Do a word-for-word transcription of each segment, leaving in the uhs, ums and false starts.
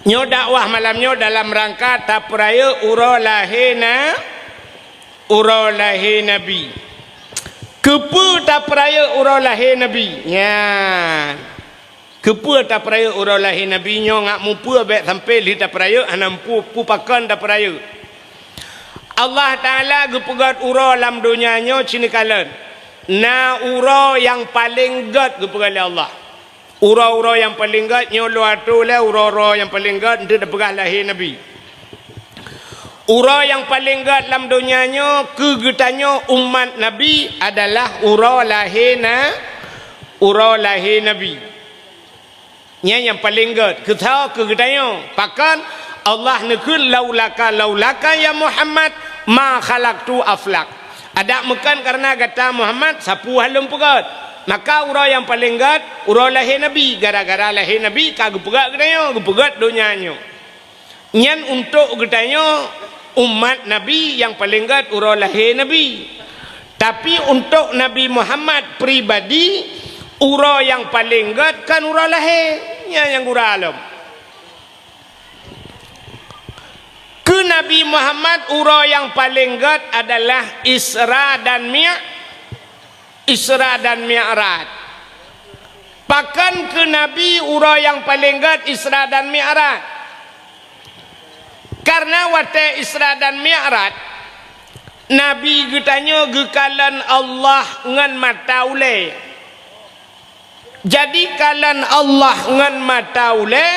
Nyoe dakwah malam nyoe dalam rangka tapeurayeuk uroe lahé na, uroe lahé Nabi. Keupeue tapeurayeuk uroe lahé Nabi? Nyan. Keupeue tapeurayeuk uroe lahé Nabi nyoe ngak mupeue bék sampoe lheueh tapeurayeuk hana mupeue peue pakon tapeurayeuk. Allah Taala geupeugét uroe lam donya nyoe cit neukalon. Na uroe nyang paleng gét geupeugét lé Allah. Uroe-uroe nyang paleng gét nyoe lôn atô lé uroe-uroe nyang paleng gét eunteuk tapeugah lahé Nabi. Uroe nyang paleng gét lam donya nyoe keu geutanyoe umat Nabi adalah uroe lahé na, uroe lahé Nabi. Nyan nyang paleng gét. Keu soe? Keu geutanyoe. Pakon? Allah neukheun, "Laulaka, laulaka ya Muhammad, ma khalaqtul aflak." Adak meukon kareuna gata Muhammad, sapeue hana lôn peugét. Maka uroe nyang paleng gét, uroe lahé Nabi. Gara-gara lahé Nabi ka geupeugét geutanyoe, geupeugét donya nyoe. Nyan untuk geutanyoe umat Nabi nyang paleng gét uroe lahé Nabi. Tapi untuk Nabi Muhammad pribadi, uroe nyang paleng gét kon uroe lahé. Nyan nyang gura lom. Keu Nabi Muhammad uroe nyang paleng gét adalah Isra dan Mi-, Isra dan Mi'raj. Pakon keu Nabi uroe nyang paleng gét Isra dan Mi'raj? Kareuna watée Isra dan Mi'raj, Nabi geutanyoe geukalon Allah ngon mata ulée. Jadi kalon Allah ngon mata ulée,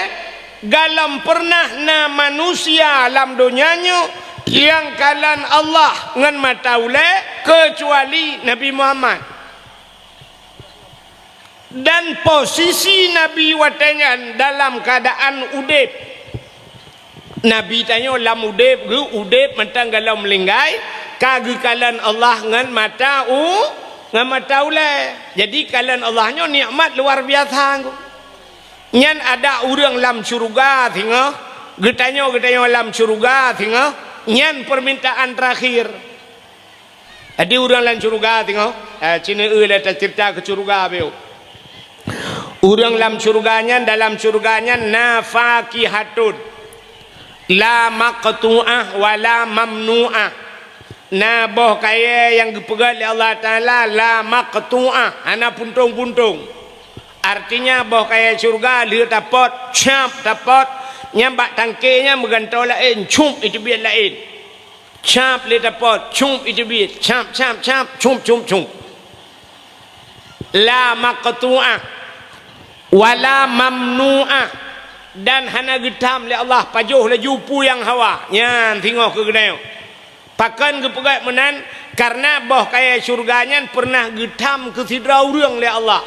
galom peureunah na manusia lam donya nyoe nyang kalon Allah ngon mata ulée keucuali Nabi Muhammad. Dan posisi Nabi watée nyan dalam keuadaan udeb. Nabi tanyoe lam udeb, geu udeb mantong galom meuninggai, ka geukalon Allah ngon mata u-, ngon mata ulée. Jadi kalon Allah nyoe nikmat luar biasa. Nyan adak ureuëng lam syeuruga singoh, geutanyoe, geutanyoe lam syeuruga singoh, nyan peumintaan teurakhir. Jadi ureuëng lam syeuruga singoh, eh, cit neueu lé taceurita keu syeuruga beu. Ureuëng lam syeuruga nyan, dalam syeuruga nyan na fakihatun la maqtu'ah wa la mamnu'ah. Na boh kayée nyang geupeugét lé Allah Taala la maqtu'ah, hana puntông-puntông. Artinya boh kayée syeuruga lheueh tapot, cap tapot, nyan bak tangke nyan meugantoe laén, cup iteubiet laén. Cap lé tapot, cup iteubiet, cap, cap, cap, cup, cup, cup. La maqtu'ah, wa la mamnu'ah, dan hana geutham lé Allah pajoh laju peue nyang hawa. Nyan singoh keu geutanyoe. Pakon geupeugét meunan? Kareuna boh kayée syeuruga nyan peureunah geutham keu sidroe ureuëng lé Allah.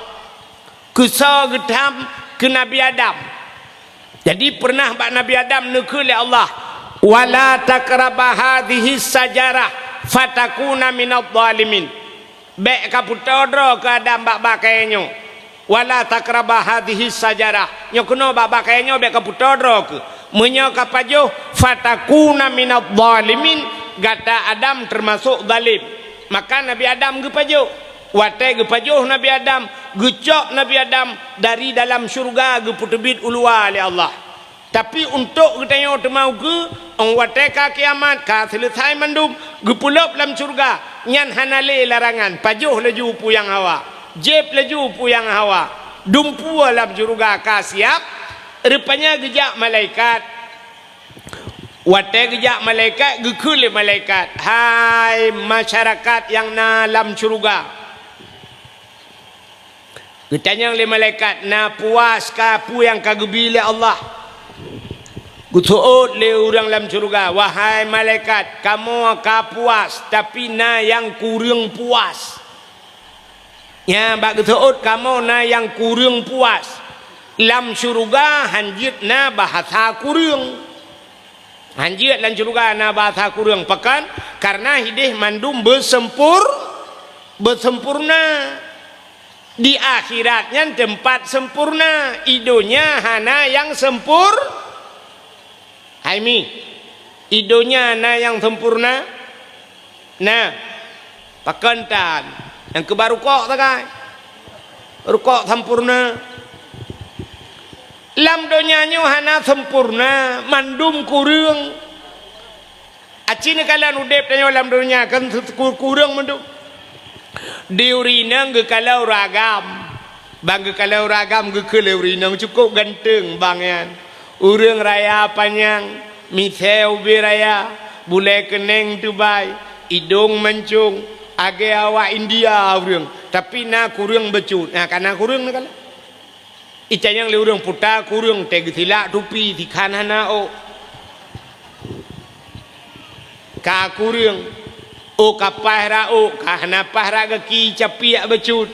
Keu soe geutham? Keu Nabi Adam. Jadi peureunah bak Nabi Adam neukheun lé Allah, "Wa la taqraba hadhihi syajarah fatakuna minadh dhalimin." Bék kapeutoe droe keu Adam bak-bak kayée nyoe. "Wa la taqraba hadhihi syajarah." Nyoe keunoe bak-bak kayée nyoe bék kapeutoe droe keu. Meunyoe kapajoh, "fatakuna minadh dhalimin", gata Adam teumasok zalim. Maka Nabi Adam geupajoh. Watée geupajoh Nabi Adam, geucok Nabi Adam dari dalam syeuruga geupeuteubiet u luwa lé Allah. Tapi untuk geutanyoe teuma ukeue, óh watée ka kiamat, ka seuleusai mandum, geupeulop lam syeuruga, nyan hana lé larangan, pajoh laju peue nyang hawa, jieb laju peue nyang hawa, dumpeue lam syeuruga ka siab, rupanya geujak malaikat. Watée geujak malaikat, geukheun lé malaikat, "Hai masyarakat nyang na lam syeuruga," geutanyong lé malaikat, "Na puas kah peue nyang ka geubi lé Allah?" Geuseuôt lé ureuëng lam syeuruga, "Wahai malaikat, kamoe ka puas, tapi na nyang kureueng puas." Nyan bak geuseuôt kamoe na nyang kureueng puas. Lam syeuruga hanjeuet na bahasa kureueng. Hanjeuet lam syeuruga na bahasa kureueng. Pakon? Kareuna hideh mandum beuseumpur-, beuseumpurna. Di akhirat nyan teumpat seumpurna. I donya hana nyang seumpur-, Hai Mi, i donya na nyang seumpurna? Na. Pakon tan? Nyang keuba rukok sagai. Rukok seumpurna. Lam donya nyoe hana sempurna, mandum kureueng. Aci neukalon udeb tanyoe lam donya kan se-, ku-, kureueng mandum. Di ureueng inong geukalon ureueng agam. Bang geukalon ureueng agam geukheun lé ureueng inong cukôp ganteng bang nyan. Ureueng raya panyang, misée ubé raya, bulée keuneng teubai, idong mancong, agée awak India ureueng, tapi na kureueng bacut. Na ka na kureueng neukalon. Itanyong lé ureueng puta kureueng, teuh geusilak tupi, sikhan hana ôk. Ka kureueng, ôk ka paih rot ôk, ka hana paih rot gaki capiak bacut.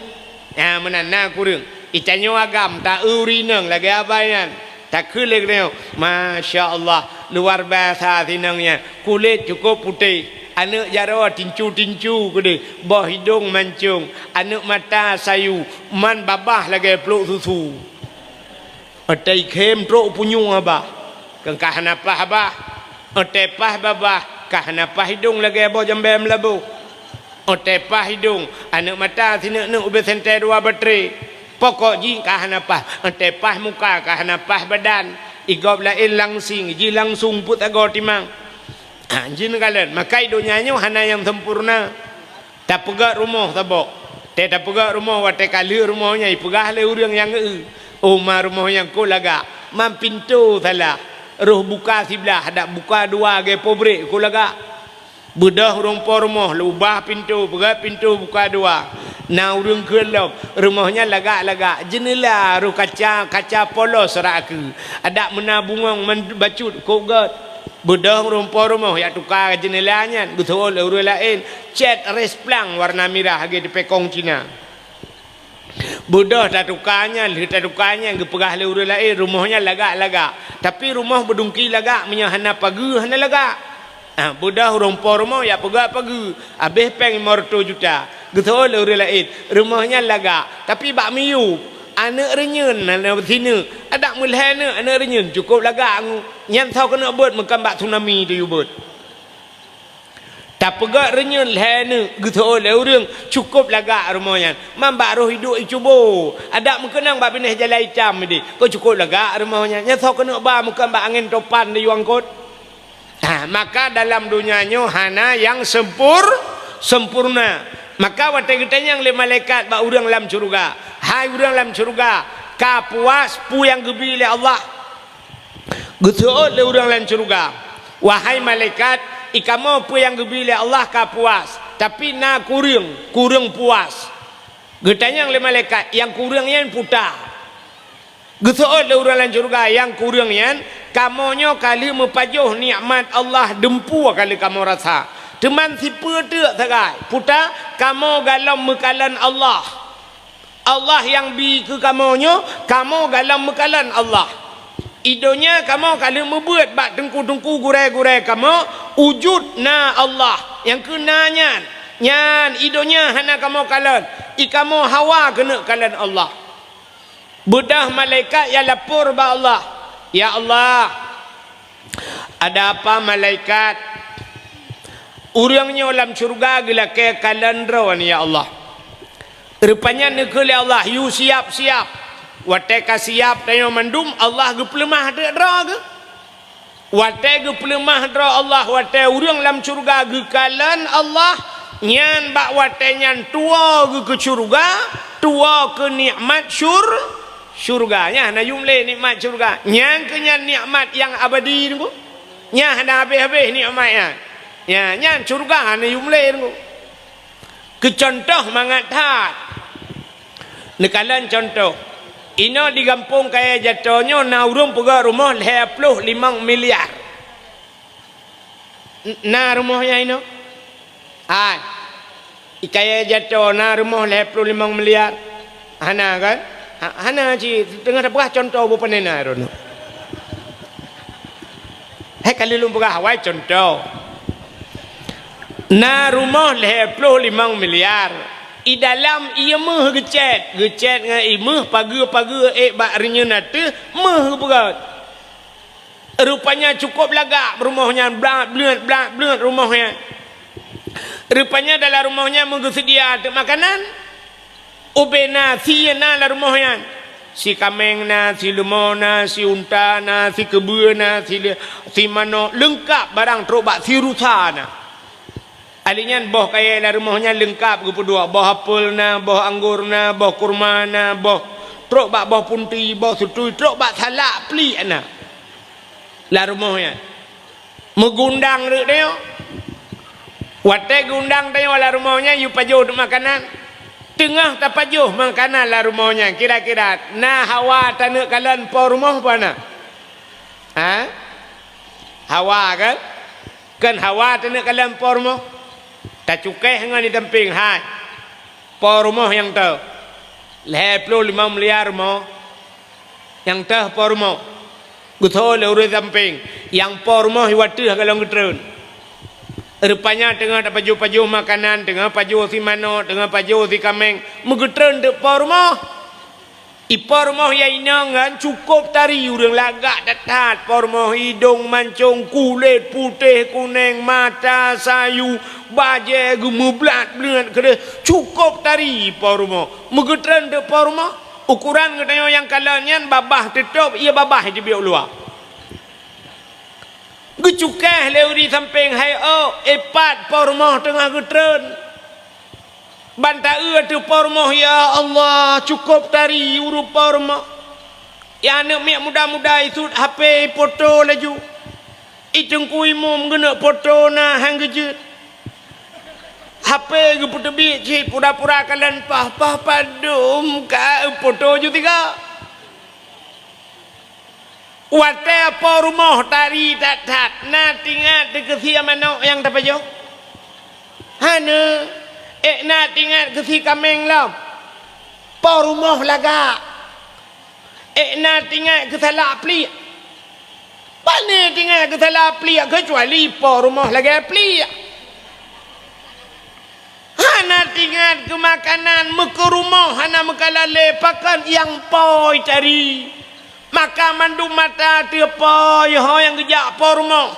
Nyan meunan na kureueng. Itanyoe agam, ta-eu ureueng inong lagée abah nyan. Takheun lé geutanyoe, "Masya Allah, luar biasa si inong nyan. Kulét cukôp putéh, aneuëk jaroe tincu-tincu keudeh, boh idong mancong, aneuëk mata sayu, man babah lagée plôk susu." Watée ikhém trok punyueng abah, keu ka hana paih abah. Watée paih babah, ka hana paih idong lagée boh jambée meulaboh. Watée paih idong, aneuëk mata sineuk-neuk ubé sentée dua batré. Pokok jih ka hana paih. Watée paih muka, ka hana paih badan. Igob laén langsing, jih langsung peuet sagoe timang. Ha, jih neukalon, maka i donya nyoe hana nyang sempurna. Tapeugét rumoh saboh. Teuh tapeugét rumoh watée ka lheueh rumoh nyan ipeugah lé ureueng nyang eu, "Oh ma, rumoh nyan kok lagak, man pintoe salah. Roh buka siblah, dak buka dua lagée pobrek kok lagak." Beudôh ureueng po rumoh, ubah pintoe, peugét pintoe buka dua. Na ureueng kheun lom, "Rumoh nyan lagak-lagak, jeuneula roh kaca, kaca polos rot akeue. Adak meuna bungöng man-, bacut kok gét." Beudôh ureueng po rumoh jak tuka jeuneula nyan, geuseuôt lé ureueng laén, cét rès plang warna mirah lagée teupékong Cina. Beudôh tatuka nyan, lheueh tatuka nyan geupeugah lé ureueng laén, "Rumoh nyan lagak-lagak, tapi rumoh beudungki lagak, meunyoe hana pageue hana lagak." Ah, beudôh ureueng po rumoh jak peugét pageue, habéh péng limong reutôh juta. Geuseuôt lé ureueng laén, "Rumoh nyan lagak, tapi bak miyueb, aneuëk reunyeuen hana sineuk, adak meulhèe neuk aneuëk reunyeuen cukôp lagak angu. Nyan soe keuneuk beuet meukan bak tsunami teuyue beuet." Tapeugét reunyeuen lhèe neuk, geuseuôt lé ureueng, "Cukôp lagak rumoh nyan. Man bak roh iduek icubo. Adak meukeunong bak binéh jalan itam ideh. Kok cukôp lagak rumoh nyan. Nyan soe keuneuk ba meukan bak angén topan teuyue angkot." Ha, maka dalam donya nyoe hana nyang sempur-, sempurna. Maka watée geutanyong lé malaikat bak ureueng lam syeuruga, "Hai ureueng lam syeuruga, ka puas peue nyang geubri lé Allah?" Geuseuôt lé ureueng lam syeuruga, "Wahai malaikat, i kamoe peue nyang geubri lé Allah ka puas, tapi na kureueng, kureueng puas." Geutanyong lé malaikat, "Nyang kureueng nyan peue?" Geuseuôt lé ureueng lam syeuruga, "Nyang kureueng nyan, kamoe nyoe ka lheueh meupajoh nikmat Allah dumpeue ka lheueh kamoe rasa. Teuma sipeue teuk sagai, peue? Kamoe golom meukalon Allah. Allah nyang bi keu kamoe nyoe, kamoe golom meukalon Allah. I donya kamoe ka lheueh meubeuet bak teungku-teungku gurée-gurée kamoe, wujud na Allah, nyang keuh na nyan. Nyan i donya hana kamoe kalon, i kamoe hawa keuneuk kalon Allah." Beudôh malaikat nyang lapor bak Allah, "Ya Allah, ada apa malaikat? Ureueng nyoe lam syeuruga geulakée kalon droe nyoe, ya Allah." Rupanya neukheun lé Allah, "Yue siap-siap." Watée ka siap tanyoe mandum, Allah geupeuleumah teuk droe geuh. Watée geupeuleumah droe Allah, watée ureueng lam syeuruga geukalon Allah, nyan bak watée nyan tuwoe geuh keu syeuruga, tuwoe keu nikmat syur-, syeuruga. Nyan hana yuem lé nikmat syeuruga. Nyan keuh nyan nikmat nyang abadi teungku. Nyan hana habéh-habéh nikmat nyan. Nyan, nyan syeuruga hana yuem lé teungku. Keu cuntoh mangat that. Neukalon cuntoh. Inoe di gampông Kaya Jato nyoe na ureueng peugét rumoh lhèe ploh limong miliar. N-, na rumoh nyan inoe? Hai. I Kaya Jato na rumoh lhèe ploh limong miliar? Hana kan? Ha, hana cit. Teungoh tapeugah cuntoh bukon na droeneuh. Hai ka lheueh lôn peugah awai cuntoh. Na rumoh lhèe ploh limong miliar. I dalam ié méuh geucét, geucét ngon ié méuh pageue-pageue ék bak reunyeuen ateueh méuh geupeugét. Rupanya cukôp lagak rumoh nyan, blat-bleut, blat-bleut rumoh nyan. Rupanya dalam rumoh nyan meugeuseudia teuk makanan. Ubé na, sie na lam rumoh nyan. Si kaméng na, si leumo na, si unta na, si keubeue na, si le-, si manok, leungkab barang trok bak si rusa na. Ahli nyan boh kayèe lam rumoh nyan leungkab geupeuduek, boh apel na, boh anggor na, boh kurma na, boh trok bak boh punti, boh sutui, trok bak salak pliek na lam rumoh nyan. Meugundang rot tanyoe. Watèe gundang tanyoe lam rumoh nyan, yue pajoh makanan. Teungoh tapajoh makanan lam rumoh nyan, kira-kira na hawa taneuk kalon po rumoh peue na? Ha? Hawa kan? Kan hawa taneuk kalon po rumoh. Tacukéh ngon di sampéng, hai. Po rumoh nyang teuh. Lhèe ploh limong miliar rumoh. Nyang teuh po rumoh. Geutho lé ureueng sampéng. Nyang po rumoh iwa teuh golom geutreun. Rupanya teungoh tapajoh-pajoh makanan, teungoh pajoh si manok, teungoh pajoh si kaméng, meugeutreun teuk po rumoh. I po rumoh nyang inong nyan cukôp tari ureueng lagak that-that, po rumoh idong mancong, kulét putéh kunéng, mata sayu, bajèe geumeublat-blat keudéh, cukôp tari i po rumoh. Meugeutreun teuk po rumoh, ukoran geutanyoe nyang kalon nyan babah teutôb, ie babah jibiôk luwa. Geucukéh lé ureueng sampéng, hai ôk, i pat po rumoh teungoh geutreun. Ban taeu ateueh po rumoh, ya Allah, cukôp tari ureueng po rumoh. Ya aneuk miet muda-muda isut H P ipoto laju. I teungku imum geuneuk poto na han geujeuet. H P geupeuteubiet cit pura-pura kalon pah, pah padum ka poto ju tiga. Watèe po rumoh tari that-that, na teuingat keu si manok nyang tapajoh? Hana. Ék na teuingat keu si kaméng lom? Po rumoh lagak. Ék na teuingat keu salak pliek? Pane teuingat keu salak pliek keucuali po rumoh lagèe pliek. Hana teuingat keu makanan, meukeu rumoh hana meukalalé, pakon nyang po tari. Maka mandum mata teuh po, ho nyang geujak po rumoh.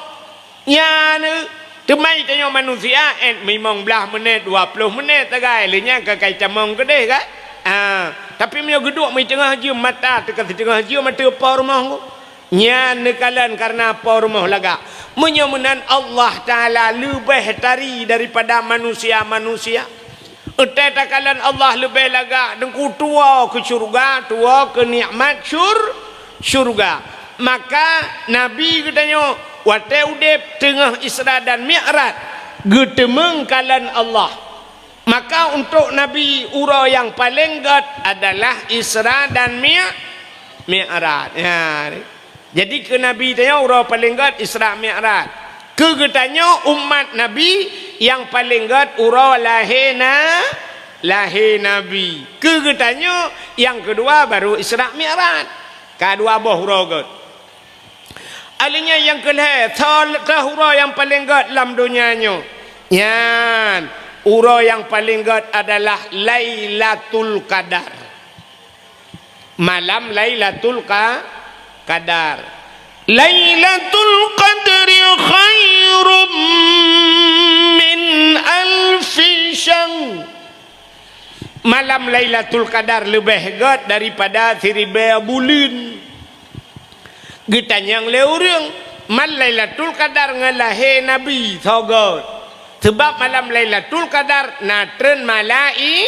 Nyan, teuma tanyoe manusia, eh, limong blaih menit, dua ploh menit sagai, lheuh nyan ka kai tamong keudéh kan? Ah, tapi meunyoe geuduek meuteungoh jeuem mata teuh ka siteungoh jeuem ateueh po rumoh. Nyan neukalon kareuna po rumoh lagak. Meunyoe meunan Allah Taala leubeh tari daripada manusia-manusia. Watèe takalon Allah leubeh lagak, Teungku, tuwoe keu syeuruga, tuwoe keu nikmat syur-, syeuruga. Maka Nabi geutanyoe watèe udép teungoh Isra dan Mi'raj, geuteumeung kalon Allah. Maka untuk Nabi uroe nyang paleng gèt adalah Isra dan Mi-, Mi'raj. Ya. Jadi keu Nabi tanyoe uroe paleng gèt Isra Mi'raj. Keu geutanyoe umat Nabi nyang paleng gèt uroe lahé na-, lahé Nabi. Keu geutanyoe nyang keudua baru Isra Mi'raj. Ka dua boh uroe gèt. Alheuh nyan nyang keu lhèe, soe teuh uroe nyang paleng gèt lam donya nyoe? Nyan, uroe nyang paleng gèt adalah Lailatul Qadar. Malam Lailatul Qa-, Qadar. Lailatul Qadri khairum min alfi syahr. Malam Lailatul Qadar leubeh gèt daripada siribèe buleuen. Geutanyong lé ureueng, malam Lailatul Qadar ngon lahé Nabi soe gèt? Sabab malam Lailatul Qadar na treun malai-,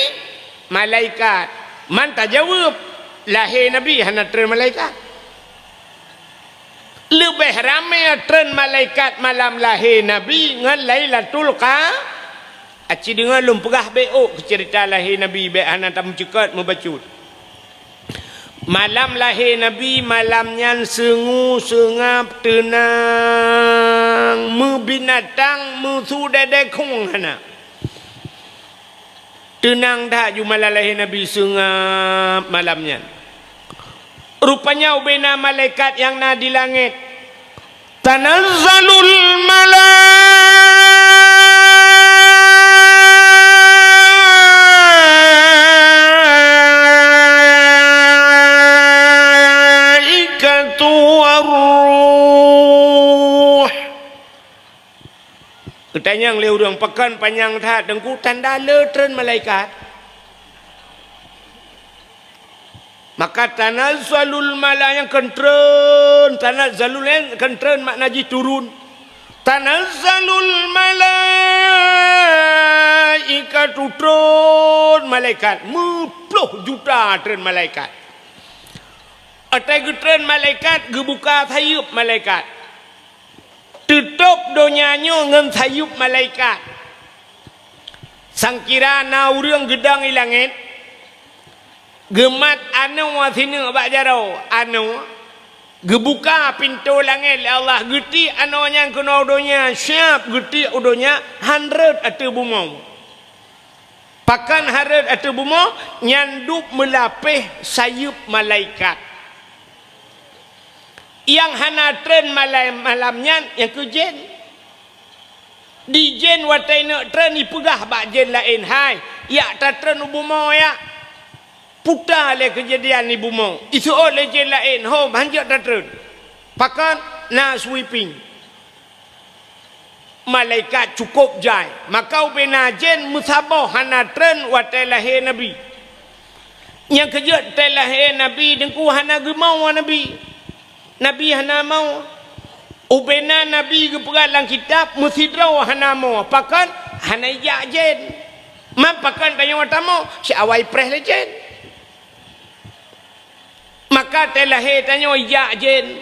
malaikat. Man tajaweueb, lahé Nabi hana treun malaikat. Leubeh ramé treun malaikat malam lahé Nabi ngon Lailatul Qa-, aci deungoe lôn peugah bèk ôk keu ceurita lahé Nabi, bèk hana tameucukot meubacut. Malam lahé Nabi, malam nyan seungue seungab, teunang, meubinatang, meusu dèdèe khueng hana. Teunang that ju malam lahé Nabi, seungab malam nyan. Rupanya ubena malaikat nyang na di langét. Tanazzalul malaikatu warruh. Geutanyong lé ureueng, "Pakon panyang that, Teungku?" "Tanda le treun malaikat." Maka tanazzalul mala-, nyang kheun treun, tanazzalul nyang kheun treun makna jih turun. Tanazzalul malaikatu, treun malaikat, meuploh juta treun malaikat. Watèe geutreun malaikat, geubuka sayeup malaikat. Teutôb donya nyoe ngon sayeup malaikat. Sangkira na ureueng geudong i langét, geumat anoe sineuk bak jaroe, anoe, geubuka pintoe langét lé Allah, geutiek anoe nyan keunoe u donya, siab geutiek u donya, han rhot ateueh bumoe. Pakon han rhot ateueh bumoe? Nyan dub meulapéh sayeup malaikat. Nyang hana treun malam, malam nyan nyang keu jén. Di jén watèe neuk treun ipeugah bak jén laén, "Hai, jak tatreun u bumoe jak." Puta lé keujadian di bumoe. Iseuôt lé jén laén, "Hom, hanjeuet tatreun." Pakon? Na sweeping. Malaikat cukôp jai. Maka ubena jén meusaboh hana treun watèe lahé Nabi. Nyang keujeuet watèe lahé Nabi, Teungku, hana geumoe Nabi. Nabi hana moe. Ubena Nabi geupeugah lam kitab, meusidroe hana moe. Pakon? Hana ijak jén. Man pakon tanyoe tamoe? Siawai preh lé jén. Maka watèe lahé tanyoe ijak jén.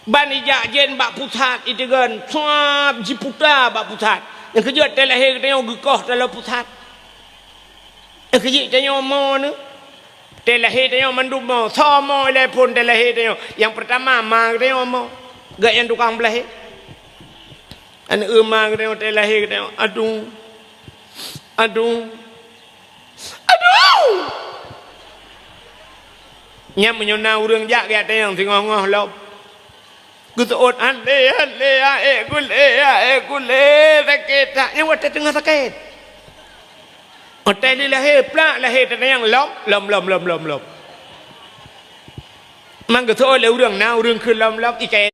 Ban ijak jén bak pusat iteugon, suab jiputa bak pusat. Nyang keujeuet watèe lahé tanyoe geukoh taloe pusat. Nyang keujeuet tanyoe moe nyoe. Watèe lahé tanyoe mandum moe. Soe moe ilèe phôn watèe lahé tanyoe? Nyang peurtama ma geutanyoe moe. Gèt nyang tukang peulahé. Aneuk ma geutanyoe watèe lahé geutanyoe, "Aduh. Aduh." Aduh! Nyan meunyoe na ureueng jak geutanyong singoh-ngoh lom. Geuseuôt, "Aléh, aléh, aék gulé, aék gulé, sakét that." Nyan watèe teungoh sakét. Watèe lheueh lahé, plak lahé teutanyong lom, lom, lom, lom, lom, lom. Man geuseuôt lé ureueng, na ureueng kheun lom, lom, ikai.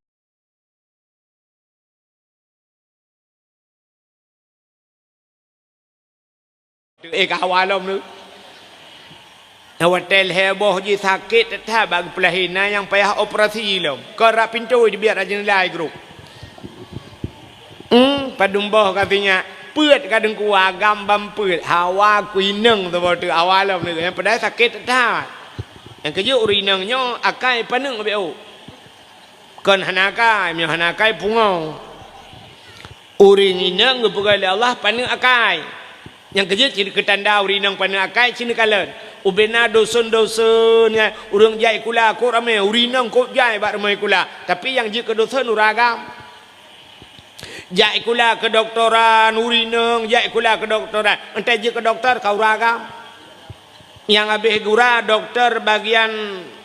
Eh, ka hawa lom tu. Watèe lhèe boh jih sakét that bak geupeulahé, na nyang payah operasi lom. Kon rab pintoe dibiet rab jeundela grob. Hmm, padum boh ka sinyak. Peuet ka Teungku, agam ban peuet. Hawa ku inong saboh teuk, hawa lom tu. Nyang padahai sakét that. Nyang keujeuet ureueng inong nyoe akai paneuk beu. Kon hana akai, meunyoe hana akai pungoe. Ureueng inong geupeugah lé Allah paneuk akai. Nyang keujeuet cit keu tanda ureueng inong paneuk akai, ci neukalon. Ubena doson-doson nyan, ureueng jak sikula kok ramé, ureueng inong kok jai bak rumoh sikula. Tapi nyang jeuet keu doson ureueng agam. Jak sikula kedokteran, ureueng inong jak sikula kedokteran. Entah jeuet keu dokto ka ureueng agam. Nyang habéh gura dokto bagian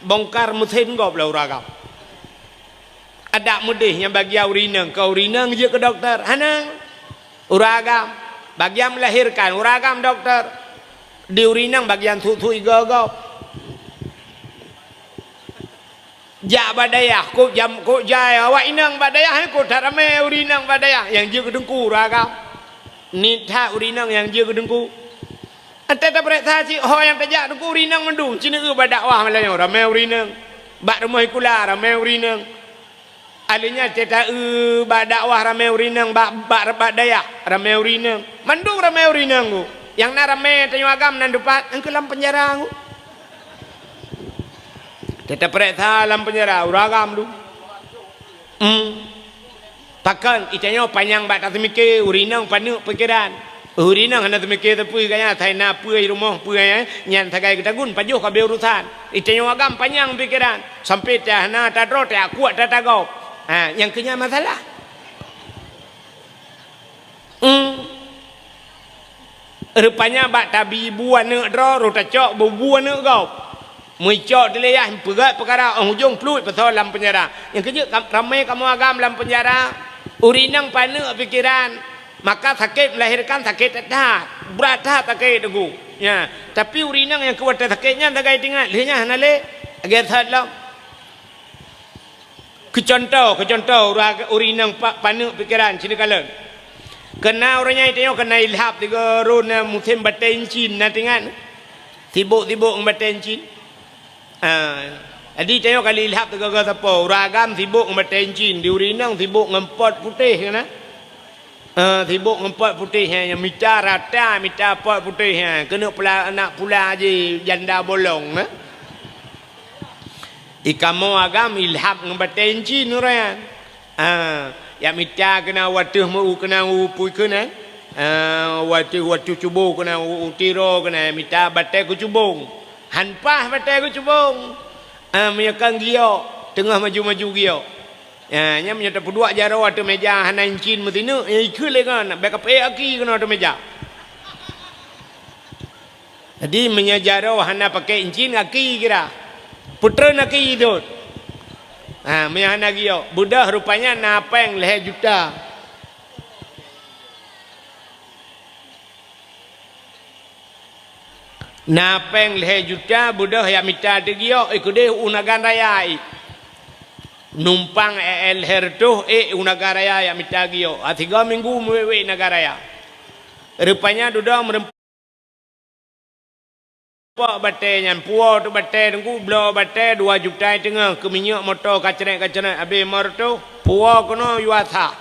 bongkar meusén gob lah ureueng agam. Adak meudéh nyang bagian ureueng inong, keu ureueng inong jeuet keu dokto. Hana. Ureueng agam. Bagian melahirkan, ureueng agam dokto. Di ureueng inong bagian sut-sut igoe gob. Jak bak dayah, kok jam, kok jai awak inong bak dayah, eh, kok that ramé ureueng inong bak dayah, nyang jeuet keu teungku ureueng agam. Nit that ureueng inong nyang jeuet keu teungku. Entah tapareksa cit ho nyang tajak teungku ureueng inong mandum, ci neueu bak dakwah malam nyoe ramé ureueng inong. Bak rumoh sikula ramé ureueng inong. Aleuh nyan teuta eu bak dakwah ramé ureueng inong, bak, bak, bak dayah ramé ureueng inong. Mandum ramé ureueng inong ku. Nyang na ramé tanyoe agam nan dupat, nyang keu lam peunjara ku. Teuta pareksa lam peunjara ureueng agam tu. Hmm. Pakon, itanyoe panyang bak taseumiké, ureueng inong paneuk pikeran. Ureueng inong hana seumiké sapeue gaya, sai na peue rumoh peue gaya, nyan sagai geutagun, pajoh ka abéh urosan. Itanyoe agam panyang pikeran, sampai ta hana tadroe, ta kuat tatagob. Ha, nyang keu nyan masalah. Hmm. Rupanya bak tabi bu aneuk droe, rot tacok bu, bu aneuk gob. Meucok dilèe yah, peugöt peukara, óh ujong pluet pasoe lam peunjara. Nyang keujeuet kam-, ramé kamoe agam lam peunjara, ureueng inong paneuk pikeran, maka sakét melahirkan sakét that, brat that sakét teungku. Nya, tapi ureueng inong nyang keu watèe sakét nyan sagai teuingat, lheueh nyan hana lé, lagèe that lom. Keu cuntoh, keu cuntoh, ureueng, ureueng inong pa-, paneuk pikeran, ci neukalon. Keu na ureueng nyan itanyoe keu na ilhab tiga rôn na musém batèe incin, na teuingat? Sibok-sibok ngon batèe incin. Ah, jadi tanyoe kali ilhab teugaga sapo. Ureueng agam sibok ngon batèe incin, di ureueng inong sibok ngon pot putéh kan? Ah, sibok ngon pot putéh, eh, nyang mita rata, mita pot putéh, eh, keuneuk pula, nak pula jih janda bolong, eh. Di kamoe agam ilhab ngon batèe incin ureueng. Ah, jak mita keunan watèe meu-, keunan u pui keunan. Ah, watèe, watèe cubo keunan u, u tiro keunan, mita batèe keucubong. Han paih batèe keucubong. Ah, meunyoe kan giok, teungoh maju-maju giok. Ah, nyan meunyoe tapeuduek jaroe ateueh meja hana incin meusineuk, ya ikheun lé ngon, bèk kapeuék aki keunoe ateueh meja. Jadi, meunyoe jaroe hana pakai incin, aki kira. Peutreun aki idot. Ha, meunyoe hana giok. Beudôh rupanya na péng lhèe juta. Na péng lhèe juta, beudôh jak mita teugiok, eh, keudeh u Nagan Raya, eh. Numpang L R T, eh, u Nagan Raya jak mita giok. Ha, tiga minggu meuwèt-wèt Nagan Raya. Rupanya dudoe meureumpok Pok batèe nyan, puwoe teuk batèe teungku, bloe batèe dua juta teungoh, keu minyeuk moto kacrèk-kacrèk, abéh lima reutôh, puwoe keunoe yue sah.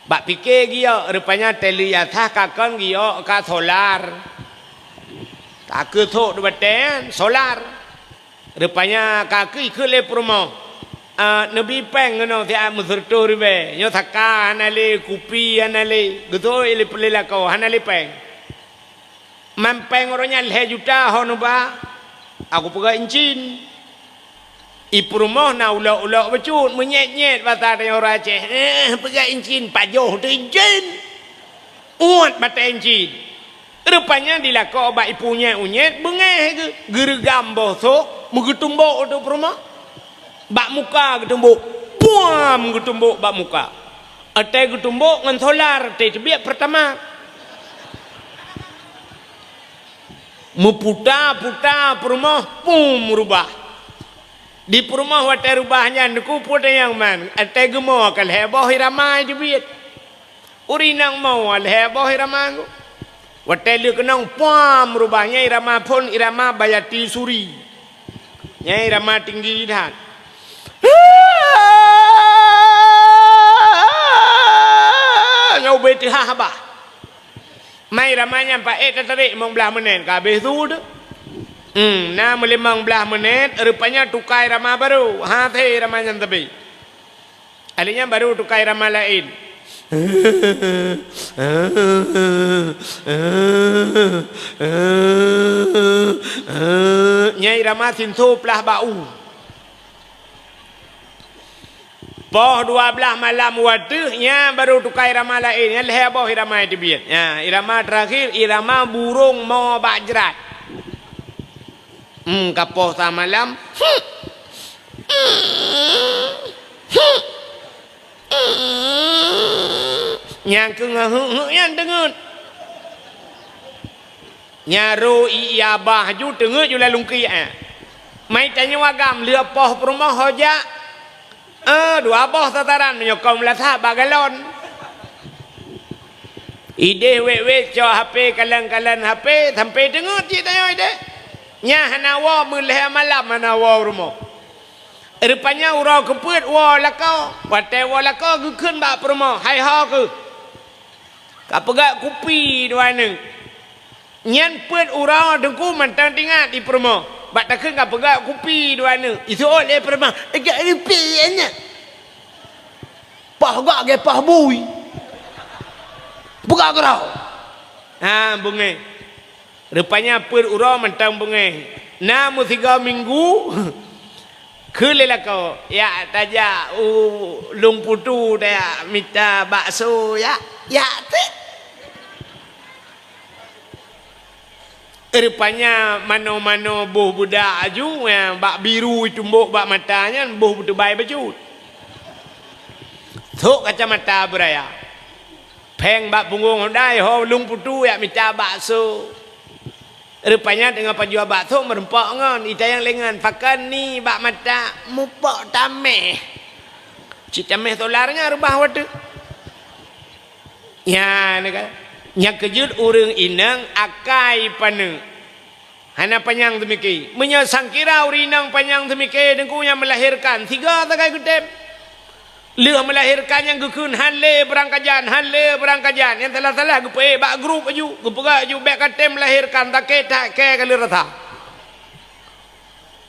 Bak pike giok, rupanya tali yue sah ka kon giok ka solar. Ka keu sôk teuk batèe nyan, solar. Rupanya ka keu ikheun lé peurumoh. Ah, neubi péng keunoe siat meusireutôh ribèe. Nyoe saka hana lé, kupi hana lé, geusôi lé peuleulakoe hana lé péng. Man péng uroe nyan lhèe juta ho neuba, aku peugah incin. I peurumoh na ulok-ulok bacut, meunyét-nyét basa tanyoe ureueng Aceh. Eh, peugah incin, pajoh teuh incin. Uet batèe incin. Rupanya dilakoe bak ipunyét-unyét, beungéh geu-, geureugam boh sôk, meugeuteumbok u peurumoh. Bak muka geutumbok, puam geutumbok bak muka. Watèe geutumbok ngon solar, watèe teubiet peurtama. Meuputa-puta peurumoh, pum, rubah. Di peurumoh watèe rubah nyan, teungku peue nyang man, watèe geumoe ka lhèe boh irama teubiet. Ureueng inong moe lhèe boh irama geuh. Watèe lheueh keunong, puam, rubah nyan irama phôn, irama Bayati Suri. Nyan irama tinggi that. Nyoe ubé teuhah bah. Mai irama nyan paék tatarék limong blaih menét ka abéh su teuh. Hmm, na meulimong blaih menét, rupanya tuka irama barô. Ha, sé irama nyan sabé. Alèh nyan barô tuka irama laén. Nyan irama sinso plah bak u. Poh dua blaih malam watèe nyan barô tuka irama laén, nyan lhèe boh irama teubiet. Nyan, irama terakhir, irama burông mo bak jrat. Hmm, ka poh sa malam. Nyang keu ngeuheuk-heuk nyan teungeut. Nyan ro i, i abah ju teungeut ju lalungki, eh. Mai tanyoe agam lheueh poh peurumoh ho jak. Eh, dua boh tataran meunyoe kong meulasah bak galon. Idéh wét-wét cok H P, kalon-kalon H P, sampoe teungeut cit tanyoe idéh. Nyan hana woe, meulhèe malam hana woe u rumoh. Rupanya uroe keupeuet woe lakoe. Watèe woe lakoe geukheun bak peurumoh, "Hai ho keuh, ka peugöt kupi dua neuk." Nyan peuet uroe teungku mantong teuingat di peurumoh. Bak takheun ka peugöt kupi dua neuk. Iseuôt lé peurumoh, "Peugöt kupi nyan." Poh gak geupoh bui. Peugah keudroe. Ha, beungéh. Rupanya peuet uroe mantong beungéh. Na meusigoe minggu, kheun lé lakoe, "Jak tajak u Lueng Putu, tajak mita bakso, jak." Jak teuh. Rupanya manoe-manoe boh beudak aju, nyang bak biru itumbok bak mata nyan boh beuteubai bacut. Sôk kacamata beuraya. Pheng bak punggong hodai, ho Lueng Putu jak mita bakso. Rupanya teungoh pajoh bakso meureumpok ngon, itanyong lé ngon, "Pakon ni bak mata?" "Mupok taméh." Cit taméh solar nyan reubah watèe. Nyan kan. Nyang keujeuet ureueng inong akai paneuk. Hana panyang teumike. Meunyoe sangkira ureueng inong panyang teumike, Teungku, nyang melahirkan, sigoe sagai geutem. Lheueh melahirkan nyang geukheun, "Han lé beurangkajan, han lé beurangkajan." Nyang salah-salah geupeuék bak grup laju, geupeugah laju, "Bèk katem melahirkan, sakét that kèe ka lheueh rasa."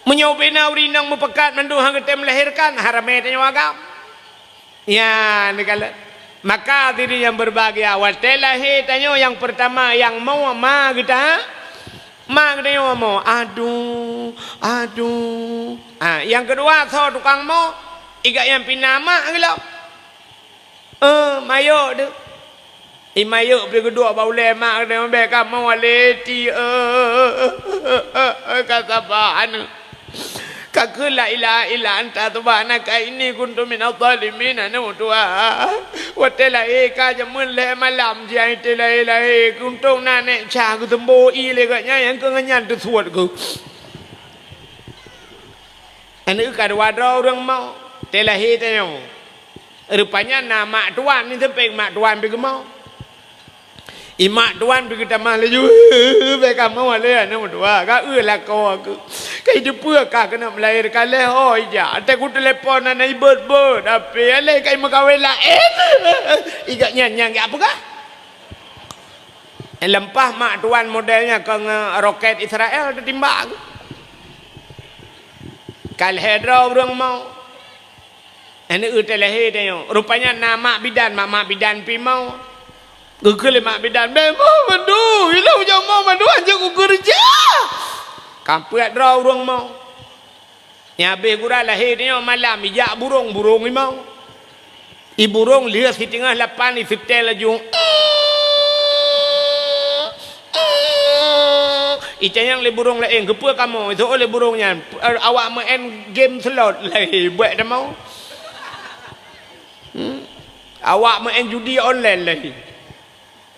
Meunyoe ubena ureueng inong meupakat mandum han geutem melahirkan, ha ramé tanyoe agam. Ya, neukalon. Maka hadirin yang berbahagia, watèe lahé tanyoe nyang peurtama nyang mo ma geuta, ma geutanyoe mo. Aduh, aduh. Ha, nyang keudua soe tukang mo? Igat nyang pih na mak geuh lom. Eh, mayok deuh. I mayok pih geuduek bak ulèe mak geuh, "Bèk kamoe lé ti, eh, ka saban. Ka kheun la ilaha illa anta subhanaka inni kuntu minadh dhalimin." Aneuk tuha, watèe lahé ka jameun lhèe malam, jihnyan watèe lahé-lahé, untông na nèk ca geuseumbô ié lé gobnyan, nyang keu ngon nyan teusuet geuh. Aneuk ka dua droe ureueng mo, watèe lahé tanyoe. Rupanya na mak tuan, ni teupeng mak tuan pih geumo. I mak tuan pih geutamah laju, "Bèk kamoe lé aneuk tuha, ka eu lakoe keuh. Ka iteupeue ka keuneuk melahirkan lé ho ija. Watèe kutelepon hana ibot-bot, tapi aléh ka imeukawen laén." Igat nyan nyang jak peugah. Leumpah mak tuan model nyan keu ngon rokét Israel teutimbak. Ka lhèe droe ureueng mo. Aneuk eu watèe lahé tanyoe. Rupanya na mak bidan, mak-mak bidan pih mo. Geukheun lé mak bidan, "Bèk mo mandum, ilôn jak mo mandum, hanjeuet kukeureuja." Ka peuet droe ureueng mo. Nyang habéh gura lahé tanyoe malam, ijak burông, burông imoe. I burông lheueh siteungoh lapan iseutèl laju. Itanyong lé burông laén, "Keupeue kamoe?" Iseuôt lé burông nyan, "Awak meu'en game slot lahé, bèk tamoe." Hmm. "Awak meu'en judi online lahé."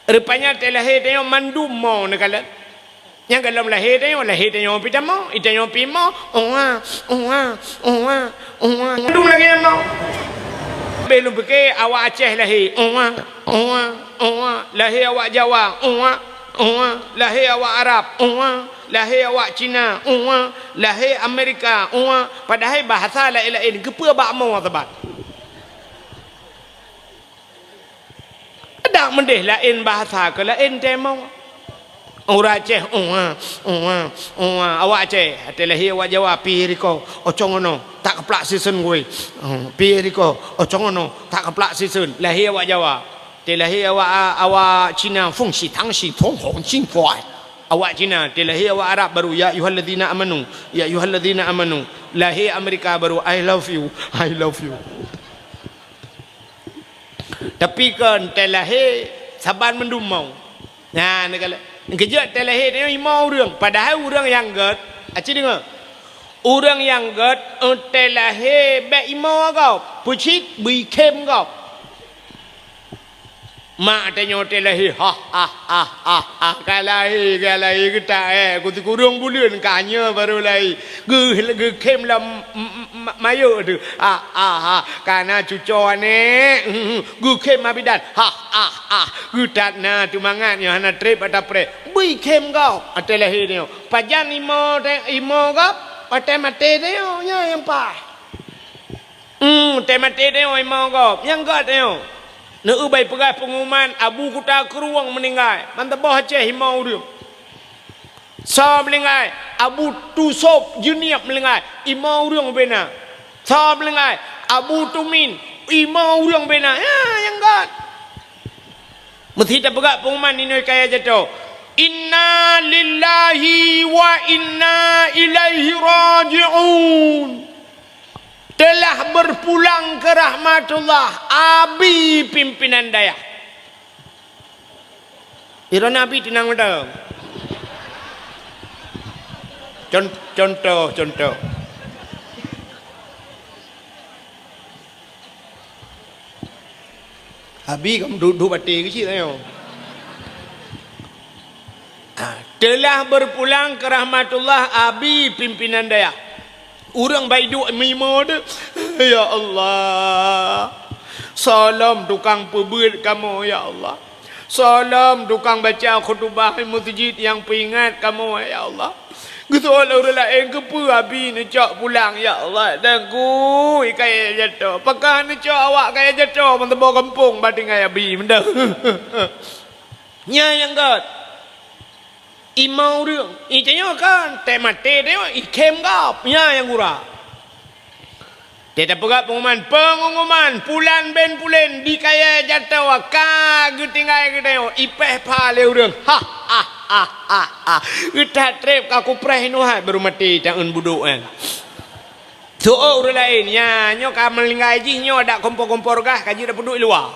Rupanya watèe lahé tanyoe mandum mo neukalon. Nyang gohlom lahé tanyoe, lahé tanyoe pih tamoe, itanyoe pih mo, "Uwa, uwa, uwa, uwa." Mandum lagèe nyan mo. Bèk lôn pike awak Aceh lahé, "Uwa, uwa, uwa." Lahé awak Jawa, "Uwa, uwa." Lahé awak Arab, "Uwa." Lahé awak Cina, "Uwa." Lahé Amerika, "Uwa." Padahai bahasa laén-laén, keupeue bak mo saban? Adak meudeh laén bahasa keu laén teumo. Ureueng Aceh, "Uwa, uwa, uwa." Awak Aceh, watèe lahé awak Jawa, "Pih riko, ocong ono, tak keuplak siseun gui." "Pih riko, ocong ono, tak keuplak siseun." Lahé awak Jawa. Watèe lahé awak, awak Cina, "Fung shi tang shi fung hong shi fuai." Awak Cina, watèe lahé awak Arab baru, "Ya ayyuhalladzina amanu, ya ayyuhalladzina amanu." Lahé Amerika baru, "I love you, I love you." Tapi kon watèe lahé saban mandum mo. Nah, neukalon. Keujeuet watèe lahé tanyoe imoe ureueng, padahai ureueng nyang gèt, aci deungö. Ureueng nyang gèt, eh, watèe lahé bèk imoe gob, peucit bri khém gob. Mak tanyoe watèe lahé, ha, ha, ha, ha, ha, ka lahé, ka lahé geutak, eh, keusikureueng buleuen ka nyoe baru lahé. Geu-, geukhém lam m-, m-, m-, mayok teuh. Ha, ha, ha. Ka na cucoe aneuk. Geukhém mak bidan. Ha, ha, ha. Geutat na teumangat nyoe hana trép ata preh. Bri khém gob watèe lahé nyoe. Pajan imoe teuh, imoe gob watèe maté nyoe, nyoe nyang paih. Hmm, watèe maté nyoe imoe gob. Nyang gèt nyoe. Neueu bai peugah peungumuman Abu Kuta Krueng meuninggai. Ban saboh Aceh imoe ureueng. Soe meuninggai? Abu Tusop Jeunieb meuninggai, imoe ureueng bubena. Soe meuninggai? Abu Tumin, imoe ureueng bubena. Ya, nyang gèt. Meusti tapeugah peungumuman inoe kaya jatoe. Inna lillahi wa inna ilaihi raji'un. Telah berpulang ke rahmatullah Abi pimpinan dayah. Droeneuh Abi teunang mantong. Con-, contoh, contoh. Abi kamoe duek-duek batèe keuchik tanyoe. Ah, telah berpulang ke rahmatullah Abi pimpinan dayah. Ureueng bai duek meuimoe teuh, "Ya Allah, soe lom tukang peubeuet kamoe, ya Allah. Soe lom tukang baca khutubah meuseujid nyang peuingat kamoe, ya Allah. Geuseuôt lé ureuëng laén, keupeue Abi neucok pulang, ya Allah. Dan kui kayée jato. Pakon neucok awak kayée jato meusaboh gampông bak tinggai Abi meudoh. Nyan nyang gét. Imo ureuëng, i tanyoe kan, teuh maté tanyoe, i khém gob, nyan nyang gura. Teuh tapeugah peunguman, peunguman, pulan ben pulen di kayée jato ka geutinggai geutanyoe, i péh pha lé ureuëng. Ha, ha, ha, ha, ha. Geutat treb ka kupreh nuhat baru maté taeun budok nyan. Seuôt ureuëng laén, nya nyoe ka meuninggai jih nyoe dak kompor-kompor gah ka jeuet peuduek i luwa.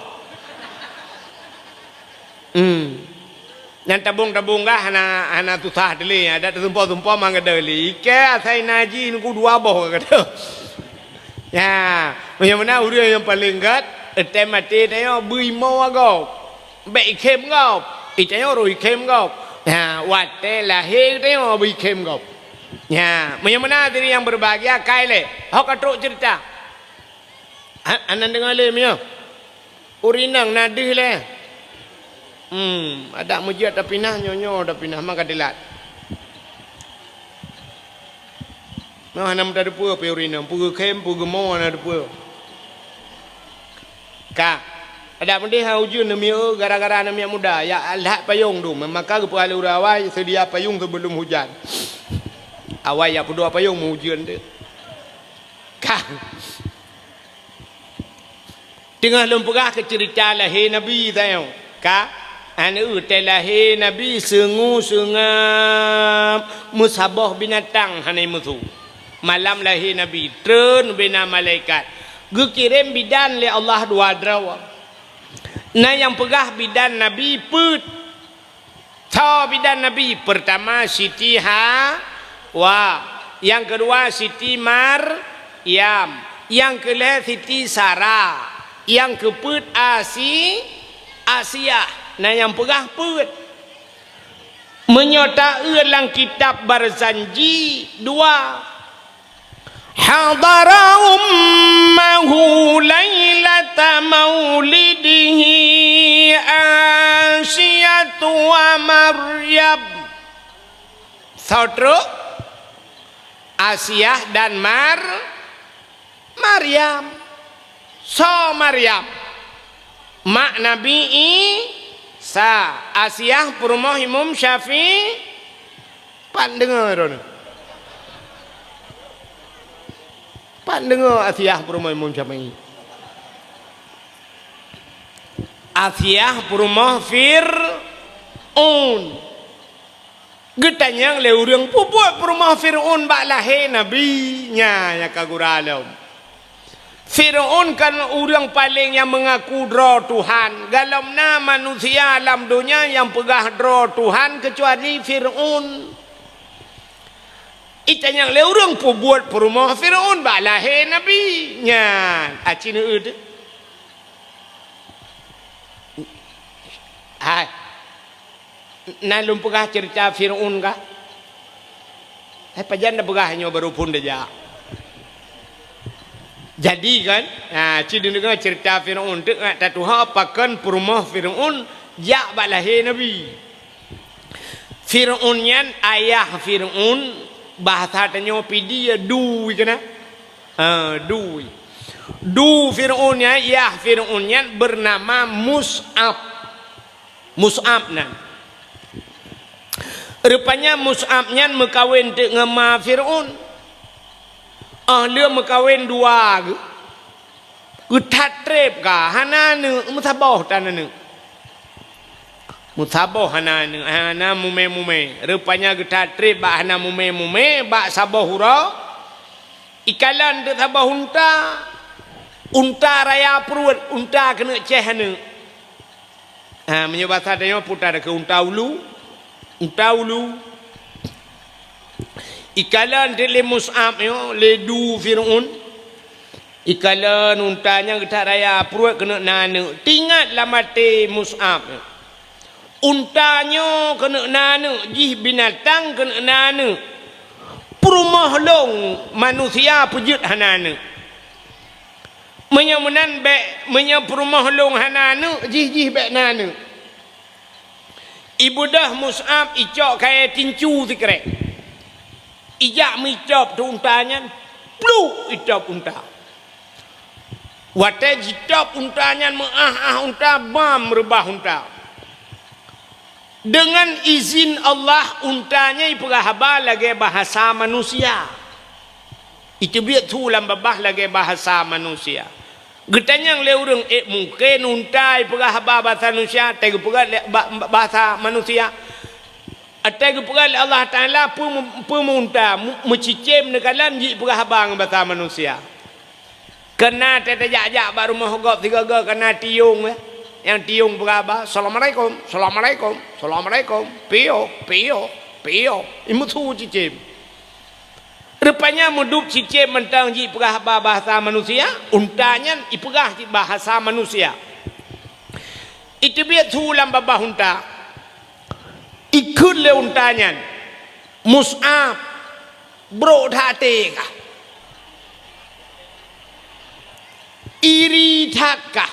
Hmm. Nyan tabong-tabong gah hana, hana susah teulé, adak teusumpah-sumpah mangat teulé. Ikée asai naji nuku dua boh kata. Ya, meunyoe meunan ureuëng nyang paleng gét, teuh maté tanyoe beuimo gob. Bék i khém gob, i tanyoe roh i khém gob. Ya, watée lahé tanyoe beu i khém gob. Ya, meunyoe meunan diri nyang berbahagia kai lé, hok ka trok cerita. Ha, anan deungoe lé meunyoe. Ureuëng inong na deuh lé. Hmm, adak meujeuet tapinah nyoe-nyoe tapinah maka dilat. Nyoe hana meutateupeue pih ureuëng inong, peue geukhém, peue geumo hana teupeue. Ka. Adak meudeh ha ujeuen neumiet gara-gara neumiet muda, ya lhat payong dum, maka geupeugah lé ureuëng awai seudia payong sebelum hujan. Awai ya peuduek payong meu ujeuen teuh. Ka. Teungoh lôn peugah keu ceurita lahé Nabi tanyoe, ka? Aneuk teuh lahé Nabi seungue-seungab meusaboh binatang hana meusu. Malam lahé Nabi, treun bina malaikat. Geukirém bidan lé Allah dua droe. Na nyang peugah bidan Nabi peuet. Tho bidan Nabi, peurtama Siti Hawa, nyang keudua Siti Maryam, nyang keulhée Siti Sara, nyang keupeuet Asi-, Asiah, na nyang peugah peuet. Meunyoe taeu lam kitab Barzanji dua, Hadara ummahu lailata maulidihi Asiyatu wa Maryam. Soe trok? Asiah dan Mar-, Maryam. Soe Maryam? Mak Nabi Isa. Asiah peurumoh Imam Syafi'i. Pat deungoe droeneuh? Pat deungoe Asiah peurumoh Imam Syafi'i? Asiah peurumoh Fir'aun. Geutanyong lé ureuëng, peue buet peurumoh Fir'aun bak lahé Nabi? Nyan nyang ka gura lom. Fir'aun kan ureuëng paleng nyang meungaku droe Tuhan. Galom na manusia lam donya nyang peugah droe Tuhan keucuali Fir'aun. Itanyong lé ureuëng, peue buet peurumoh Fir'aun bak lahé Nabi? Nyan, aci neueu teuh. Hai. Na lôn peugah ceurita Fir'aun kah? Eh, pajan tapeugah nyoe baru phon tajak. Jadi kan, ha, ci deungoe ceurita Fir'aun teuk ngat tatuha pakon peurumoh Fir'aun jak bak lahé Nabi. Fir'aun nyan, ayah Fir'aun, bahasa tanyoe pih di, du keunan. Ha, du. Du Fir'aun nyan, ayah Fir'aun nyan bernama Mus'ab. Mus'ab nan. Rupanya Mus'ab nyan meukawen teuk ngon ma Fir'aun. Óh lheueh meukawen dua geuh, geuthat treb ka, hana aneuk, meusaboh tan aneuk. Meusaboh hana aneuk, hana mumé-mumé. Rupanya geuthat treb bak hana mumé-mumé, bak saboh uroe, ikalon teuk saboh unta, unta raya pruet, unta keuneuk céh aneuk. Ha, meunyoe basa tanyoe putar keu unta ulu, unta ulu. Ikalon teuk lé Mus'ab nyoe, lé du Fir'aun. Ikalon unta nyan geuthat raya pruet keuneuk na aneuk. Teuingat lam até Mus'ab nyoe, unta nyoe keuneuk na aneuk, jih binatang keuneuk na aneuk. Peurumoh lôn manusia peujeuet hana aneuk. Meunyoe meunan bék, meunyoe peurumoh lôn hana aneuk, jih-jih bék na aneuk. Ibeudôh Mus'ab icok kayée tincu sikrek. Ijak meuitôb teuh unta nyan, pluk itôb unta. Watée jitôb unta nyan meuáh-áh unta, bam reubah unta. Deungon izin Allah, unta nyan ipeugah haba lagée bahasa manusia. Iteubiet su lam babah lagée bahasa manusia. Geutanyong lé ureuëng, "Ék mungken unta ipeugah haba bahasa manusia, teupeugah lé ba-, ba-, bahasa manusia?" Watée geupeugah lé Allah Taala, peue-, peue unta, mu-, meucicém neukalon jih peugah haba ngon basa manusia. Keunan watée tajak-jak bak rumoh gob sigoe-goe keunan tiong, eh. Nyang tiong peugah haba, "Assalamualaikum, assalamualaikum, assalamualaikum, piôh, piôh, piôh." Imeusu cicém. Rupanya meudup cicém mantong jih peugah haba bahasa manusia, unta nyan ipeugah cit bahasa manusia. Iteubiet su lam babah unta. Ikheun lé unta nyan, "Mus'ab, brok that até kah? Iri that kah?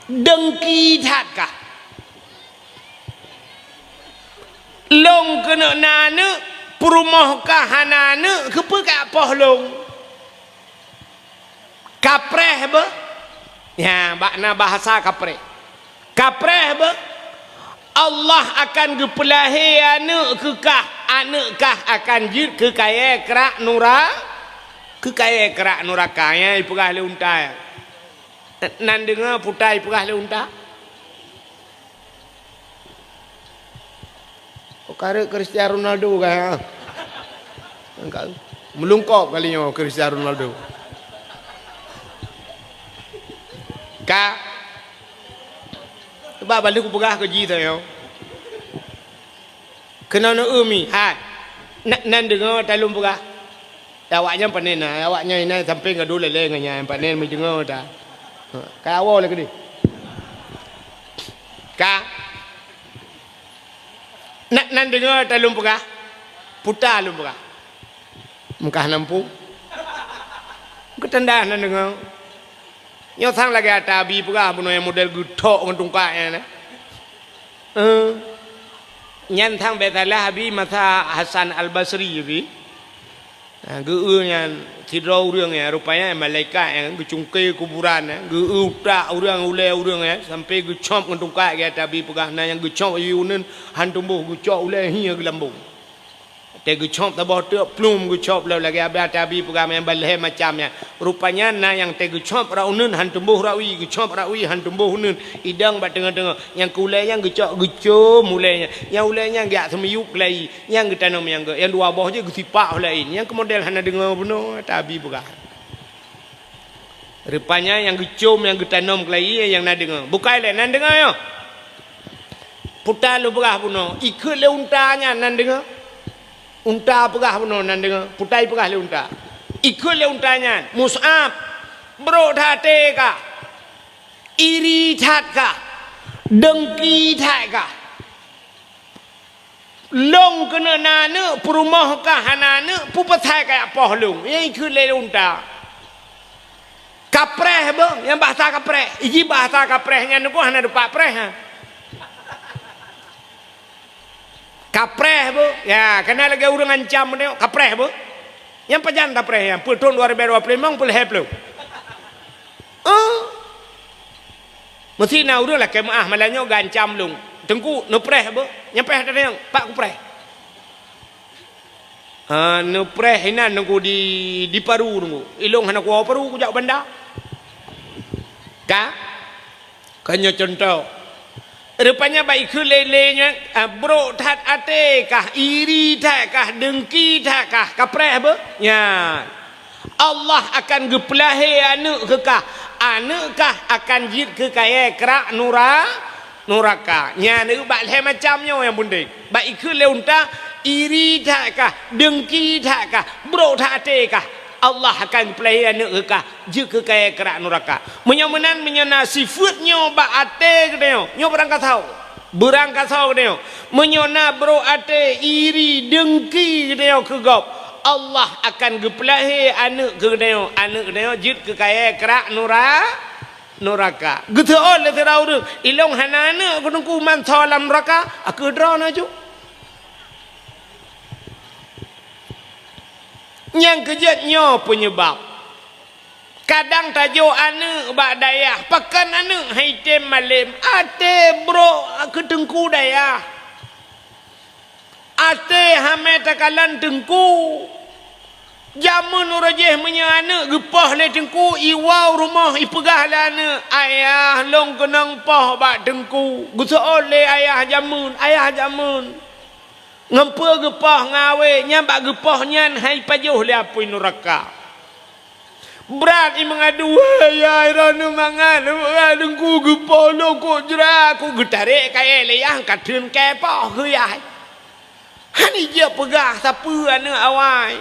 Dengki that kah? Lôn keuneuk na aneuëk, peurumoh kah hana aneuëk, keupeue kapoh lôn?" Kapreh beuh. Nyan, bak na bahasa kapreh. Kapreh beuh. Allah akan geupeulahé aneuëk keu kah, aneuëk kah akan jeuet keu kayée krak nura-, keu kayée krak nuraka. Nyan ipeugah lé unta. Nan deungoe peue ipeugah lé unta? Oh, ka rhot Cristiano Ronaldo kah, ya? Ka meulungkop kali nyoe Cristiano Ronaldo. Ka. Bak balik kupeugah keu jih tanyoe. Keunoe neu-eu mi, hai. Na-, nan deungoe ta lôn peugah. Awaknyan panen na, awaknyan inan sampoe gadôh lé-lé ngon nyan, panen meudeungoe ta. Ha, ka awoe lé keudeh. Ka. Na-, nan deungoe ta lôn peugah. Puta lôn peugah. Meukah nampu. Geutanda nan deungoe. Nyoe sang lagée ata Abi peugah bunoe nyang model geuthok ngon tungkat nyan, eh. Eh. Nyan sang bék salah Abi masa Hasan Al-Basri, Abi. Ha, geu-eu nyan sidroe ureuëng nyan, rupanya malaikat nyang geucungke kuburan nyan, geu-eu utak ureuëng, ulée ureuëng nyan, sampoe geucop ngon tungkat, gata Abi peugah na nyang geucop yu uneun han tumboh, geucop ulée hi geulambong. Watée geucop saboh teuk, plum geucop lom lagée Abi, Abi peugah nyang balhée macam nyan. Rupanya na nyang watée geucop rot uneun han tumboh rot wie, geucop rot wie han tumboh uneun, idong bak teungoh-teungoh. Nyang keu ulée nyan geucop geucom ulée nyan. Nyang ulée nyan geujak seumiyueb keulayi, nyang geutanom nyang geu-, nyang dua boh jih geusipak ulée laén. Nyang keu model hana deungoe bunoe, ata Abi peugah. Rupanya nyang geucom nyang geutanom keulayi nyang na deungoe. Bukai lé nan deungoe nyoe. Puta lôn peugah bunoe, ikheun lé unta nyan nan deungoe. Unta peugah bunoe nan deungoe, puta ipeugah lé unta. Ikheun lé unta nyan, "Mus'ab, brok that até kah? Iri that kah? Dengki that kah? Lôn keuneuk na aneuëk, peurumoh kah hana aneuëk, peue pasai kajak poh lôn?" Nyan ikheun lé unta. Kapreh beuh, nyang bahasa kapreh. Iji bahasa kapreh nyan nyoe hana dipat preh, ha. Kapreh beuh, ya, kana lagée ureuëng ancam nyoe, kapreh beuh. Nyang pajan tapreh nyan, peuet thon dua ribée dua ploh limong, peuet lhée ploh. Oh. Meusti na ureuëng lakée meuáh malam nyoe geuancam lôn. "Teungku, neupreh beuh." Nyang preh teudeung, "Pat kupreh?" "Ha, neupreh inan Teungku di, di Paru Teungku. Ilôn hana kuwoe Paru, kujak banda." Ka? Ka nyoe cuntoh. Rupanya bak ikheun lé-lé nyan, ah, brok that até kah, iri that kah, dengki that kah, kapreh beuh? Nyan. Allah akan geupeulahé aneuëk keu kah, aneuëk kah akan jeuet keu kayée krak nura-, nuraka. Nyan bak lhée macam nyoe nyang peunteng. Bak ikheun lé unta, iri that kah, dengki that kah, brok that até kah, Allah akan geupeulahé aneuëk keu kah, jeuet keu kayée krak nuraka. Meunyoe meunan, meunyoe na sifeuet nyoe bak até geutanyoe, nyoe beurangkasoe. Beurangkasoe geutanyoe. Meunyoe na brok até, iri, dengki geutanyoe keu gob, Allah akan geupeulahé aneuëk keu geutanyoe, aneuëk geutanyoe jeuet keu kayée krak nura-, Nuraka. Geuseuôt lé sidroe ureuëng, "Ilong hana aneuëk keu Teungku, man soe lam nuraka?" Akeuh droe na ju. Nyang keujeuet nyoe peunyebab. Kadang tajok aneuëk bak dayah, pakon aneuëk hai tem malem, até brok keu teungku dayah. Até hamé takalon teungku. Jameun uroe jéh meunyoe aneuëk geupoh lé teungku, iwoe u rumoh ipeugah lé aneuëk, "Ayah, lôn keunong poh bak teungku." Geuseuôt lé ayah jameun, ayah jameun. Ngon peue geupoh ngon awé, nyan bak geupoh nyan hai pajoh lé apui nuraka. Brat i meungadu, "Weh, ya, droeneuh mangat, teungku geupoh lôn kok jra, kok geutarek kayée lé yah ka theun kée poh keu yah." Hana jeuet peugah sapeue aneuëk awai.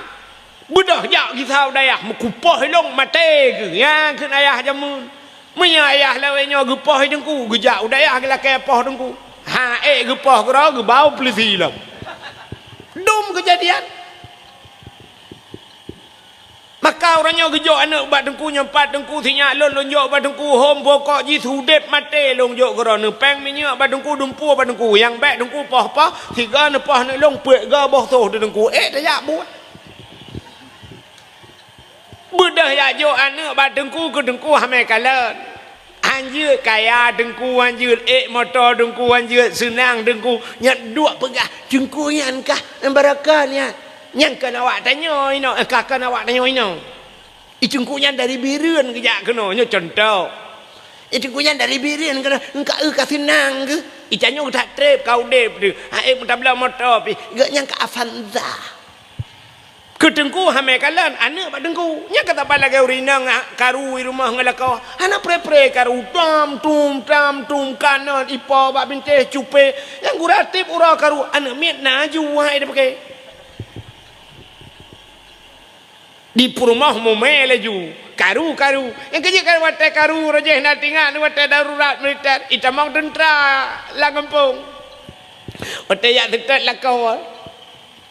Beudôh jak gisa u dayah, "Meukupoh ilong maté keuh," nyan kheun ayah jameun. Meunyoe ayah lawét nyoe geupoh teungku, geujak u dayah geulakée poh teungku. Ha ék geupoh keudroe, geubau peulisi lom. Dum keujadian. Maka uroe nyoe geujok aneuëk bak teungku, nyoe pat teungku, sinyak lôn, lôn jok bak teungku, hom bukok jih seudeb maté lôn jok keudroe, neupéng minyeuk bak teungku, dumpeue bak teungku, nyang bék teungku poh-poh, sigoe neupoh aneuëk lôn, peuet goe boh soh di teungku, ék tajak buet. Beudôh jak jok aneuëk bak teungku, keu teungku hamé kalon. Hanjeuet kaya teungku, hanjeuet ék moto teungku, hanjeuet seunang teungku, nyan duek peugah, "Teungku nyan kah, barokon nyan." Nyan kon awak tanyoe inoe, eh, ka kon awak tanyoe inoe. I teungku nyan dari Bireuen geujak keunoe, nyoe cuntoh. I teungku nyan dari Bireuen keunoe, engka eu ka seunang geuh. I tanyoe that treb ka udeb deuh. Ha ék meutabloe moto pih, geuh nyan ka Avanza. Keu teungku hamé kalon aneuëk bak teungku. Nyan ka saban lagée ureuëng inong, ah, karu i rumoh ngon lakoe. Hana pre-pre karu, tam tum, tam tum, kanon, ipo bak bintéh, cupé. Nyang gura teb uroe karu, aneuëk miet na ju hai dipaké. Di peurumoh mumé laju, karu-karu. Nyang keujeuet kan watée karu, roh jih na tingat watée darurat militer, itamong teuntra lam gampông. Watée jak seutôt lakoe.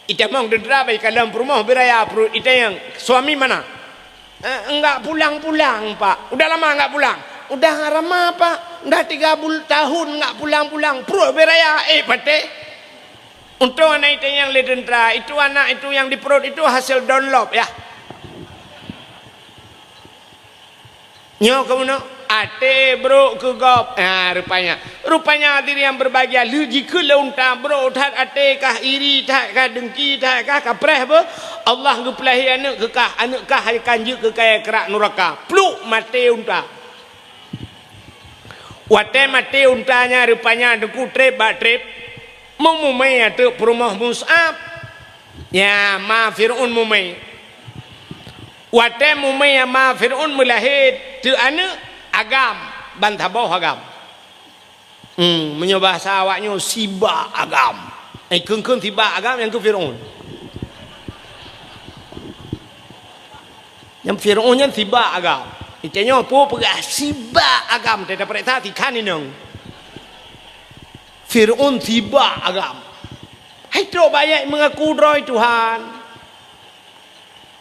Itamong teuntra bak ikalon peurumoh beuraya pruet itanyong, "Suami mana?" "Eh, enggak pulang-pulang, Pak." "Udah lama enggak pulang?" "Udah lama, Pak. Udah tiga bul-, tahun enggak pulang-pulang." Pruet beuraya, eh, patéh. Untông aneuk itanyong lé teuntra, "Itu anak itu yang di perut itu hasil download, ya?" Nyoe keunoe, até brok keu gob. Ha, rupanya. Rupanya hadirin yang berbahagia, lheueh jikheun lé unta brok that até kah, iri that kah, dengki that kah, kapreh beuh, Allah geupeulahé aneuëk keu kah, aneuëk kah akan jeuet keu kayée krak nuraka. Pluk maté unta. Watée maté unta nyan rupanya teungku treb bak treb. Meumumé ateueh peurumoh Mus'ab. Ya, ma Fir'aun mumé. Watée mumé ma Fir'aun meulahé teuk aneuëk agam, ban saboh agam. Hmm, meunyoe bahasa awak nyoe sibak agam. Eh, kheun-kheun sibak agam nyang keu Fir'aun. Nyang Fir'aun nyan sibak agam. Itanyoe peue peugah sibak agam, teuta peuriksa sikhan inong. Fir'aun sibak agam. Hai trok bak ayat meungaku droe Tuhan.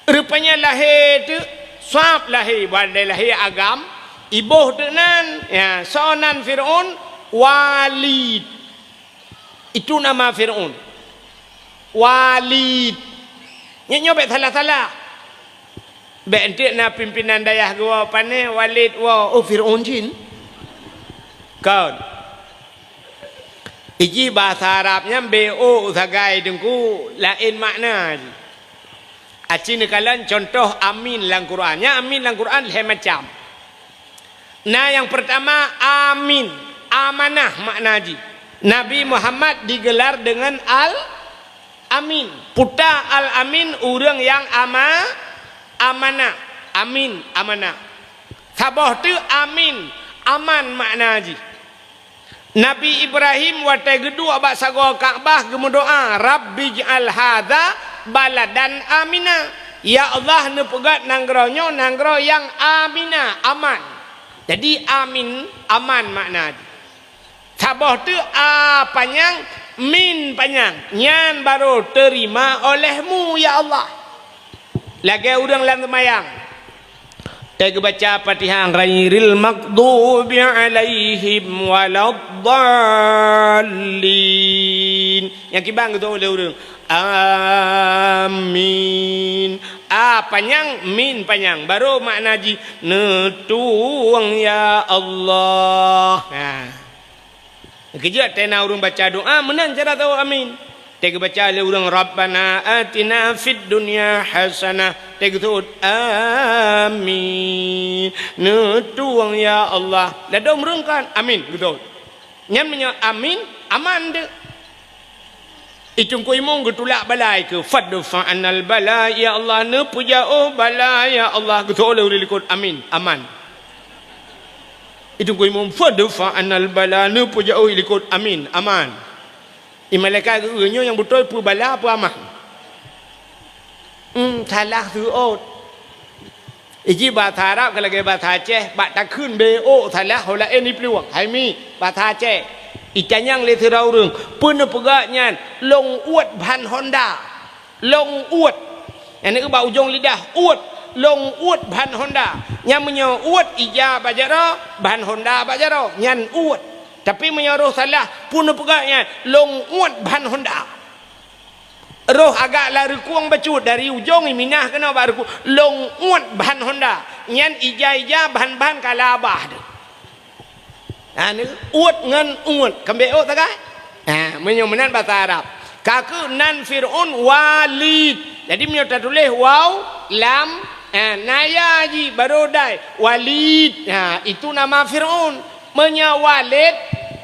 Rupanya lahé teuk, sab lahé, ban lahé agam, iboh teuk nan, ya, soe nan Fir'aun, Walid. Itu nama Fir'aun. Walid. Nyoe, nyoe bék salah-salah. Bék enteuk na pimpinan dayah geuwoe pané, Walid woe, oh, Fir'aun jin. Kon. Iji bahasa Arab nyan B O sagai teungku, laén makna jih. Aci neukalon contoh amin lam Quran. Nyan amin lam Quran lhée macam. Na nyang peurtama amin, amanah makna jih. Nabi Muhammad digelar deungon Al-Amin. Puta Al-Amin ureuëng nyang ama-, amanah. Amin, amanah. Saboh teuk amin, aman makna jih. Nabi Ibrahim watée geuduek bak sagoe Ka'bah geumeudoá, "Rabbij'al hadza baladan amina." Ya Allah, neupeugét nanggroe nyoe nanggroe nyang amina, aman. Jadi amin, aman makna jih. Saboh teuk a panyang, min panyang, nyan barô teurima olehmu, ya Allah. Lagée ureuëng lam seumayang. Teubaca Fatihah, ghairil maghdubi alaihim waladdallin. Nyang kiban geutôh lé ureuëng. Amin. A panyang, min panyang. Baru makna jih, neutueng ya Allah. Nah. Keujeuet tena ureuëng baca doa, meunan cara tawök amin. Teubaca lé ureuëng, "Rabbana atina fid dunya hasanah." Teugeusut, "Amin." Neutueng ya Allah. Ladôm ureuëng kan, "Amin." Geusut. Nyan meunyoe amin, aman deuh. Itungku imum geutulak balai keu, "Fadfa anal bala, ya Allah, neupeujauh bala, ya Allah." Geusut lé ureuëng likot, "Amin." Aman. Itungku imum, "Fadfa anal bala," neupeujauh likot, "Amin." Aman. I malaikat geu-, nyoe nyang beutôi peue bala, peue aman. Hmm, salah seuôt. Iji bahasa Arab ka lagée bahasa Aceh, bak takheun bé ôk salah ho laén iplueng. Hai mi, bahasa Aceh. Itanyong lé sidroe ureuëng, "Peue neupeugah nyan, long uet ban honda?" Long uet. Nyan bak ujong lidah, uet. Long uet ban honda. Nyan meunyoe uet ija bak jaroe, ban honda bak jaroe. Nyan uet. Tapi meunyoe roh salah, peue neupeugah nyan, long uet ban honda. Roh agak lam reukueng bacut, dari ujong iminah keunoe bak reukueng, long uet ban honda. Nyan ija-ija ban-ban ka labah deuh. Ha, ni uet ngon uet, keumbek ôk sagai? Ha, meunyoe meunan basa Arab. Ka keuh nan Fir'aun Walid. Jadi meunyoe tatuléh waw, lam, ha, na ya jih baru dai. Walid. Ha, itu nama Fir'aun. Meunyoe Walid,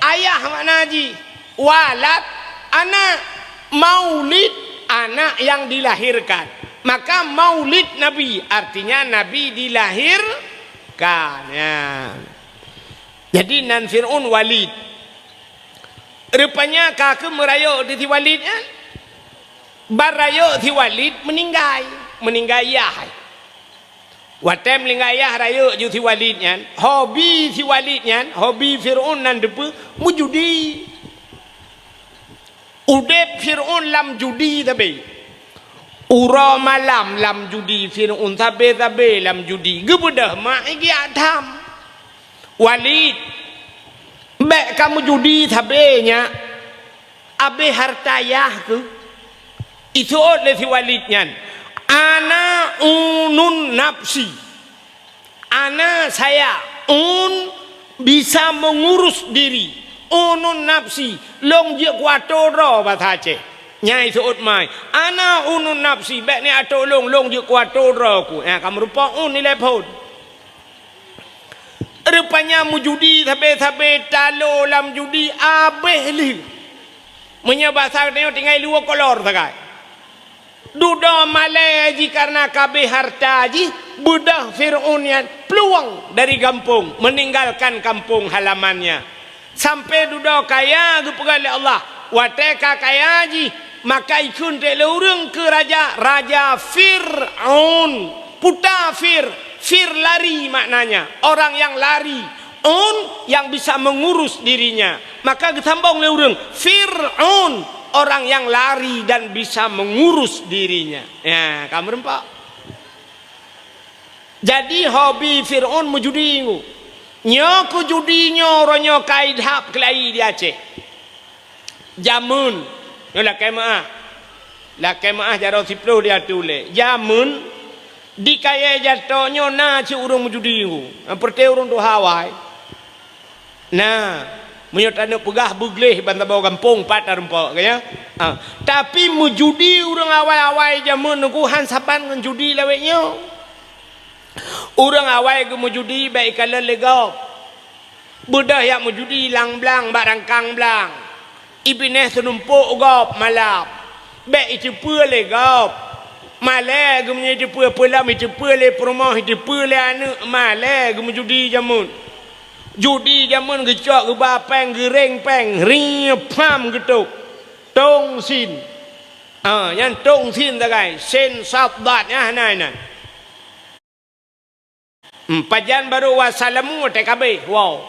ayah makna jih. Walad, anak. Maulid, anak yang dilahirkan. Maka maulid Nabi, artinya Nabi dilahirkan. Ya. Jadi nan Fir'aun Walid. Rupanya ka keuh meurayeuk di si Walid nyan. Ban rayeuk si Walid meuninggai, meuninggai yah. Watée meuninggai yah rayeuk ju si Walid nyan, hobi si Walid nyan, hobi Fir'aun nan teupeue meujudi. Udeb Fir'aun lam judi sabe. Uroe malam lam judi, Fir'aun sabe-sabe lam judi. Geubeudôh mak igiak tham. Walid, bék kamoe judi sabe nyak. Abéh harta yah keuh. Iseuôt lé si Walid nyan, "Ana unun nafsi." Ana saya, un, bisa mengurus diri. Unun nafsi, lôn jeuet kuatô droe basa Aceh. Nyai seuôt mai, ana unun nafsi, bék ni atô lôn, lôn jeuet kuatô droe ku. Nyang ka meurumpok un ilée phon. Rupanya meujudi sabe-sabe talo lam judi abéh lheueh. Meunyoe basa tanyoe tinggai luwa kolor sagai. Dudoe malée jih kareuna ka abéh harta jih, beudôh Fir'aun nyan plueng dari gampông, meninggalkan kampung halamannya. Sampoe dudoe kaya geupeugah lé Allah, watée ka kaya jih, maka ikheun teuk lé ureuëng keu raja, Raja Fir'aun. Puta Fir, Fir lari maknanya, orang yang lari. Un yang bisa mengurus dirinya. Maka geusambong lé ureuëng, Fir'aun, orang yang lari dan bisa mengurus dirinya. Ya, ka meurumpok. Jadi hobi Fir'aun meujudi ngu. Nyoe keu judi nyoe uroe nyoe ka idhab keulayi di Aceh. Jameun, nyoe lakée meuáh. Lakée meuáh jaroe siplôh di ateueh ulée. Jameun, di kayée jatok nyoe na cit ureuëng meujudi ngu. Peureuté ureuëng tuha awai. Na, meunyoe taneuk peugah beugleh ban saboh gampông pat tarumpok, ka nyan? Ha. Tapi meujudi ureuëng awai-awai jameun nyoe han saban ngon judi lawét nyoe. Ureuëng awai geumeujudi bék ikalon lé gob. Beudôh jak meujudi lam-blang bak rangkang blang. Ibinéh seunumpok gob malam. Bék iteupeue lé gob. Malée geumeunyoe iteupeue, peulom iteupeue lé peurumoh, iteupeue lé aneuëk, malée geumeujudi jameun. Judi jameun geucok geuba péng, geuréng péng, rieb pham geutôb. Tong sin. Ah, nyan tong sin sagai, sin sad dad nyan hana inan. Hmm, pajan barô wasalamu teuh ka abéh, wow.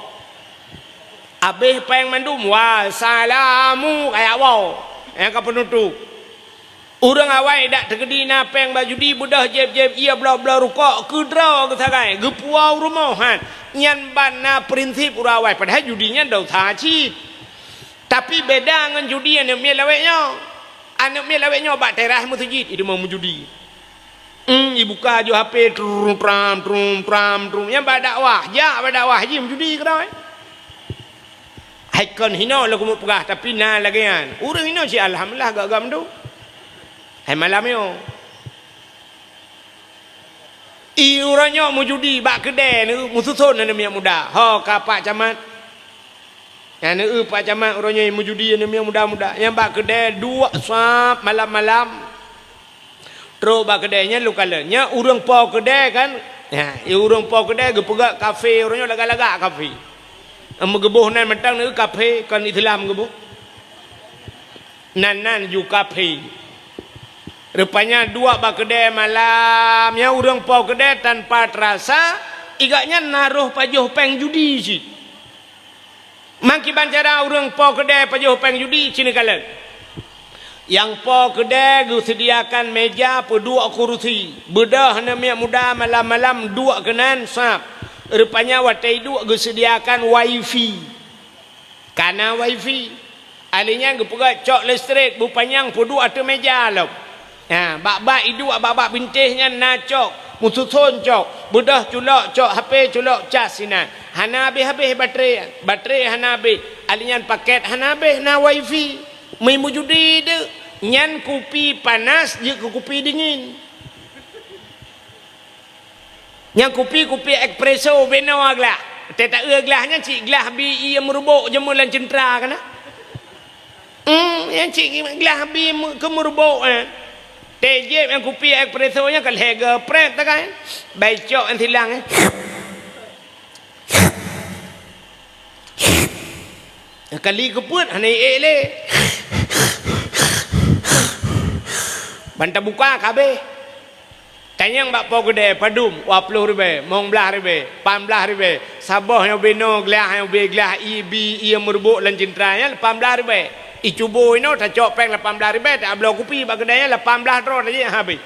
Abéh péng mandum, wasalamu, kayak wow. Nyang ka peunutôp. Ureuëng awai dak teukeudi na péng bak judi, beudôh jieb-jieb ié bloe-bloe rukok, keudroe geusagai, geupuwoe u rumoh han. Nyan ban na prinsip ureuëng awai, padahai judi nyan desya cit. Tapi beda ngon judi aneuëk miet lawét nyoe. Aneuëk miet lawét nyoe bak teras meuseujid, i deungon meujudi. Hmm, ibuka ju H P, trum, tram, trum, tram, trum. Nyang bak dakwah, jak bak dakwah, jih meujudi keudroe. Hai kon hinoe lôn keumeung peugah, tapi na lagée nyan. Ureuëng hinoe cit alhamdulillah gak-gak meudu. Hai malam nyoe. I uroe nyoe meujudi bak keudée ni, meususon aneuëk miet muda. Ho ka Pak Camat. Nyan, eu, Pak Camat uroe nyoe meujudi aneuëk miet muda-muda. Nyang bak keudée duek sab malam-malam. Trok bak keudée nyan lôn kalon. Nyan ureuëng po keudée kan. Nyan, ureuëng po keudée geupeugah kafé, uroe nyoe lagak-lagak kafé. Meugeuboh nan mantong ni kafé, kon Islam geuboh. Nan-nan ju kafé. Rupanya duek bak keudée malam, nyan ureuëng po keudée tanpa terasa, i gobnyan na roh pajoh péng judi cit. Mangkiban cara ureuëng po keudée pajoh péng judi, ci neukalon. Nyang po keudée geuseudiakan meja peuduek kurusi, beudôh aneuëk miet muda malam-malam duek keunan sab. Rupanya watée duek geuseudiakan wifi. Kana wifi. Ahli nyan geupeugah cok listrik beupanyang peuduek ateueh meja lom. Ha, bak-bak iduek bak-bak bintéh nyan na cok, meususon cok, beudôh culok cok H P culok cas sinan. Hana habéh-habéh baterai, baterai hana habéh. Ahli nyan paket hana habéh na wifi. Meumeujudi deuek, nyan kupi panas jeuet keu kupi dingin. Nyang kupi, kupi espresso binoe glah. Teuta eu glah nyan cit glah bi ié meurubok jeumeu lam ceuntra kana. Hmm, nyan cit glah bi keumeurubok eh. Teujieb nyang kupi espresso nyan ka lhée geuprét takai. Bai cok nyang silang eh. Kali keupeuet hana ék lé. Ban tabuka ka habéh. Tanyong bak po keudée padum, dua ploh ribée, mong blaih ribée, lapan blaih ribée. Saboh nyang binoe glah nyang ubé glah ié bi ié meurubok lam ceuntra nyan lapan blaih ribée. Icubo inoe tacok péng lapan blaih ribée, tabloe kupi bak keudée nyan lapan blaih droe tajak habéh.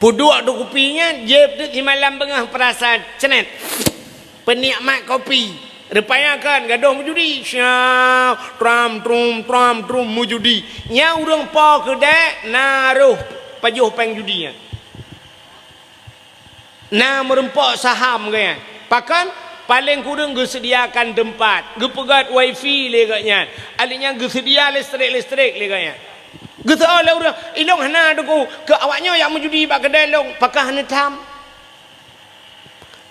Peuduek dua kupi nyan jieb teuk simalam beungoh peurasa ceunet. Peunikmat kopi. Rupanya kan gadôh meujudi. Sya, tram trum tram trum meujudi. Nyang ureuëng po keudée na roh pajoh péng judi nyan. Na meureumpok saham geuh nyan. Pakon? Paleng kureueng geuseudiakan teumpat, geupeugét wifi lé geuh nyan. Ahli nyan geuseudia listrik-listrik lé geuh nyan. Geuseuôt lé ureuëng, ilong hana deungoe keu awaknyoe nyang meujudi bak keudée long, pakah neutam.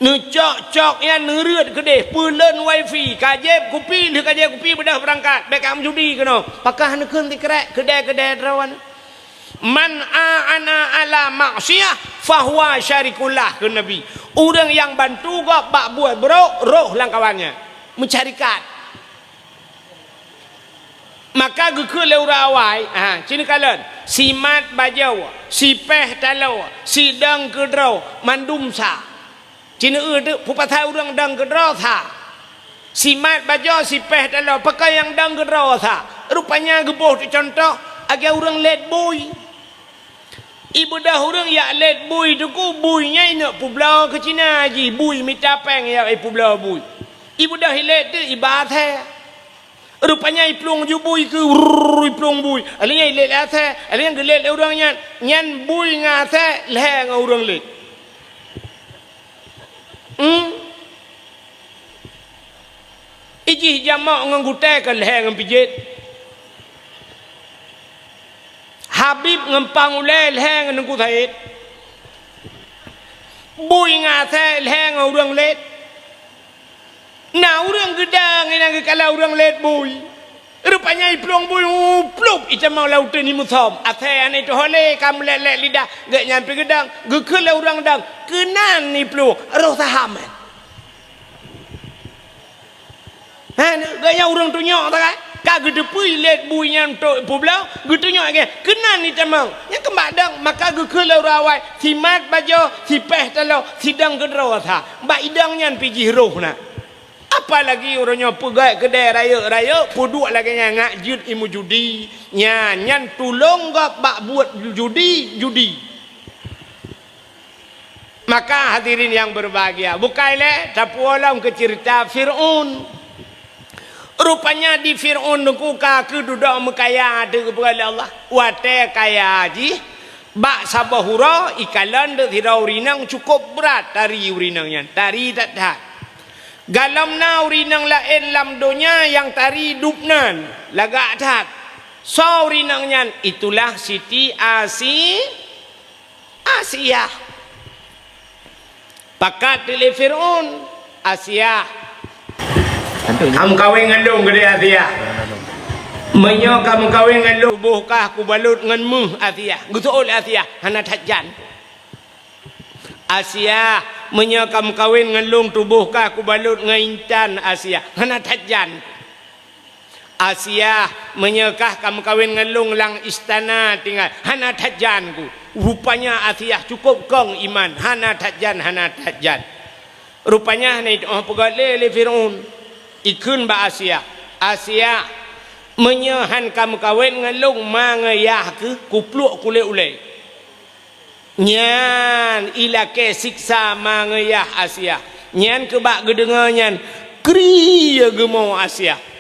Neucok-cok nyan neureuet keudeh, peuleuen wifi, ka jieb kupi, lheueh ka jieb kupi beudôh beurangkat, bék ka meujudi keunoe. Pakah neukheun sikrek, keudée-keudée droe nyan. Man a'ana ala maksiyah fahuwa syarikun lah, kheun Nabi. Ureuëng nyang bantu gob bak buet brok, roh lam kawan nyan. Meusyarikat. Maka geukheun lé ureuëng awai, ha, ci neukalon, simat bajoe, sipéh taloe, sidong keudroe, mandum sa. Ci neueu teuk peue pasai ureuëng dong keudroe sa. Simat bajoe, sipéh taloe, pakon nyang dong keudroe sa. Rupanya geuboh teuk cuntoh, lagée ureuëng lét bui. Ibeudôh ureuëng jak lét bui teungku, bui nyan ineuk peubloe keu Cina jih, bui mita péng jak ipeubloe bui. Ibeudôh ilét teuk iba asée. Rupanya iplueng ju bui keu, rrrr, iplueng bui. Alheuh nyan ilét lé asée, alheuh nyan geulét lé ureuëng nyan. Nyan bui ngon asée lhée ngon ureuëng lét. Hmm? Ijih jamok ngon gutée ka lhée ngon pijet. Habib ngon pang ulée lhée ngon Teungku Said. Bui ngon asée lhée ngon ureuëng lét. Na ureuëng geudang inan geukalon ureuëng lét bui. Rupanya iplueng bui, u, plup, itamong lam uteuen imusom. Asée hana iteuho lé, ka meulét-lét lidah, gobnyan pih geudang, geukheun lé ureuëng dang, keunan iplueng, roh saham nyan. Ha, gobnyan ureuëng tunyok sagai. Ka geuteupeue lét bui nyan untuk peubloe, geutunyok lagée, keunan itamong. Nyang keumbak dang, maka geukheun lé ureuëng awai, simat bajoe, sipéh taloe, sidong keudroe sa. Bak idong nyan pih jih roh na. Apalagi uroe nyoe peugét keudè rayeuk-rayeuk, peuduek lagèe nyan ngat jeuet ilmu judi. Nyan, nyan tulông gob bak buet judi, judi. Maka hadirin yang berbahagia, bukai lé tapuwoe lom keu ceurita Fir'aun. Rupanya di Fir'aun nungku ka keuh dudoe meukaya teuh geupeugah lé Allah. Watèe kaya jih, bak saboh uroe ikalon deuh sidroe ureueng inong cukôp brat tari ureueng inong nyan. Tari that-that. Galom na ureueng inong laén lam donya nyang tari dub nan, lagak that. Soe ureueng inong nyan? Itulah Siti Asi-, Asiah. Pakat lé Fir'aun, "Asiah, ka meukawen ngon lôn keudéh Asiah. Meunyoe ka meukawen ngon lôn, tuboh kah kubalot ngon méuh Asiah." Geuseuôt lé Asiah, "Hana that jan." "Asiah, meunyoe ka meukawen ngon lôn, tuboh kah kubalot ngon intan Asiah." "Hana that jan." "Asiah, meunyoe kah ka meukawen ngon lôn lam istana tinggai." "Hana that jan ku." Rupanya Asiah cukôp kong iman, "Hana that jan, hana that jan." Rupanya na itu peugah lé, lé Fir'aun. Ikheun bak Asiah, "Asiah, meunyoe han ka meukawen ngon lôn, ma ngon yah keuh kupluek kulét ulèe." Nyan ilakèe siksa ma ngon yah Asiah. Nyan keuh bak geudeungoe nyan, kri geumoe Asiah.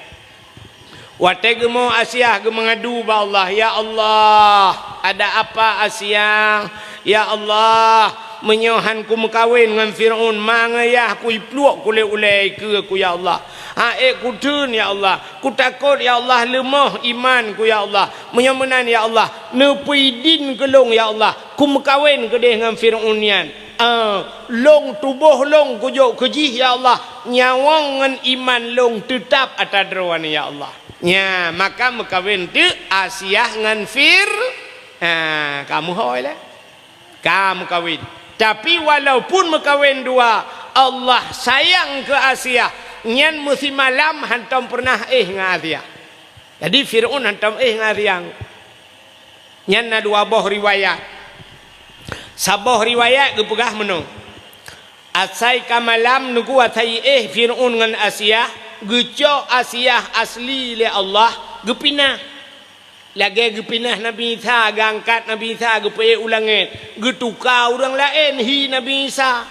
Watèe geumoe Asiah geumeungadu bak Allah, "Ya Allah, ada apa Asiah? Ya Allah, meunyoe han kumeukawen ngon Fir'aun, ma ngon yah kuipluek kulét ulèe keue ku, ya Allah. Hana ék kuteun, ya Allah. Kutakot, ya Allah, leumoh iman ku, ya Allah. Meunyoe meunan, ya Allah, neupeuidin keu lôn, ya Allah, kumeukawen keudéh ngon Fir'aun nyan. Ah, lôn tuboh lôn kujok keu jih, ya Allah, nyawöng ngon iman lôn teutab ata droe nyoe, ya Allah." Nya, maka meukawen teuk Asiah ngon Fir-, ha, ka meuhôi lé. Ka meukawen. Tapi walaupun meukawen dua, Allah sayang keu Asiah, nyan meusimalam hantom peureunah éh ngon Asiah. Jadi Fir'aun hantom éh ngon Asiah. Nyan na dua boh riwayat. Saboh riwayat geupeugah meunoe, asai ka malam nungku asai éh Fir'aun ngon Asiah, geucok Asiah asli lé Allah, geupinah. Lagèe geupinah Nabi Isa, geuangkat Nabi Isa geupeuék u langèt, geutuka ureueng laén hi Nabi Isa.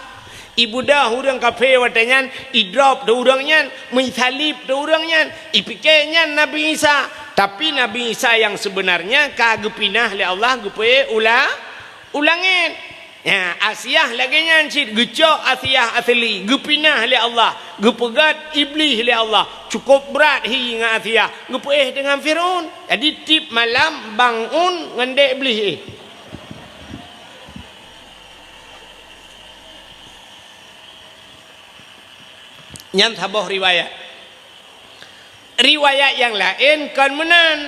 Ibeudôh ureueng kafé watèe nyan, idrop teuh ureueng nyan, meuisalib teuh ureueng nyan, ipike nyan Nabi Isa. Tapi Nabi Isa nyang seubeunarnya ka geupinah lé Allah geupeuék u la-, u langèt. Nya, Asiah lagèe nyan cit, geucok Asiah asli, geupinah lé Allah, geupeugöt Iblih lé Allah, cukôp brat hi ngon Asiah, geupeuéh deungon Fir'aun. Jadi tiep malam bang un ngon dek Iblih éh. Nyan saboh riwayat. Riwayat nyang laén kon meunan.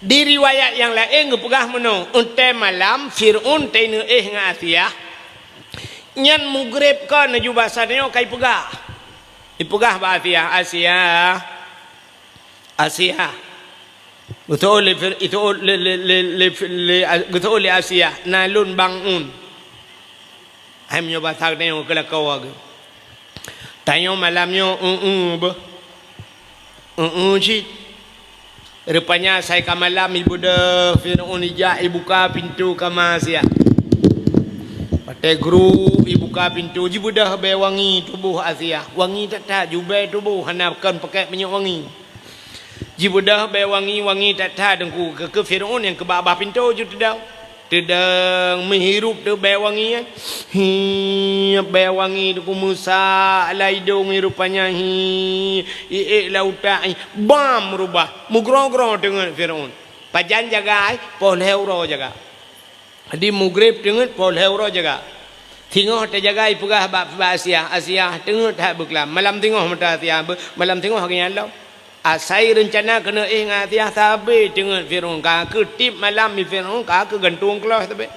Di riwayat nyang laén geupeugah meunoe, untée malam Fir'aun teuineuh éh ngon Asiah, nyan Mugreb kon laju basa tanyoe ka ipeugah. Ipeugah bak Asiah, "Asiah, Asiah." Geuteuôt lé Fir-, iteuôt lé, lé, lé, lé, lé, geuteuôt lé Asiah, "Na lôn bang un." Hai meunyoe basa tanyoe keulakoe geuh. Tanyoe malam nyoe eu-eu beuh. Eu-eu cit. Rupanya asai ka malam ibeudôh Fir'aun ijak ibuka pintoe kama Asiah. Watée grueb ibuka pintoe, jibeudôh bée wangi tuboh Asiah. Wangi that-that, jubée tuboh hana kon pakék minyeuk wangi. Jibeudôh bée wangi-wangi that-that teungku, keu, keu Fir'aun nyang keu babah pintoe ju teudong. Teudong meuhirup teuh bée wangi nyan. Hi, bée wangi teungku meusak lam idong rupanya hi, iék lam utak hi. Bam rubah, meugroe-groe teungeut Fir'aun. Pajan jaga ai, poh lhée uroe jaga. Di Mugreb teungeut poh lhée uroe jaga. Singoh teujaga ipeugah bak, bak Asiah, "Asiah, teungeut that beuklam." Malam singoh meuta Asiah beu-, malam singoh lagée nyan lom. Asai reuncana keuneuk éh ngon Asiah sabe teungeut Fir'aun, ka keuh tiep malam Fir'aun ka keuh gantung keuloh sabe.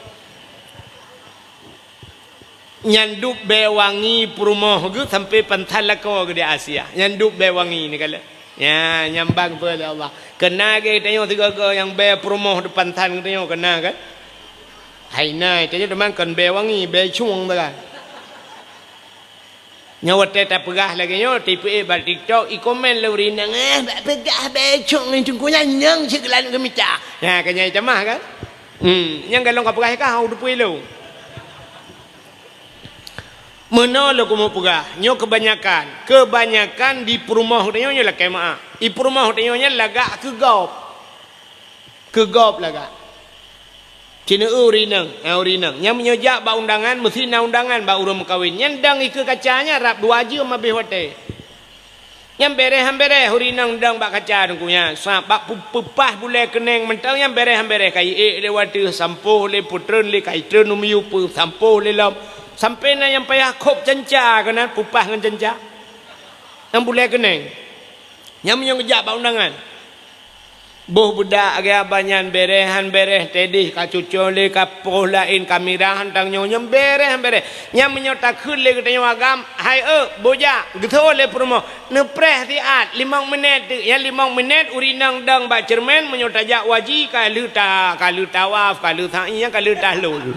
Nyan dub bée wangi peurumoh geuh sampoe pansan lakoe geuh di Asiah. Nyan dub bée wangi neukalon. Nya, nyang ban peue lé Allah. Keuna geutanyoe sigoe-goe nyang bée peurumoh deuh pansan geutanyoe keuna kan? Hai na, tanyoe teuma kon bée wangi, bée cueng teuka. Nyoe watée tapeugah lagée nyoe, tipeuék bak TikTok, ikomen lé ureuëng inong, "Eh, bak peugah becok ngon teungku nyan nyang sigeulalu geumita." Nah, ka nyan itamah kan? Hmm, nyang galong ka peugah ka, hau dupeue lo. Meunoe lôn keumeung peugah, nyoe keubanyakan, keubanyakan di peurumoh tanyoe nyoe lakée meuáh. Di peurumoh tanyoe nyan lagak keu gob. Keu gob lagak. Cineu ureuëng inong, ha, ureuëng inong. Nyang meunyoe jak bak undangan, meusti na undangan bak ureuëng meukawen. Nyan dang ikeue kaca nyan rab dua jeuem habéh watée. Nyan bereh han bereh ureuëng inong dang bak kaca teungku nyan. Sa bak pu-, peupah bulée keuneng mantong nyan bereh han bereh. Ka iék lé watée, sampoh lé, peutreun lé, ka itreun u miyueb, sampoh lé lom. Sampoe na nyang payah khôb canca keunan peupah ngon canca. Nyang bulée keuneng. Nyang meunyoe geujak bak undangan. Boh beudak lagée abah nyan bereh han bereh, teudeh ka cucoe lé, ka poh laén, ka mirah han tanyoe, nyan bereh han bereh. Nyan meunyoe takheun lé geutanyoe agam, "Hai eu, bujak," geutho lé peurumoh, "Neupreh siat, limong minét teuk." Nyan limong minét ureuëng inong dong bak ceureumen, meunyoe tajak waji ka lheueh ta-, ka lheueh tawaf, ka lheueh sa'i, nyan ka lheueh tahlul.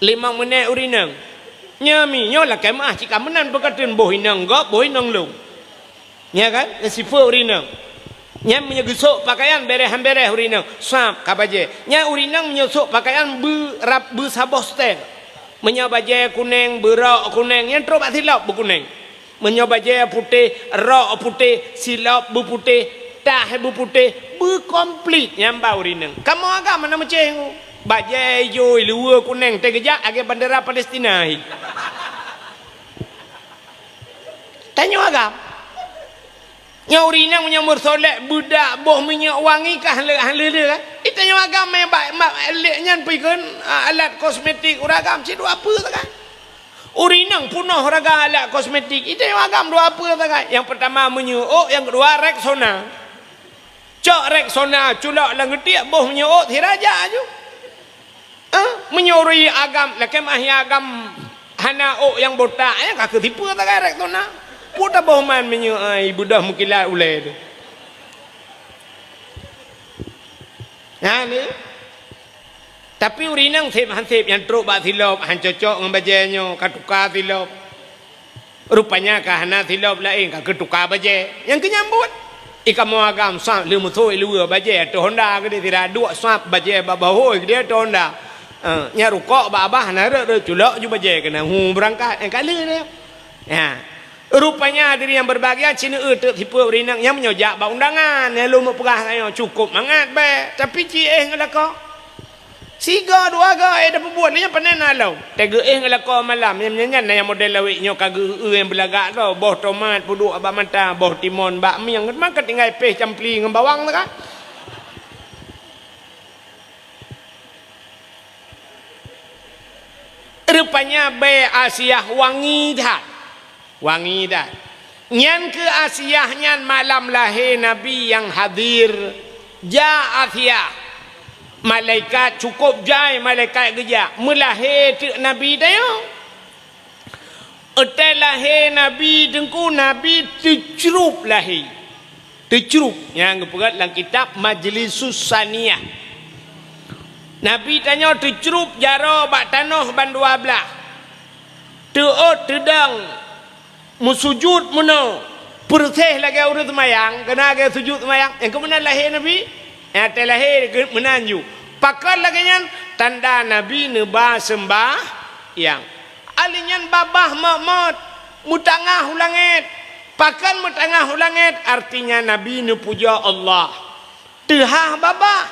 Limong minét ureuëng inong. Nyoe mi, nyoe lakée meuáh cit ka meunan peukateun boh inong gob, boh inong lôn. Nya kan? Sifeuet ureuëng inong. Nyan meunyoe geusok pakaian bereh han bereh ureuëng inong, sab ka bajée. Nyan ureuëng inong meunyoe sok pakaian beurab beusaboh stel. Meunyoe bajée kuneng, beurok kuneng, nyan trok bak silop beukuneng. Meunyoe bajée putéh, rok putéh, silop beuputéh, tah beuputéh, beukomplit nyan ba ureuëng inong. Kamoe agam hana meucéh ngu. Bajée ijo, luweue kuneng, teugeujak lagée bandera Palestina. Tanyoe agam. Nyoe ureuëng inong meunyoe meusolek beudak boh minyeuk wangi ka han le-, han le-le kan? Itanyoe agam mé bak, bak lek nyan pih kheun, a, alat kosmetik ureuëng agam cit dua peue sagai. Ureuëng inong peunoh raga alat kosmetik, itanyoe agam dua peue sagai. Nyang peutama minyeuk ôk, nyang keudua Rexona. Cok Rexona culok lam geutiek boh minyeuk ôk sira jak aju. Eh, meunyoe ureuëng agam, lakée meuáh agam hana ôk nyang botak, nyan ka keu sifeuet sagai Rexona. Peue taboh man minyeuk ai beudôh meukilat ulée teuh. Nyan ni. Tapi ureuëng inong seb han seb nyang trok bak silop, han cocok ngon bajée nyoe, ka tuka silop. Rupanya ka hana silop laén, ka keutuka bajée. Nyang keu nyambot. Ikamoe agam sab leumeusôi luweue bajée ateueh honda keudeh sira duek sab bajée bak bahôi keudeh ateueh honda. Eh, nyan rukok bak abah hana rot-rot culok ju bajée keunan hu beurangkat. Eh, ka lheueh nyan. Ya. Rupanya hadirin yang berbahagia, cineu eu teuk sifeuet ureuëng inong nyang meunyoe jak bak undangan, nyang lôn meupeugah tanyoe cukôp mangat bèk, tapi ci éh ngon lakoe. Sigoe dua goe éh tapeubuet, nyan pane na lom. Tageuéh ngon lakoe malam, nyan, nyan, nyan na nyang model lawét nyoe ka geu-eu nyang beulagak lom, boh tomat peuduek bak mata, boh timon bak mieng, maka tinggai péh campli ngon bawang tu kan. Rupanya bèe Asiah wangi that. Wangi that. Nyan keuh Asiah nyan malam lahé Nabi nyang hadir. Jak Asiah. Malaikat cukôp jai malaikat geujak. Meulahé teuk Nabi tanyoe. Watèe lahé Nabi teungku, Nabi teucrup lahé. Teucrup. Nyang geupeugah lam kitab Majlisus Saniyah. Nabi tanyoe teucrup jaroe bak tanoh bandua blah. Teuôt teudong. Meusujut meunoe, peureuseh lagèe ureueng seumayang, keunan lagèe sujut seumayang. Nyang keuh meunan lahé Nabi, nyang watèe lahé meunan ju. Pakon lagèe nyan? Tanda Nabi neuba seumbahyang. Ahli nyan babah mot-mot, meutangah u langèt. Pakon meutangah u langèt? Artinya Nabi neupujoe Allah. Teuhah babah.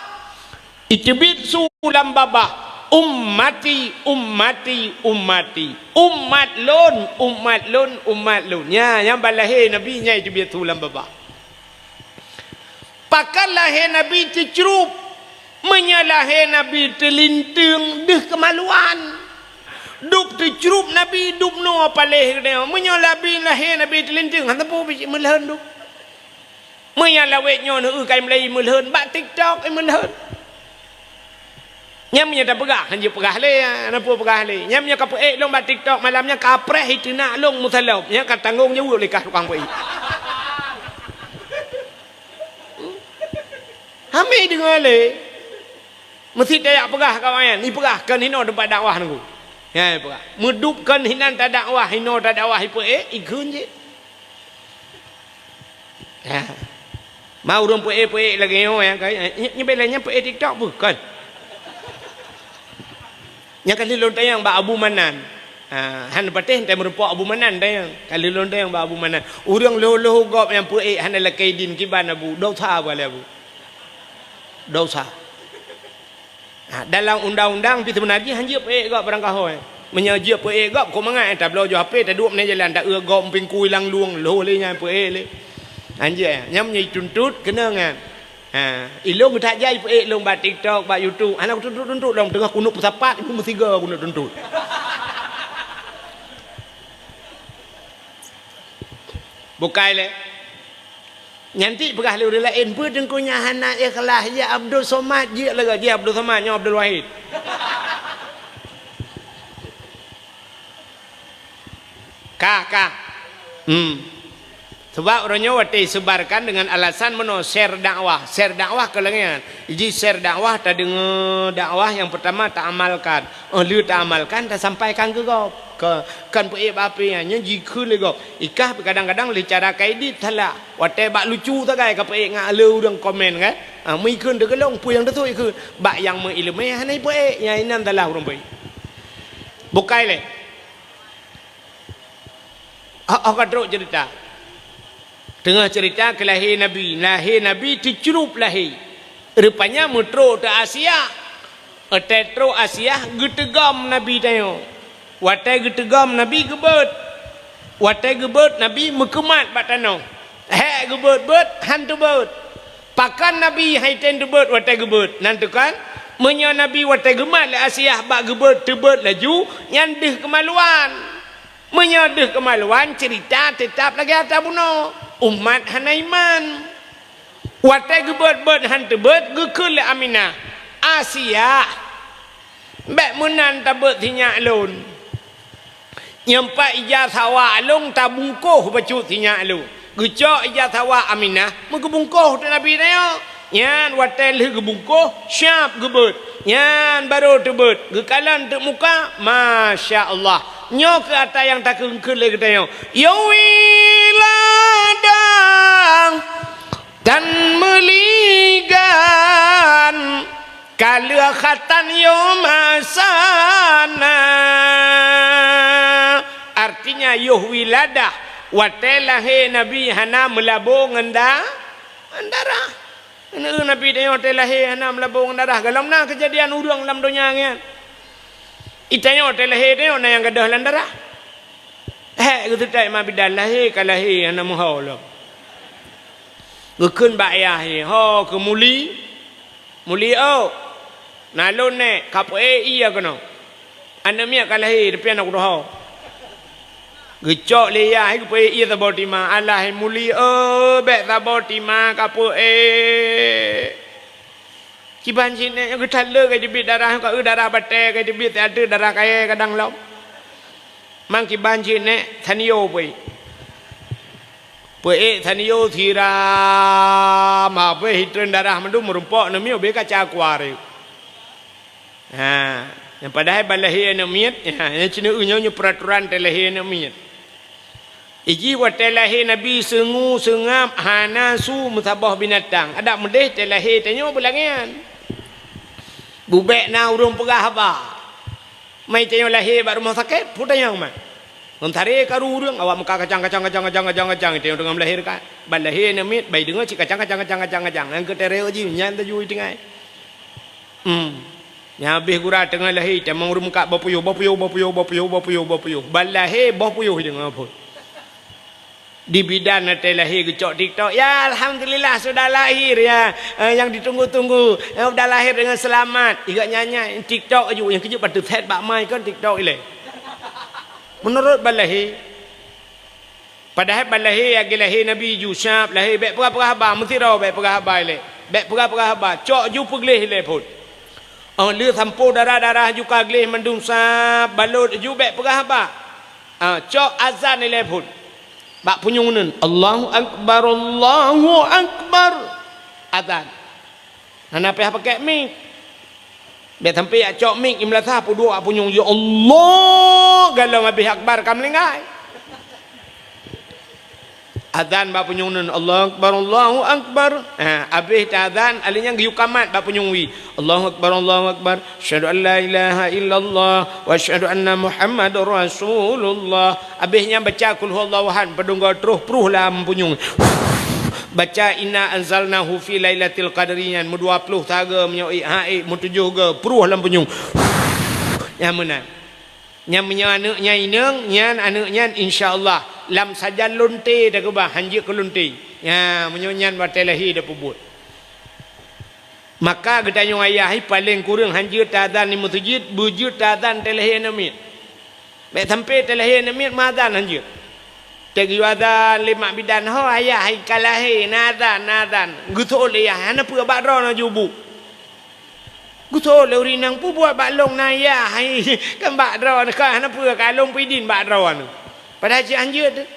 Iteubiet su lam babah, "Ummati, ummati, ummati." Umat lôn, umat lôn, umat lôn. Nyan, nyang ban lahé Nabi nyan iteubiet su lam babah. Pakon lahé Nabi teucrup? Meunyoe lahé Nabi teulinteung, deuh keumaluan. Dub teucrup Nabi, dub noe paléh geutanyoe. Meunyoe Nabi lahé Nabi teulinteung, hana peue bit meulhon dub. Meunyoe lawét nyoe neueu kai meulai meulhon, bak TikTok meulhon. Nyan meunyoe tapeugah, hanjeuet peugah lé, na peue peugah lé. Nyan meunyoe kapeuék lôn bak TikTok malam nyan, kapreh iteunak lôn meusalop. Nyan ka tanggong jaweueb lé kah tukang peuék. Hami deungoe lé. Meusti tajak peugah kawan nyan, ipeugah keu ninoe teumpat dakwah nunggu. Hai, peugah. Meudup kon hinan tadakwah, hinoe tadakwah ipeuék, ikheun jih. Ha. Ma ureuëng peuék-peuék lagée nyoe, ya, ka, nyoe, nyoe bela nyan peuék TikTok bukon. Nyang ka lheueh lôn tanyong bak Abu Manan. Ha, han patéh teumeureumpok Abu Manan tanyong. Ka lheueh lôn tanyong bak Abu Manan. Ureuëng lheueh-lheueh gob nyang peuék hana lakée idin kiban Abu. Dosa bak lé Abu. Dosa. Ha, dalam undang-undang pih seubeuna jih han jeuet peuék gob barangkaho. Meunyoe jeuet peuék gob, kok mangat tabloe joh H P, taduek meunan jalan, taeu gob pingkui lam lueng, lheueh lé nyan peuék lé. Han jeuet, nyan meunyoe ituntut, keunong nyan. Ha, ilôn geutak jai peuék lôn bak TikTok, bak YouTube. Hana kutuntut-tuntut lom, teungoh kuneuk peusapat, ibu meusigoe kuneuk tuntut. Bukai lé. Nyan cit peugah lé ureuëng laén, "Peue teungku nyan hana ikhlas, ya Abdul Somad jeuet lagée jih Abdul Somad nyoe Abdul Wahid." Ka, ka. Hmm. Sebab uroe nyoe watée isebarkan dengan alasan meunoe share dakwah. Share dakwah keu lagée nyan. Ji share dakwah, tadeungoe dakwah nyang peutama taamalkan. Oh, lheueh taamalkan, tasampaikan keu gob. Ke, kan peuék bak H P nyan, nyan jikheun lé gob. Ikah pih kadang-kadang lé cara ka idit salah. Watée bak lucu sagai ka peuék ngon aleu ureuëng komen kan. Ha, meukheun teukeulong peue nyang teusut ikheun. Bak nyang meuileumé hana ipeuék, nyang inan salah ureuëng peuék. Bukai lé. Oh, oh, ka trok cerita. Teungoh cerita keu lahé Nabi. Lahé Nabi teucrup lahé. Rupanya meutrok teu Asia. Watée trok Asia geuteugom Nabi tanyoe. Watée geuteugom Nabi geubeuet. Watée geubeuet Nabi meukeumat bak tanoh. Hék geubeuet-beuet han teubeuet. Pakon Nabi han item teubeuet watée geubeuet? Nan teukan, meunyoe Nabi watée geumat lé Asia bak geubeuet teubeuet laju, nyan deuh keumaluan. Meunyoe deuh keumaluan, ceurita teutab lagée atra bunoe, umat hana iman. Watée geubeuet-beuet han teubeuet, geukheun lé Aminah, "Asia, bék meunan tabeuet sinyak lôn. Nyoe pat ija sawa lôn tabungkôh bacut sinyak lôn." Geucok ija sawa Aminah, meugeubungkôh teuk Nabi tanyoe. Nyan watée lheueh geubungkôh, siab geubeuet. Nyan barô teubeuet, geukalon teuk muka, masya Allah. Nyoe keuh atra nyang takheun-kheun lé geutanyoe. Ya wiladah tan meuligan, ka lheueh khatan yoh masa na. Artinya yoh wiladah, watée lahé Nabi hana meulabô ngon da-, ngon darah. Neu Nabi tanyoe watée lahé hana meulabô ngon darah. Gohlom na keujadian ureuëng lam donya nyan. Itanyoe watée lahé tanyoe na nyang gadôh lam darah. Hék geuseutôt ma bidan lahé ka lahé hana meuho lom. Geukheun bak ayah, "Ho keu Muli, Muli oh, na lôn nèk ka peuék ié keunoe. Aneuk miet ka lahé, tapi hana kutuho." Geucok lé yah, geupeuék ié saboh tima. "Alah Muli oh, bék saboh tima ka peuék." Kiban cit nèk nyoe geutaleuek ka teubiet darah, ka eu darah batée ka teubiet, ateueh darah kayée kadang lom. Mang kiban cit nèk, sanyo peuék. Peuék sanyo siram, habéh itreun darah mandum meurumpok aneuk miet ubé kaca akuarium. Ha, nyang padahai ban lahé aneuk miet, ha, nyang ceuneuk nyoe, nyoe peuraturan teu lahé aneuk miet. Ijih watée lahé Nabi seungu seungab hana su meusaboh binatang. Adak meudeh teu lahé tanyoe beulangéan. Bubek na ureuëng peugah haba. Mai tanyoe lahé bak rumoh sakét, peue tanyong mak. Ngon taré karu ureuëng, awak meuka kacang, kacang, kacang, kacang, kacang, kacang, tanyoe teungoh meulahé kan. Ban lahé aneuk miet, bai deungoe cit kacang, kacang, kacang, kacang, kacang. Nyang keu taré jih, nyan taju tinggai. Hmm. Nyang habéh gura teungoh lahé, tamong ureuëng meuka boh puyôh, boh puyôh, boh puyôh, boh puyôh, boh puyôh, boh puyôh. Ban lahé boh puyôh deungoe phon. Di bidan watée lahé geucok TikTok, "Ya, alhamdulillah sudah lahir ya. Eh, yang ditunggu-tunggu. Eh, udah lahir dengan selamat." Iga nyanyi TikTok aju, nyang keujeuet pateuset bak mai kon TikTok ilée. Meunurot ban lahé. Padahai ban lahé, lagée lahé Nabi ju, siab lahé, bék peugah-peugah haba, meusidroe bék peugah haba ilée. Bék peugah-peugah haba, cok ju peugleh ilée phon. Oh, lheueh sampoe darah-darah ju ka gleh mandum sab, balot ju bék peugah haba. Ah, cok azan ilée phon. Bak punyueng uneun, "Allahu Akbar, Allahu Akbar." Azan. Hana payah pakai mik. Bèk sampai jak cok mik i meulasah peuduek bak punyueng, "Ya Allah," galong habéh akbar ka meulinggai. Azan bak punyueng nyan, "Allahu akbar, Allahu akbar." Ha, habéh teuazan, alèh nyan geuyue kamat bak punyueng wie. "Allahu akbar, Allahu akbar. Asyhadu an la ilaha illallah wa asyhadu anna Muhammadar Rasulullah." Habéh nyan baca Qul huwallahu ahad, padum go troh pruh lam punyueng. Baca Inna anzalnahu fi lailatil qadri nyan meudua ploh sagoe, meunyoe ék ha ék meutujoh goe, pruh lam punyueng. Nyan meunan. Nyan meunyoe aneuk nyan inong, nyan aneuk nyan insya Allah lam sajan lonte takeubah, hanjeuet keu lonte. Nyan meunyoe nyan watèe lahé tapeubuet. Maka geutanyoe ayah paleng kureueng hanjeuet teuazan di meuseujid, beujeuet teuazan teuh lahé aneuk miet. Bèk sampai teuh lahé aneuk miet meuazan hanjeuet. Teuh geuyue azan lé mak bidan, "Ho ayah, hai ka lahé, na azan, na azan." Geuseuôt lé yah, "Hana peue, bak droeneuh ju bu." Geuseuôt lé ureueng inong, "Peue buet bak lôn na yah, hai, kan bak droeneuh, kan hana peue, ka lôn peuidin bak droeneuh." Padahai cit hanjeuet teuh.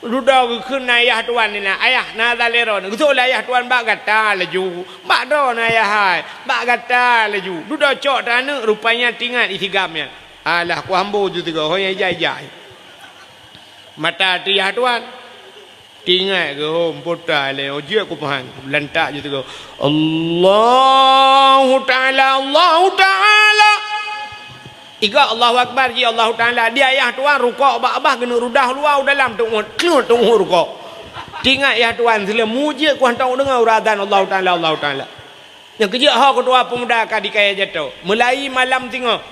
Dudoe geukheun na yah tuan nyan, "Ayah, na azan lé droeneuh." Geuseuôt lé ayah tuan bak gata laju. "Bak droeneuh ayah hai, bak gata laju." Dudoe cok teuh aneuk, rupanya teuingat isigam nyan. "Alah, ku hambo ju tiga, ho nyang ija-ija." Mata teuh yah tuan. Teuingat geuh, "Ho, meuputa lé, ho jeuet ku peuhan." Lantak ju tiga. "Allahu Ta'ala, Allahu Ta'ala." Iga Allahu Akbar ji Allahu Ta'ala. Di ayah tuan rukok bak babah, geuneuk rudah luwa u dalam teungoh, teungoh rukok. Teuingat yah tuan, "Sileuem mujeuet ku hantom deungoe uroe azan Allahu Ta'ala, Allahu Ta'ala." Nyang keujeuet ho keutua peumuda ka di Kaya Jato. Mulai malam singoh.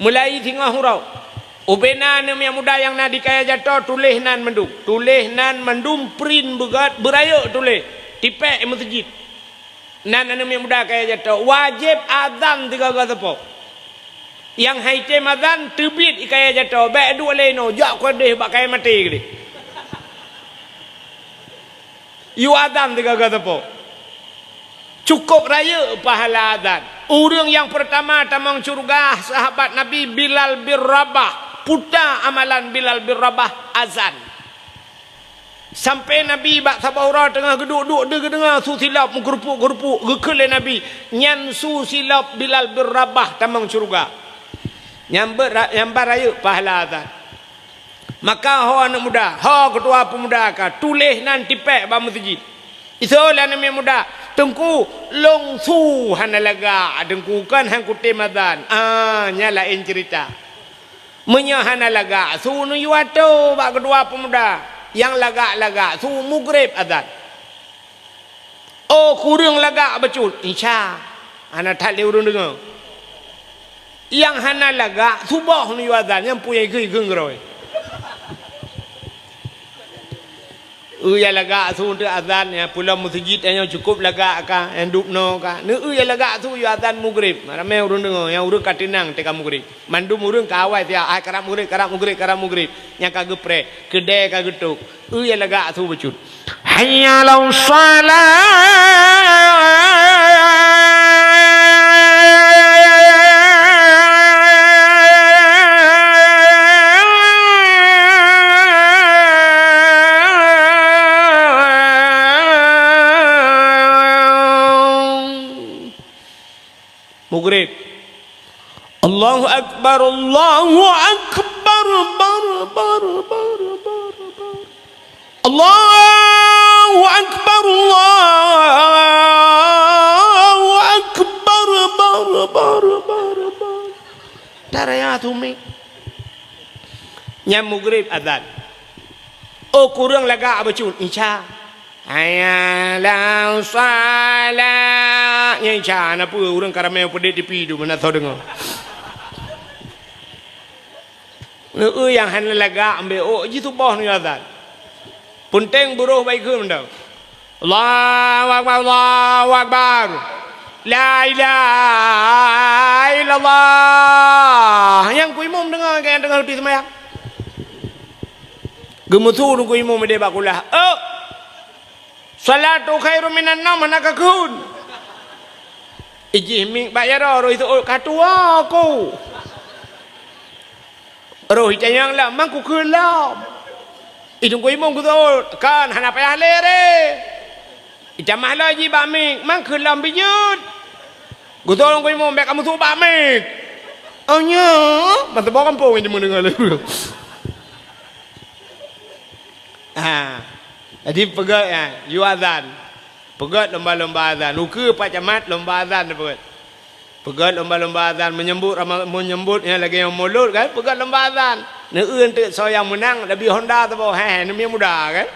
Mulai singoh uroe. Ubena aneuk miet muda nyang na di Kaya Jato tuléh nan mandum. Tuléh nan mandum, print beugöt, beurayeuk tuléh. Tipék meuseujid. Nan aneuk miet muda Kaya Jato, wajéb azan sigoe-goe sapo. Nyang han item azan, teubiet i Kaya Jato, bèk duek lé inoe, jak keudeh bak kayèe maté keudeh. Yue azan sigoe-goe sapo. Cukôp rayeuk pahala azan. Ureueng nyang peurtama tamong syeuruga sahabat Nabi, Bilal bin Rabah. Peue ta amalan Bilal bin Rabah? Azan. Sampoe Nabi bak saboh uroe teungoh geuduek-duek, deuh geudeungoe su silop meugeurupuk-geurupuk, geukheun lé Nabi, "Nyan su silop Bilal bin Rabah tamong syeuruga." Nyan beuet ra-, nyan ban rayeuk pahala azan. Maka ho aneuk muda, ho keutua peumuda ka, tuléh nan tipék bak meuseujid. Iseue lé aneuk miet muda, "Teungku, lôn su hana lagak, Teungku, kon han kutem azan." Ah, nyan laén ceurita. Meunyoe hana lagak su, neuyue atô bak keutua peumuda. Nyang lagak-lagak su, mugreb azan. Oh, kureueng lagak bacut, isya. Hana that lé ureueng deungoe. Nyang hana lagak, suboh neuyue azan, nyan peue nyang ikheun-ikheun keudroe. Eu, nyang lagak su teuk azan, nyang pulang meuseujid nyoe cukôp lagak ka, nyang dubnoe ka. Neu eu nyang lagak su yue azan mugreb. Ramé ureueng deungoe, nyang ureueng ka teunang teuka mugreb. Mandum ureueng ka awai siat, "Ai, karab mugreb, karab mugreb, karab mugreb." Nyang ka geupreh, keudè ka geutôp. Eu nyang lagak su bacut. Hayya 'alas shalah. Mugreb. Allahu Akbar, Allahu Akbar, bar, bar, bar, bar, bar. Allahu Akbar, Allahu Akbar, bar, bar, bar, bar. Taraya tumi. Nyan mugreb azan. Oh, kureueng lagak bacut, isya. Hayya 'alas shalah. Nyan isya, na peue ureueng ka ramé peudeh tipi tu, meunan soe deungoe. Neu eu nyang hana lagak ambek ôk jih suboh nyoe azan. Peunteng buroh baikheun mantong. Allahu Akbar, Allahu Akbar. La ilaha illallah. Nyang ku imum deungoe, nyang deungoe lôn seumayang. Geumeusu teungku imum ideh bak kulah. Oh! Salatu khairum minan naum hana kakheun. Ijih mik bak jaroe roh iseuôt ka tuwoe ku. Roh itanyong lom, "Man kukheun lom?" Ih, teungku imum geuseuôt, "Kon, hana payah lé ré." Itamah lom jih bak mik, "Man kheun lom bijeuet?" Geutanyoe keu imum, bèk kamoe sôk bak miet. Oh, nyoe, masa boh kampung nyoe meundeungoe lé. Ha. Jadi peugöt, ha, yue azan. Peugöt lomba-lomba azan. Ukeue Pak Camat lomba azan peugöt. Peugöt lomba-lomba azan, menyambut Rama-, menyambut nyang lagèe nyang mulod kan, peugöt lomba azan. Neueu teuk soe nyang meunang, leubeh Honda saboh. Heh, neumie muda kan.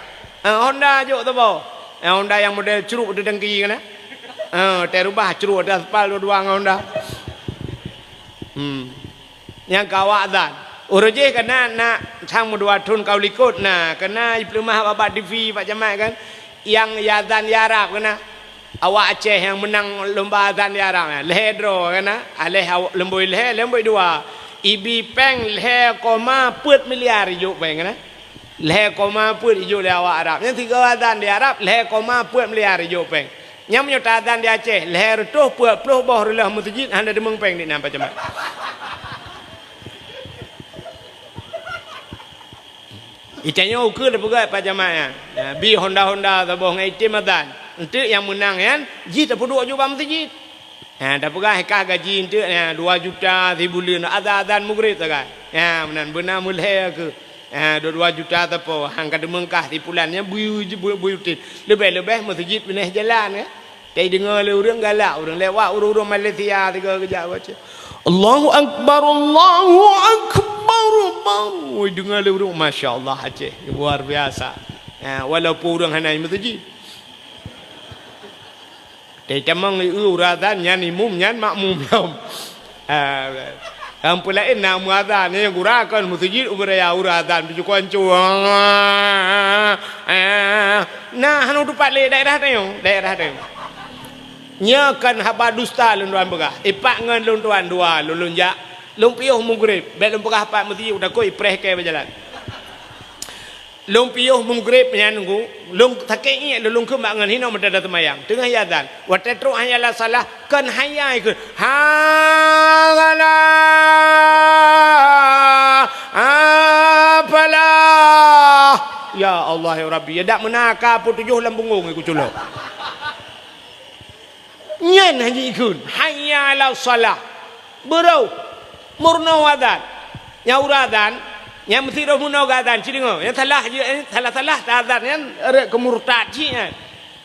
Ah, Honda jok saboh. Ah, Honda nyang model cruek di tangki kan. Ah, teureubah cruek di aspal dua-dua ngon Honda. Hmm. Nyang ka awak azan. Uroe jéh kana na sang meudua thon ka u likot na, kana jipeuleumah bak-bak T V Pak Camat kan. Nyang azan di Arab kana. Awak Aceh nyang meunang lomba azan di Arab na. Lhèe droe kana. Aléh aw-, leumbôi lhèe, leumbôi dua. Ibi péng lhèe koma peuet miliar ijok péng kana. Lhèe koma peuet ijok lé awak Arab. Nyang sigoe azan di Arab, lhèe koma peuet miliar ijok péng. Nyang meunyoe ta azan di Aceh, lhèe reutôh peuet ploh boh reuloh meuseujid hana deungoe péng di nan Pak Camat. Itanyoe ukeue teupeugah Pak Camat nyan. Nah, bi Honda-Honda saboh ngon item azan. Enteuk nyang meunang nyan, jih tapeuduek ju bak meuseujid. Ha, tapeugah kah gaji enteuk, ha, dua juta sibuleuen, azan-azan mugrib sagai. Ha, meunan beuna meulhèe keu. Ha, dua, dua juta sapo, han ka teumeung kah si pulan nyan beu, beu, beu, beu utin. Leubeh-leubeh meuseujid binéh jalan, kan? Teudeungoe lé ureueng galak, ureueng lewat, ureueng-ureueng Malaysia tiga kejak baca. Allahu Akbar, Allahu Akbar, Allahu. Oi, deungoe lé ureueng, masya Allah, Aceh. Luar biasa. Ha, walaupun ureueng hana meuseujid. Teutamong i ureueng azan nyan imum nyan makmum lom. Ah, nyang peulaén na meuazan, nyang gura kon meuseujid ubé raya ureueng azan peucukon cu. Ah, ah. Nah, hana tupat lé daerah tanyoe, daerah tanyoe. Nyoe kan haba dusta lôn tuan peugah. Ipak ngon lôn tuan dua lôn, lôn jak. Lôn piôh mugrib, bèk lôn peugah pat meuseujid, takot ipreh kèe beujalan. Lôn piôh mugrib nyan nunggu, lôn sakét iék lôn, lôn kheun bak ngon hinoe meutada seumayang. Teungoh iazan, watèe trok hayya 'alas shalah, kon hayya ikheun. Hayya 'alas falah. Ya Allah, ya Rabbi, ya dak meunan ka peutujoh lam punggong ikut culok. Nyan hana jikheun, "Hayya 'alas shalah." Beurôh, meurunoe azan. Nyang uroe azan, nyang meusidroe meurunoe geuazan, ci deungoe. Nyang salah, salah-salah ta azan nyan rhot keu murtad cit nyan.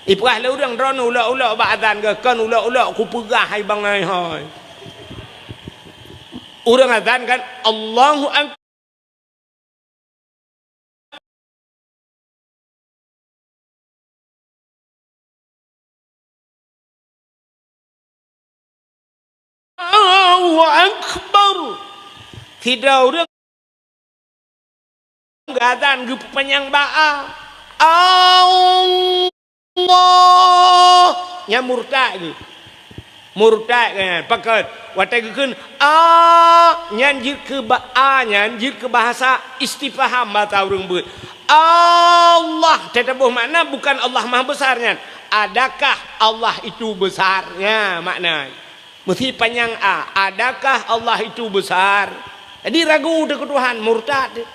Ipeugah lé ureueng droeneuh ulok-ulok bak azan geuh, kon ulok-ulok kupeugah hai bangai hai. Ureueng azan kan, Allahu Ak- Allahu Akbar. Sidroe ureueng geuazan geupeupanyang bak a. Allah. Nyan murtad geuh. Murtad geuh nyan. Pakon? Watèe geukheun a, nyan jeuet keu ba-, a nyan jeuet keu bahasa istifham, bahasa ureueng beuet. Allah, teutabôh makna bukan Allah Maha Besar nyan. Adakah Allah itu besar? Nyan makna. Meusi panyang a, adakah Allah itu besar? Jadi ragu teuh keu Tuhan, murtad teuh.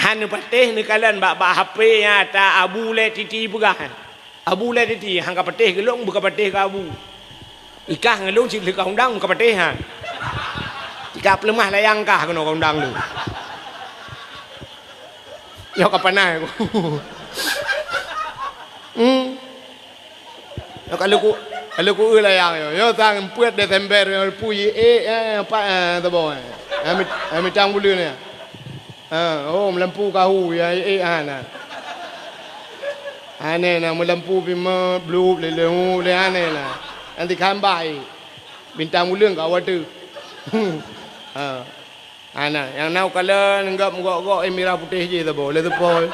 Han neupatéh neukalon bak, bak H P nyang ata Abu Lé Titi peugah. Abu Lé Titi, han kapatéh keu lôn, beukapatéh keu Abu. Ikah ngon lôn cit lheueh ka undang, beukapatéh han. Ikah peuleumah layang kah keunoe ka undang lôn. Nyoe ka panas aku. Hmm. Nyoe ka leuku, ka leuku eu layang nyoe. Nyoe sang peuet Desember nyoe pui ék, eh, empat, eh, teuboh, eh. Eh, mit-, eh, mitang buleuen nyoe. Ha, oh, meulampu kahu, ya, ék, ék, ha, na. Aneh na, meulampu pih me-, blub, lé, lé, hu, lé, aneh na. Nanti kambah, ék. Bintang buleuen ka wateue. Ha. Hana, nyang na u kalon gop meugok-gok, eh, mirah putéh jih saboh, lé seupôt.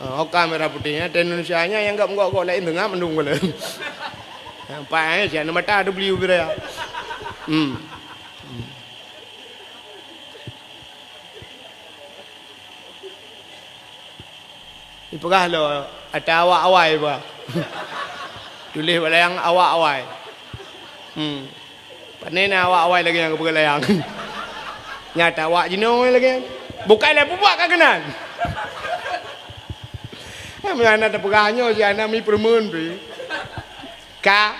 Ha, ho ka mirah putéh nyan, di Indonesia nyan nyang gop meugok-gok laén teungoh mandum kalon. Ha, empat, eh, siat na mata teubliu bira. Hmm. Hmm. Ipeugah lom, ata awak awai bah. Tuléh bak layang awak awai. Hmm. Pane na awak awai lagèe nyang geupeugah layang. Nyata awak jinoe lagèe nyan. Bukai lé peubuet ka keunan. Meunyo na tapeugah nyoe, si aneuk mi peureumeun pih. Ka?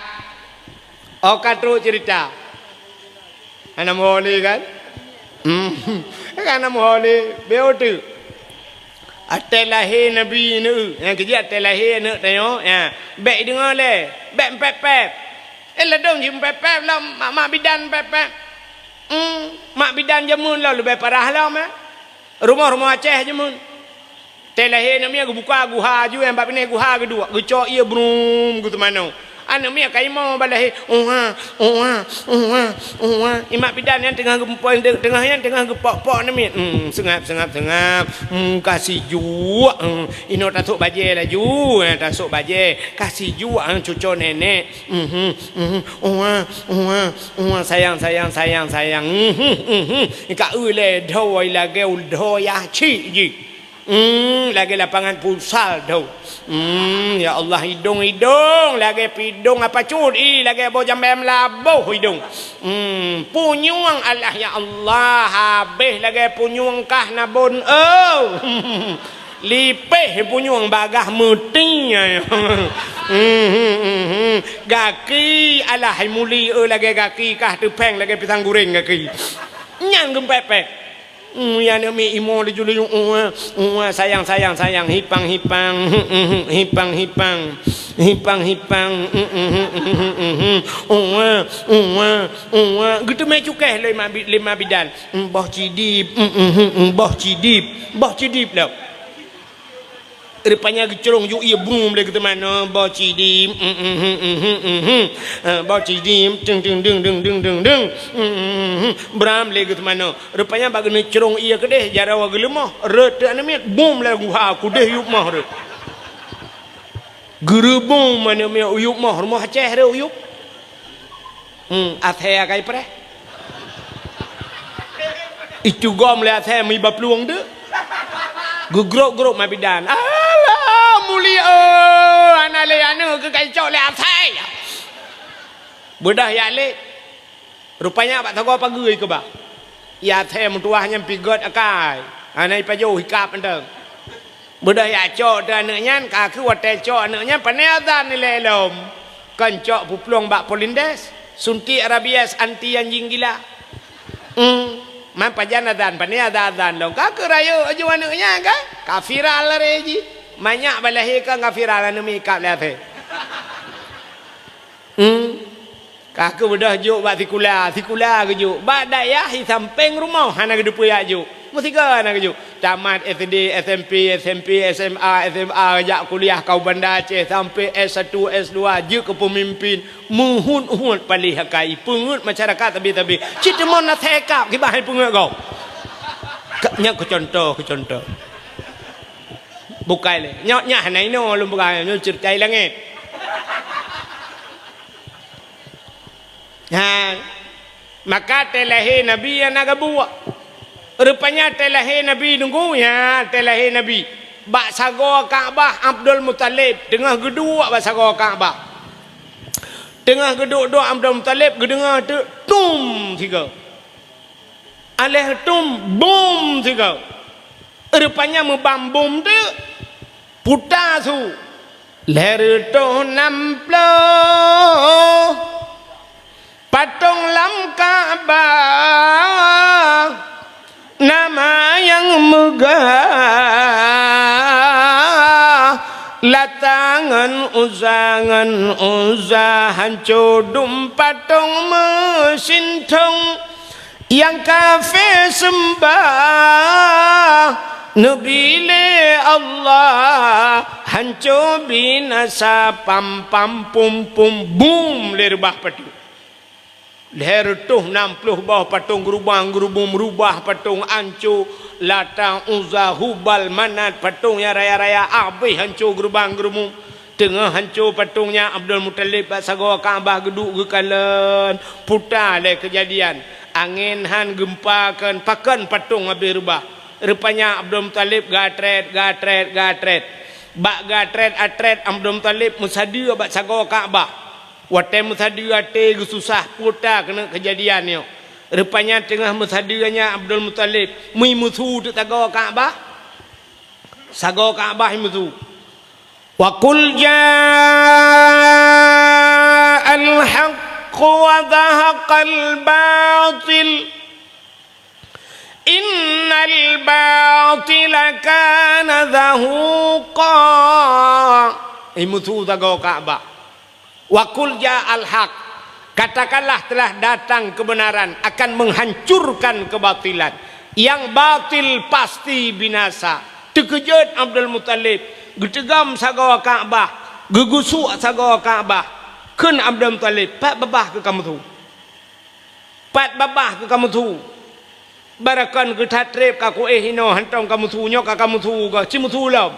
Oh, ka trok ceurita. Hana meuho lé kan? Hmm. Hana meuho lé. Beu teuk. Watèe lahé Nabi neu, nyang keujeuet watèe lahé aneuk tanyoe, ya. Bèk ideungoe lé, bèk meupeupép. Eh, ladôm jih meupeupép lom, mak-mak bidan meupeupép. Hmm, mak bidan jameun lom leubeh parah lom, eh. Rumoh-rumoh Aceh jameun. Watèe lahé aneuk miet geubuka guha aju, nyang bak binéh guha geuduek, geucok ié brum geuteumanoe. Aneuk miet ka imoe bak lahé, "Uwa, uwa, uwa, uwa." Ié mak bidan nyan teungoh geumpôi, teungoh nyan teungoh geupok-pok aneuk miet. Hmm, seungab, seungab, seungab. Hmm, ka sijuek. Hmm, inoe tasôk bajèe laju, eh, tasôk bajèe. Ka sijuek, hmm, cuco nenek. Mhm, mhm. Uwa, uwa, uwa, sayang, sayang, sayang, sayang. Mhm, mhm. Ka eu lé dhoe lagèe dhoe yah chik jih. Hmm, lagèe lapangan futsal dhoe. Hmm, ya Allah, idong-idong lagèe pidong apa cut, ih, lagèe boh jambèe meulaboh idong. Hmm, punyueng alah ya Allah, habéh lagèe punyueng kah nabon, oh. Lipéh punyueng bagah meuti. Hmm, hmm, hmm, hmm. Gaki alah muli, oh, lagèe gaki kah teupeng lagèe pisang goreng gaki. Nyan geumpepet. Hmm, ya aneuk miet imoe laju-laju, "Uwa, uwa, sayang, sayang, sayang, hipang, hipang, hipang, hipang, hipang, hipang, uwa, uwa, uwa." Geuteumé cukéh lé ma bi-, lé ma bidan. "Boh cidib, boh cidib, boh cidib lom." Rupanya geucrông ju ié brum lé geuteumanoe, "Boh cidib, eh, boh cidib, teng, teng, deng, deng, deng, deng, deng, bram lé geuteumanoe." Rupanya bak geuneuk crông ié keudeh, jaroe geuleumoh, rhot teuk aneuk miet, bum lé guha, keudeh yup moh rhot. Geureubum aneuk miet yup moh, rumoh Aceh rhot yup. Hmm, asèe akai preh. Itu gom lé asèe meuiba plueng tu. Geugrok-grok ma bidan. "Alah, mulia, hana lé aneuk keu kai cok lé asèe." Beudôh jak lé. Rupanya bak sagoe pageue keubah. Ié asèe meutuwah nyan pih gèt akai. Hana ipajoh hikab mantong. Beudôh jak cok teuh aneuk nyan, ka kheueh watèe cok aneuk nyan, pané azan ilèe lom. Kon cok peuplueng bak Polindes, suntik rabies anti anjing gila. Hmm, man pajan azan, pané azan-azan lom. Ka kheueh rayeuk aju aneuk nyan kan? Ka viral lagèe jih. Manyak bak lahé kan ka viral aneuk miet ikab lé asèe. Hmm. Ka kheueh beudôh jok bak sikula, sikula geujok. Bak dayah di sampéng rumoh hana geuteupeue jak jok. Meusigoe hana geujok. Tamat S D, S M P, S M P, S M A, S M A, jak kuliah ka u Banda Aceh sampoe S satu, S dua, jeuet keu peumimpin. Meuheuet-heuet paléh akai, peungeuet masyarakat sabe-sabe. Cit teumon na thèe kab kiban hai peungeuet gob. Ka, nyan keu cuntoh, keu cuntoh. Bukai lé. Nyoe, nyan hana inoe lôn peugah, nyoe ceurita langét. Ha, maka watèe lahé Nabi hana gabuek. Rupanya watèe lahé Nabi nunggu, ya, watèe lahé Nabi. Bak sagoe Ka'bah Abdul Muthalib teungoh geuduek bak sagoe Ka'bah. Teungoh geuduek-duek Abdul Muthalib geudeungoe teuk tum sigoe. Aléh tum bum sigoe. Rupanya meubam bum teuk, puta su. Lhèe reutôh nam ploh patong lam Ka'bah, nama nyang meugah, Lata ngon Uzza, ngon Uzza, hanco dum patong meusintong. Nyang kafé seumbah neubi lé Allah, hanco binasa pam pam pum pum bum lé reubah patong. Lhèe reutôh nam ploh boh patong geurubang-geurubum, reubah patong hanco, Lata, Uzza, Hubal, Manat, patong nyang raya-raya habéh hanco geurubang-geurubum. Teungoh hanco patong nyan, Abdul Muthalib bak sagoe Ka'bah geuduek geukalon. Puta lé keujadian. Angén han geumpa kon, pakon patong habéh reubah. Rupanya Abdul Muthalib gatrét, gatrét, gatrét. Bak gatrét-atrét Abdul Muthalib meusadeue bak sagoe Ka'bah. Watèe meusadeue até geususah, puta keuneuk keujadian nyoe. Rupanya teungoh meusadeue nyan Abdul Muthalib, meuimusu teuk sagoe Ka'bah. Sagoe Ka'bah imusu. Wa qul jaa الحق وزهق الباطل إن الباطل كان زهوقا. Imusu sagoe Ka'bah. Wa qul ja'al haq. Katakanlah telah datang kebenaran akan menghancurkan kebatilan. Yang batil pasti binasa. Teukeujot Abdul Muthalib, geuteugam sagoe Ka'bah, geugusuk sagoe Ka'bah. Kheun Abdul Muthalib, "Pat babah keu kamoe su?" Pat babah keu kamoe su? Barakon keu that treb ka kuéh inoe hantom kamoe su, nyoe ka kamoe su goe, ci musu lom.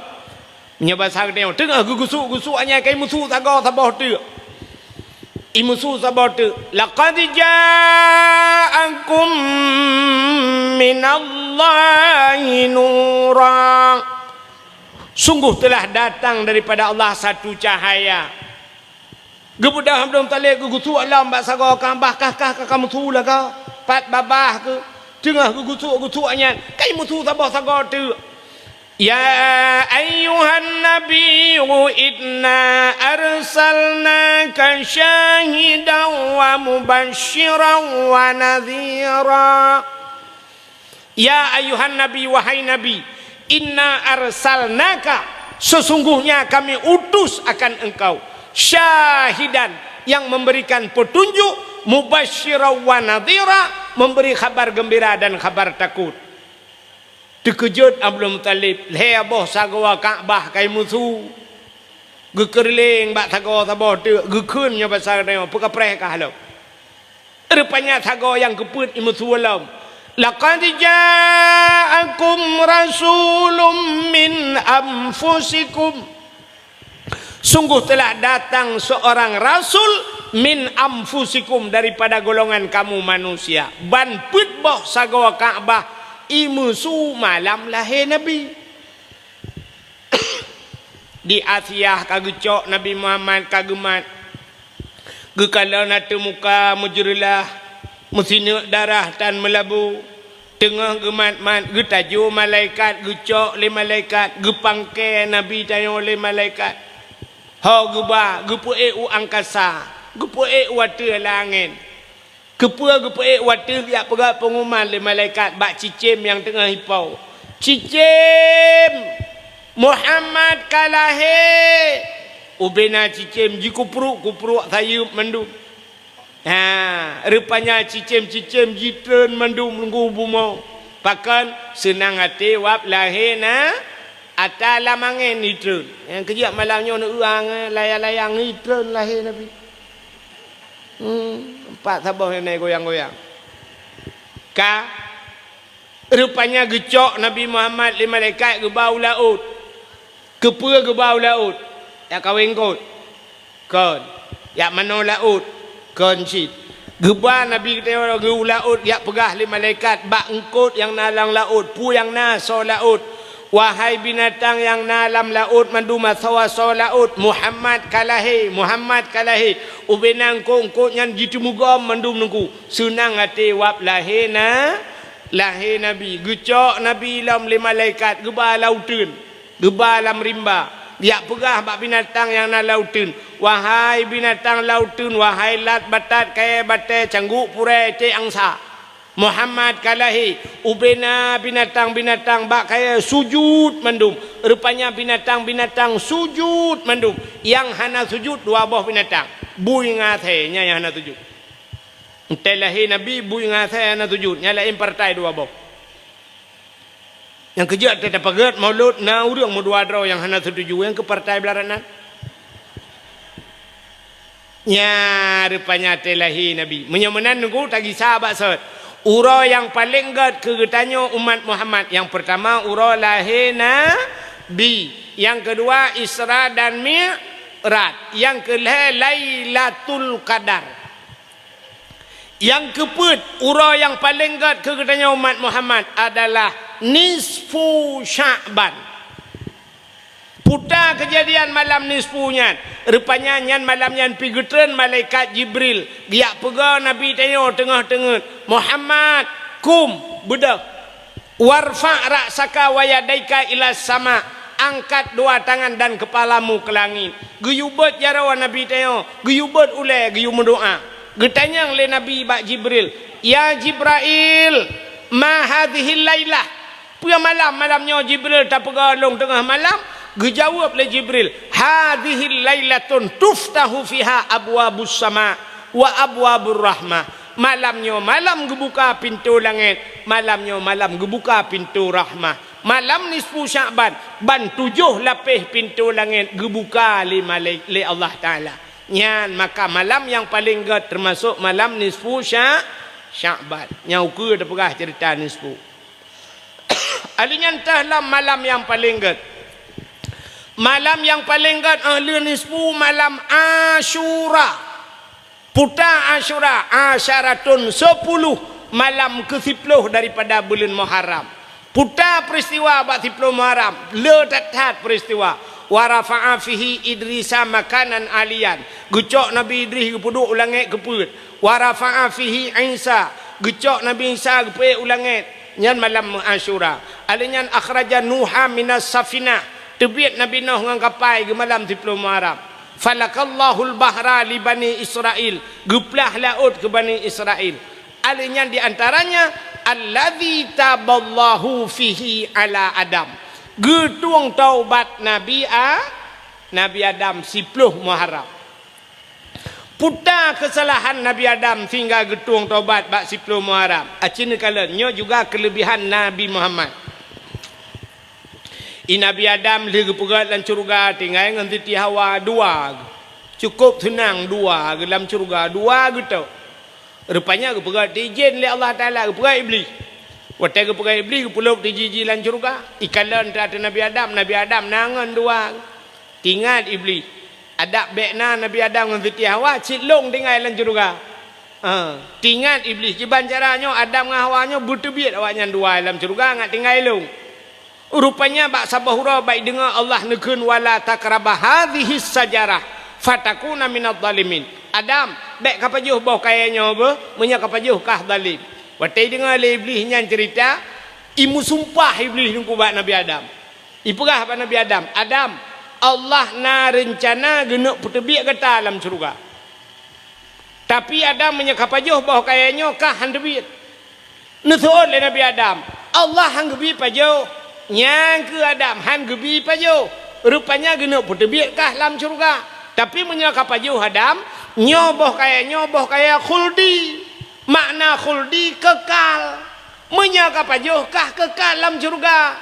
Nyoe basa geutanyoe, teungoh geugusuk-gusuk anyai ka imusu sagoe saboh teuk. Imusu saboh teuk, "Laqad ja'akum minallahi nura." Sungguh telah datang daripada Allah satu cahaya. Geubeudôh Abdul Muthalib geugusuk lom bak sagoe Ka'bah, kah-kah ka kamoe su lagak, pat babah keu, teungoh geugusuk-gusuk nyan, ka imusu saboh sagoe teuk. Ya ayyuhan nabiyyu inna arsalnaka syahidan wa mubasysyiran wa nadhira. Ya ayyuhan nabi, wahai Nabi, inna arsalnaka, sesungguhnya kami utus akan engkau, syahidan, yang memberikan petunjuk, mubasysyiran wa nadhira, memberi khabar gembira dan khabar takut. Teukeujot Abdul Muthalib, lhèe boh sagoe Ka'bah ka imusu. Geukeureuléng bak sagoe saboh teuk, geukheun nyoe basa geutanyoe, peukapreh kah lom. Rupanya sagoe nyang keupeuet imusu lom. Laqad ja'akum rasulun min anfusikum. Sungguh telah datang seorang rasul min anfusikum, daripada golongan kamu manusia. Ban peuet boh sagoe Ka'bah imusu malam lahé Nabi. Di Asia ka geucok Nabi Muhammad ka geumat. Geukalon ateueh muka meujeureulah, meusineuk darah tan meulabu. Teungoh geumat-mat, geutajoe malaikat, geucok lé malaikat, geupangke Nabi tanyoe lé malaikat. Ho geuba, geupeuék u angkasa, geupeuék u ateueh langét. Keupeue geupeuék u ateueh, geujak peugah peunguman lé malaikat bak cicém nyang teungoh ipo, "Cicém, Muhammad ka lahé!" Ubena cicém jikupruek-kupruek sayeuep mandum. Ha, rupanya cicém-cicém jitreun mandum ngon bumoe. Pakon? Seunang até wab lahé na, ata lam angén jitreun. Nyang keujak malam nyoe neueu angén layang-layang jitreun lahé Nabi. Hmm, empat saboh nyan goyang-goyang. Ka, rupanya geucok Nabi Muhammad lé malaikat geuba u laôt. Keupeue geuba u laôt? Jak kawén eungkôt? Kon. Jak manoe laôt? Kon cit. Geuba Nabi geutanyoe u laôt, jak peugah lé malaikat bak eungkôt nyang na lam laôt, peue nyang na asoe laôt. Wahai binatang nyang na lam laôt mandum asoe-asoe laôt, Muhammad ka lahé, Muhammad ka lahé. Ubena eungkôt-eungkôt nyan jiteumugom mandum teungku. Seunang até wab lahé na, lahé Nabi. Geucok Nabi lom lé malaikat, geuba lam uteuen, geuba lam rimba. Jak peugah bak binatang nyang na lam uteuen, "Wahai binatang lam uteuen, wahai lat, batat, kayèe, batèe, cangguk, purèe, étèk, angsa." Muhammad ka lahé. Ubena binatang-binatang bak kayèe sujut mandum. Rupanya binatang-binatang sujut mandum. Nyang hana sujut dua boh binatang, bui ngon asèe, nyan nyang hana sujut. Watèe lahé Nabi, bui ngon asèe hana sujut, nyang laén partai dua boh. Nyang keujeuet watèe tapeugèt Maulud, na ureueng meudua droe nyang hana seutuju, nyang keu partai beularat nan. Nyan rupanya watèe lahé Nabi. Meunyoe meunan teungku, tagisa bak sot. Uroe nyang paleng gèt keu geutanyoe umat Muhammad, nyang peurtama uroe lahé Nabi, nyang keudua Isra dan Mi'raj, nyang keulhèe Lailatul Qadar. Nyang keupeuet, uroe nyang paleng gèt keu geutanyoe umat Muhammad adalah nisfu Sya'ban. Puta keujadian malam nisfu nyan. Rupanya nyan malam nyan pi geutreun malaikat Jibril, geujak peugah Nabi tanyoe teungoh teungeut, "Muhammad, kum, beudôh. Warfa' ra'saka wa yadaika ila sama." Angkat dua tangan dan kepalamu ke langit. Geuyue beuet jaroe Nabi tanyoe, geuyue beuet ulée, geuyue meudoá. Geutanyong lé Nabi bak Jibril, "Ya Jibrail, ma hadhihil lailah?" Peue malam, malam nyoe Jibril tapeugah lôn teungoh malam? Geujaweueb lé Jibril, "Hadhihil lailatun tuftahu fiha abwabus sama wa abwabur rahmah." Malam nyoe malam geubuka pintoe langét, malam nyoe malam geubuka pintoe rahmah. Malam nisfu Sya'ban, ban tujoh lapéh pintoe langét geubuka lé malaik-, lé Allah Taala. Nyan maka malam nyang paleng gét teumasok malam nisfu Sya-, Sya'ban. Nyang ukeue teupeugah ceurita nisfu. Ali nyan teuh lam malam nyang paleng gét. Malam nyang paleng gét, eh, lheueh nisfu malam Asyura. Puta Asyura, asyaratun, sepuluh, malam keu siploh daripada buleuen Muharram. Puta peristiwa bak siploh Muharram, le that-that peristiwa. Wa rafa'a fihi Idrisa makanan aliyan. Geucok Nabi Idris geupeuduek u langét keu peuet. Wa rafa'a fihi Isa. Geucok Nabi Isa geupeuék u langét. Nyan malam Asyura. Ali nyan akhraja Nuha minas safinah. Teubiet Nabi Nuh ngon kapai geumalam siploh Muharram. Falakallahul bahra li Bani Israil, geuplah laôt keu Bani Israil. Ali nyan di antaranya, alladzi taballahu fihi ala Adam. Geutueng taubat Nabi A-, Nabi Adam siploh Muharram. Puta keusalahan Nabi Adam sehingga geutueng taubat bak siploh Muharram. Aci neukalon, nyoe juga keuleubihan Nabi Muhammad. I Nabi Adam lheueh geupeugét lam syeuruga tinggai ngon Siti Hawa dua. Cukôp seunang dua geuh lam syeuruga, dua geuh tok. Rupanya geupeugét tijin lé Allah Taala, geupeugét Iblih. Watée geupeugét Iblih, geupeulop tiji jih lam syeuruga. Ikalon that ateueh Nabi Adam, Nabi Adam na ngon dua. Tingat Iblih, adak bék na Nabi Adam ngon Siti Hawa cit lông tinggai lam syeuruga. Ha, tingat Iblih, kiban cara nyoe Adam ngon Hawa nyoe beuteubiet awaknyan dua lam syeuruga ngat tinggai lông. Rupanya bak saboh uroe bak ideungoe Allah neukheun, "Wala taqraba hadzihis syajarah fatakuna minadh dhalimin." Adam, bék kapajoh boh kayée nyoe beuh, meunyoe kapajoh kah zalim. Watée ideungoe lé Iblih nyan ceurita, imeusumpah Iblih nungku bak Nabi Adam. Ipeugah bak Nabi Adam, "Adam, Allah na reuncana geuneuk peuteubiet gata lam syeuruga. Tapi Adam, meunyoe kapajoh boh kayée nyoe kah han teubiet." Neuseuôt lé Nabi Adam, "Allah han geubi pajoh." Nyang keu Adam han geubi pajoh. Rupanya geuneuk peuteubiet kah lam syeuruga. Tapi meunyoe kapajoh Adam, nyoe boh kayée, nyoe boh kayée khuldi. Makna khuldi kekal. Meunyoe kapajoh kah kekal lam syeuruga,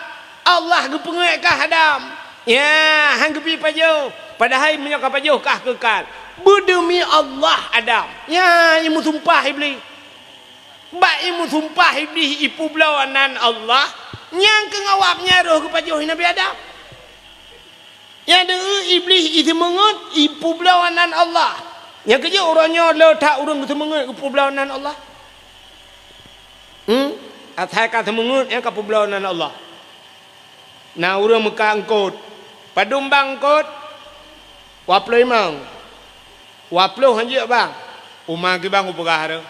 Allah geupeungét kah Adam. Ya, han geubi pajoh. Padahai meunyoe kapajoh kah kekal. Beudeumi Allah Adam. Ya, imeusumpah Iblih. Bak imeusumpah Iblih ipeubloe nan Allah, nyang keu ngawab nyan roh geupajoh Nabi Adam. Nyang deuh Iblih iseumeungeut ipeubloe nan Allah. Nyang keujeuet uroe nyoe le that ureuëng geuseumeungeut geupeubloe nan Allah. Hmm? Asai ka seumeungeut nyang ka peubloe nan Allah. Na ureuëng meukat eungkot. Padum bang eungkot? Dua ploh limong. Dua ploh han jeuet bang. Uma geuh bang kupeugah reuh.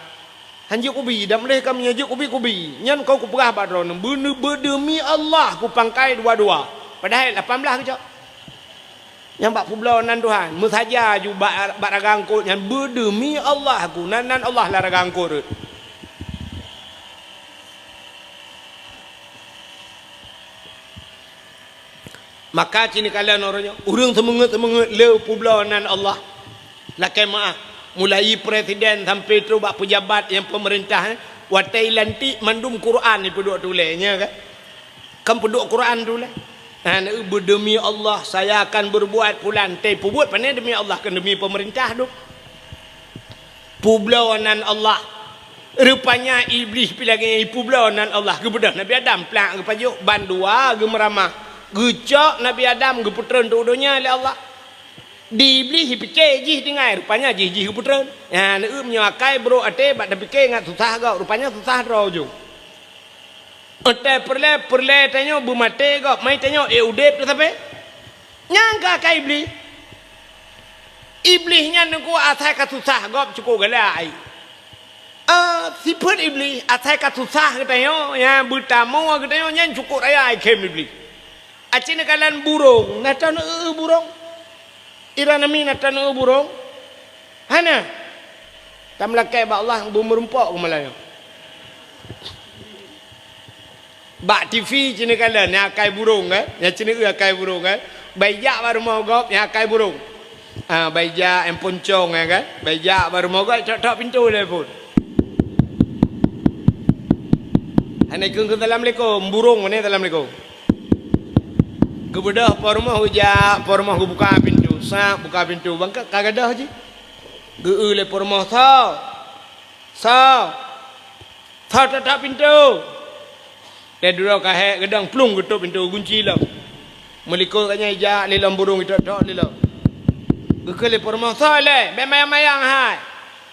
Han jeuet kubi, dan meuleh ka meunyoe jeuet kubi, kubi. Nyan kon kupeugah bak droeneuh, beudeumi Allah kupangkai dua-dua. Padahai lapan blaih geucok. Nyang bak peubloe nan Tuhan, meusaja ju bak, bak raga eungkot nyan, beudeumi Allah ku, nan, nan Allah lam raga eungkot reuet. Maka cit neukalon uroe nyoe, ureuëng seumeungeut-seumeungeut le peubloe nan Allah. Lakée meuáh, mulai presiden sampai trok bak peujabat nyang peumeurintah, eh, watée lantik mandum Quran ipeuduek tuléh, nya kan? Kan peuduek Quran tuléh. Nah, beudeumi Allah, saya akan berbuat pulan. Teuh peubuet pane demi Allah, kan demi peumeurintah dum. Peubloe nan Allah. Rupanya Iblih pi lagée nyan ipeubloe nan Allah. Geubeudôh Nabi Adam, plak geupajoh, bandua geumeuramah. Geucok Nabi Adam geupeutreun u donya lé Allah. Di Iblih ipike jih tinggai, rupanya jih, jih geupeutreun. Nyan, eu, meunyoe akai brok até bak tapike ngat susah gob, rupanya susah droe ujong. Watée peureulée, peureulée tanyoe beumaté gob, mai tanyoe ék udeb teuh sabe. Nyang ka akai Iblih. Iblih nyan teungku asai ka susah gob cukôp galak. Ah, sifeuet Iblih asai ka susah geutanyoe, nyang beutamoe geutanyoe nyan cukôp raya ikhém Iblih. Aci neukalon burông, na tan eu burông. Iran ami na tan eu burông. Hana. Tameulakée bak Allah beumeureumpok keu malam nyoe. Bak T V ci neukalon nyang akai burông, eh? Nyang ci neueu akai burông, eh? Bai jak bak rumoh gob nyang akai burông. Ah, bai jak em poncong, ya kan? Bai jak bak rumoh gob, tok-tok pintoe lé phon. Hana keu assalamualaikum, burông mana assalamualaikum. Geubeudôh po rumoh geujak, po rumoh geubuka pintoe, sak buka pintoe, bangkat ka gadôh jih. Geu-eu lé po rumoh, "Soe? Soe? Soe tok-tok pintoe?" Lé dudoe ka hék geudong plueng geutôp pintoe gunci lom. Meulikot gobnyan ijak lé lom burông itok-tok lé lom. Geukheun lé po rumoh, "Soe lé? Bék mayang-mayang hai."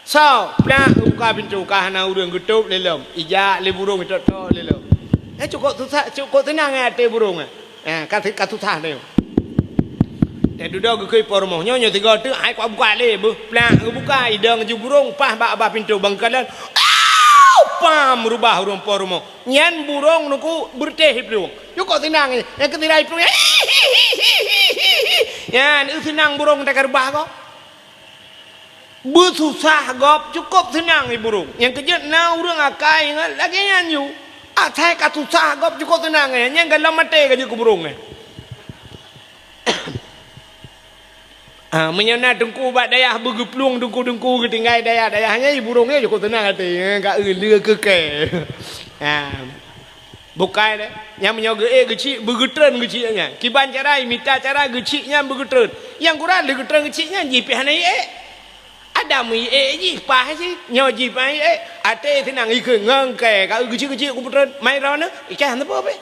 "Soe?" Plak geubuka pintoe ka hana ureuëng geutôp lé lom. Ijak lé burông itok-tok lé lom. Eh, cukôp susah, cukôp seunang eh até burông eh. Eh, ka, ka susah nyoe. Teududoe geukheun po rumoh. Nyoe, nyoe sigoe teuk hai kubuka lé beuh. Plak geubuka idong ju burông paih bak babah pintoe bangkalan. Au! Pam! Reubah ureuëng po rumoh. Nyan burông nuku beureutéh iplueng. Cukôp seunang eh. Nyang keusirai iplueng. Nyan eu seunang burông takarubah ko. Beususah gob cukôp seunang i burông. Nyang keujeuet na ureuëng akai ngon lagée nyan ju. Asai ka susah gob cukôp seunang nyan, nyang galom maté ka jeuet keu burông nyan. Ah, meunyoe na teungku bak dayah beugeuplueng teungku-teungku geutinggai dayah-dayah nyan, i burông nyan cukôp seunang até, eh, ka eu lé keu kée. Ah. Bukai lé. Nyang meunyoe geuék geuchik, beugeutreun geuchik nyan. Kiban cara, imita cara geuchik nyan beugeutreun. Nyang gura lé geutreun geuchik nyan jih pih hana iék. Adam iék jih paih jih, nyoe jih paih iék. Até seunang ikheun ngon kée, ka geuchik-geuchik kupeutreun. Mai droeneuh, ikah hana peue pih.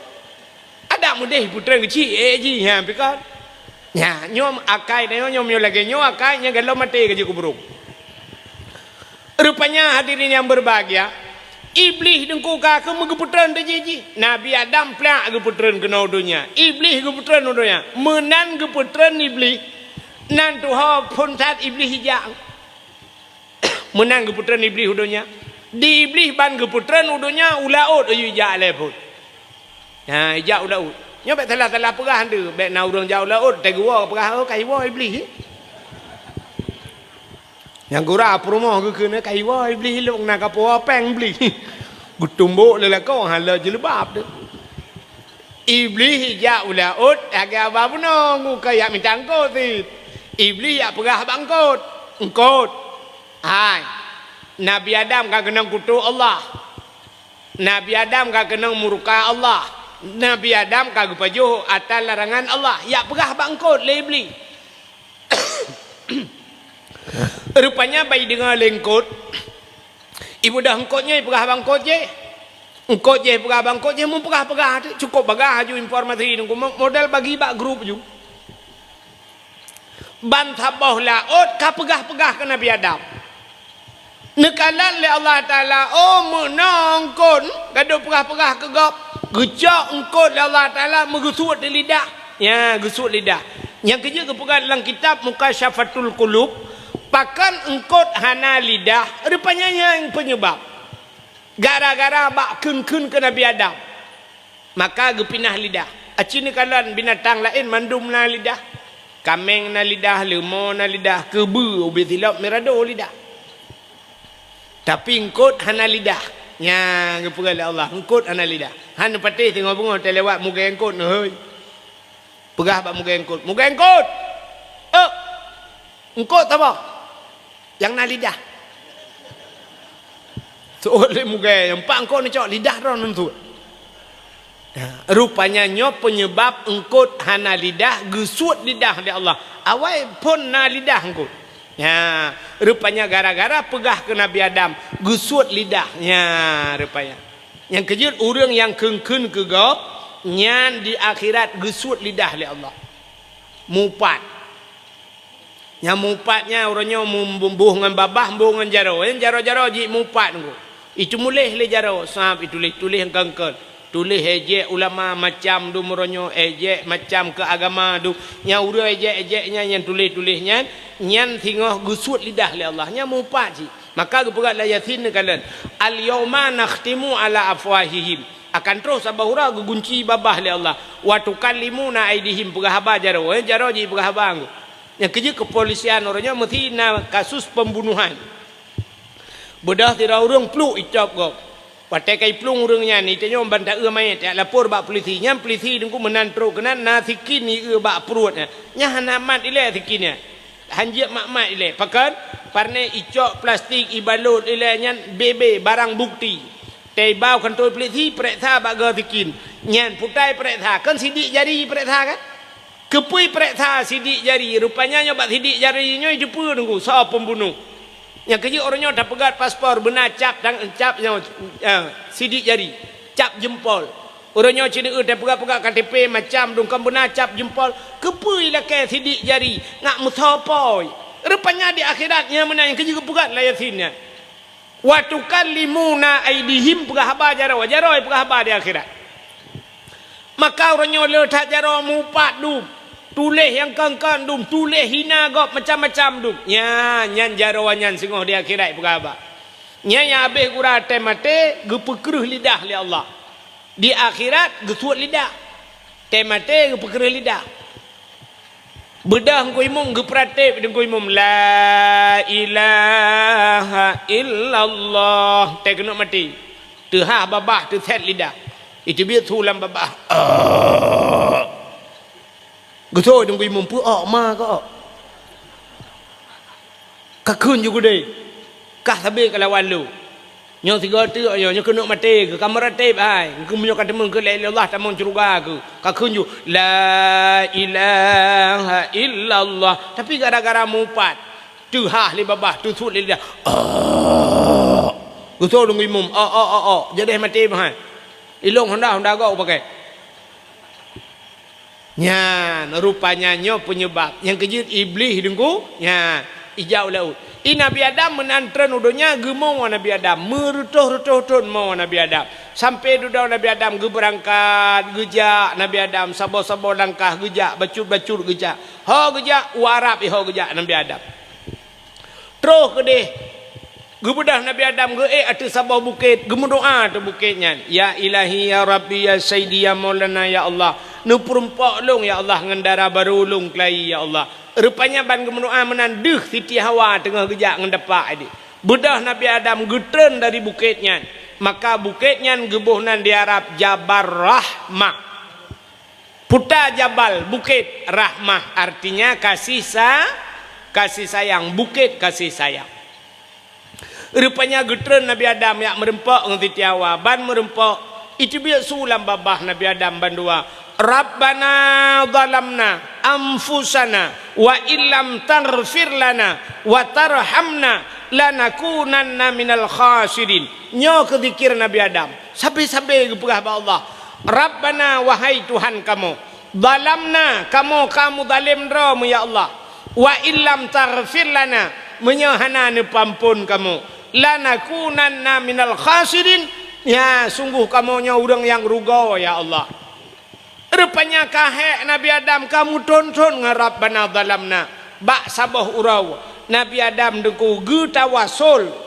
Adam udeh peutreun geuchik ék jih, nyan pih kon. Nyan, nyoe akai tanyoe, nyoe meunyoe lagée nyoe akai, nyan galom maté ka jeuet keu burông. Rupanya hadirin yang berbahagia, Iblih teungku ka keu meugeupeutreun teujih jih. Nabi Adam plak geupeutreun keunoe u donya. Iblih geupeutreun u donya. Meunan geupeutreun Iblih, nan tuho phon that Iblih ijak. Meunan geupeutreun Iblih u donya. Di Iblih ban geupeutreun u donya, u laôt ayue ijak lé phon. Ha, ijak u laôt. Nyoe bék salah-salah peugah teuh, bék na ureuëng jak u laôt, teuh geuwoe peugah, "Oh, ka iwoe Iblih." Nyang gura peurumoh geukheun, "Ka iwoe Iblih lôn na kapoe péng Iblih." Geutumbok lé lakoe hana jileubab teuh. Iblih ijak u laôt lagée haba bunoe, ka ijak mita eungkôt cit. Iblih ijak peugah bak eungkôt, "Eungkôt, hai, Nabi Adam ka keunong kutok Allah." Nabi Adam ka keunong murka Allah. Nabi Adam ka geupajoh atra larangan Allah. Ijak peugah bak eungkôt lé Iblih. Rupanya bai deungoe lé eungkôt. Ibeudôh eungkôt nyoe ipeugah bak eungkôt jih. Eungkôt jih ipeugah bak eungkôt jih meupeugah-peugah tu. Cukôp bagah aju informasi nunggu mo-, modal bagi bak grup ju. Ban saboh laôt ka peugah-peugah keu Nabi Adam. Neukalon lé Allah Taala, "Oh, meunoe eungkôt, gadôh peugah-peugah keu gob." Geucok eungkôt lé Allah Taala meugeusuet di lidah. Nya, geusuet lidah. Nyang keujeuet geupeugah lam kitab Mukasyafatul Qulub, pakon eungkôt hana lidah, rupanya nyan peunyeubab. Gara-gara bak kheun-kheun keu Nabi Adam. Maka geupinah lidah. Aci neukalon binatang laén mandum na lidah. Kaméng na lidah, leumo na lidah, keubeue ubé silop mirado lidah. Tapi eungkôt hana lidah. Nya geupeugah lé Allah, eungkôt hana lidah. Han neupatéh teungoh beungoh teulewat mugée eungkôt neuhôi. Peugah bak mugée eungkôt, "Mugée eungkôt! Ôk! Eungkôt saboh!" Nyang na lidah. Seuôt lé mugée, nyang pat eungkôt neucok lidah droe neusuet. Nah, rupanya nyoe peunyeubab eungkôt hana lidah, geusuet lidah lé Allah. Awai phon na lidah eungkôt. Nya, rupanya gara-gara peugah keu Nabi Adam, geusuet lidah. Nya, rupanya. Nyang keujeuet ureuëng nyang kheun-kheun keu gob, nyan di akhirat geusuet lidah lé Allah. Mupat. Nyang mupat nyan uroe nyoe mum-, boh ngon babah, boh ngon jaroe. Nyan jaroe-jaroe jih mupat ngon. Iteumuléh lé jaroe, sab ituléh-tuléh eungkôt-eungkôt. Tuléh éjék ulama macam dum uroe nyoe, éjék macam keu agama dum. Nyang ureuëng éjék-éjék nyan, nyang tuléh-tuléh nyan, nyan singoh geusuet lidah lé Allah. Nyan mupat jih. Maka geupeugah lam Yasin neukalon, "Al-yauma nakhtimu ala afwahihim." Akan troh saboh uroe geugunci babah lé Allah. "Wa tukallimuna aidihim," peugah haba jaroe, eh, jaroe jipeugah haba anggô. Nyang keujeuet keupolisian uroe nyoe meusti na kasus pembunuhan. Beudôh sidroe ureuëng pluek icok gob. Watée ka iplueng ureuëng nyan, itanyong ban taeu manyét, jak lapor bak polisi. Nyan polisi teungku meunan trok keunan na sikin ieu bak pruet nyan. Nyan hana mat ilée sikin nyan. Hanjeuet mat-mat ilée. Pakon? Parnée icok plastik ibalot ilée nyan bebe barang bukti. Teuiba u kantô polisi, peuriksa bak goe sikin. Nyan putai peuriksa, kon sidik jari peuriksa kan? Keupeue peuriksa sidik jari? Rupanya nyoe bak sidik jari nyoe jiteupeue teungku soe pembunuh. Nyang keujeuet uroe nyoe tapeugét paspor beuna cap tang-, cap nyoe, eh, sidik jari, cap jempol. Uroe nyoe cit neueu tapeugét-peugét K T P macam dum kon beuna cap jempol. Keupeue ilakée sidik jari ngat meusoe pôi? Rupanya di akhirat nyan meunan nyang keujeuet geupeugét lam Yasin nyan. "Wa tukallimuna aidihim," peugah haba jaroe, jaroe peugah haba di akhirat. Maka uroe nyoe le that jaroe mupat dum, tuléh nyang kon-kon dum, tuléh hina gob macam-macam dum. Nyan, nyan jaroe nyan singoh di akhirat peugah haba. Nyan nyang habéh gura tém maté geupeukreueh lidah lé Allah. Di akhirat geusuet lidah. Tém maté geupeukreueh lidah. Beudôh Teungku Imum geupeuratéb Teungku Imum, "La ilaha illallah." Teuh keuneuk maté. Teuhah babah, teusét lidah. Iteubiet su lam babah. Geusôi Teungku Imum, peu-ok ma ka-ok. Ka kheun ju keudeh, kah sabe kalawan lôn. Nyoe sigoe teuk nyoe, nyoe keuneuk maté keuh, ka meuratéb hai. Keuh meunyoe ka teumeung keu la ilaha illallah tamong syeuruga keuh. Ka kheun ju, "La ilaha illallah." Tapi gara-gara mupat, teuhah lé babah, teusuet lé lidah. Geusôi Teungku Imum, "Ok, ok, ok, ok." Jadeh maté meuhai. Ilong honda, honda gob pakai. Nyan, rupanya nyoe peunyeubab. Nyang keujeuet Iblih Teungku, nyan, ijak u laôt. I Nabi Adam meunan treun u donya, geumoe Nabi Adam. Meureutôh-reutôh thon moe Nabi Adam. Sampoe dudoe Nabi Adam geubeurangkat, geujak Nabi Adam, saboh-saboh langkah geujak, bacut-bacut geujak. Ho geujak, u Arab ho geujak Nabi Adam. Troh keudeh, geubeudôh Nabi Adam geuék ateueh saboh bukét, geumeudoá ateueh bukét nyan, "Ya Ilahi, ya Rabbi, ya Sayyidi, ya Maulana, ya Allah, neupeurumpok lôn, ya Allah, ngon dara barô lôn keulayi, ya Allah." Rupanya ban geumeudoá meunan deuh Siti Hawa teungoh geujak ngon dapak idéh. Beudôh Nabi Adam geutreun dari bukét nyan, maka bukét nyan geuboh nan di Arab Jabal Rahmah. Puta jabal, bukét, rahmah, artinya kasih sa-, kasih sayang, bukét kasih sayang. Rupanya geutreun Nabi Adam jak meurumpok ngon Siti Hawa, ban meurumpok, iteubiet su lam babah Nabi Adam bandua, "Rabbana zalamna anfusana wa illam taghfir lana wa tarhamna lanakunanna minal khasirin." Nyoe keuh zikir Nabi Adam. Sabe-sabe geupeugah bak Allah, "Rabbana, wahai Tuhan kamoe, zalamna, kamoe ka meuzalem droe mu, ya Allah. Wa illam taghfir lana, meunyoe hana neupeuamphon kamoe, lanakunanna minal khasirin, ya, sunggoh kamoe nyoe ureuëng nyang rugoe, ya Allah." Rupanya ka hék Nabi Adam ka meuthon-thon ngon Rabbana zalamna. Bak saboh uroe, Nabi Adam Teungku geutawassul.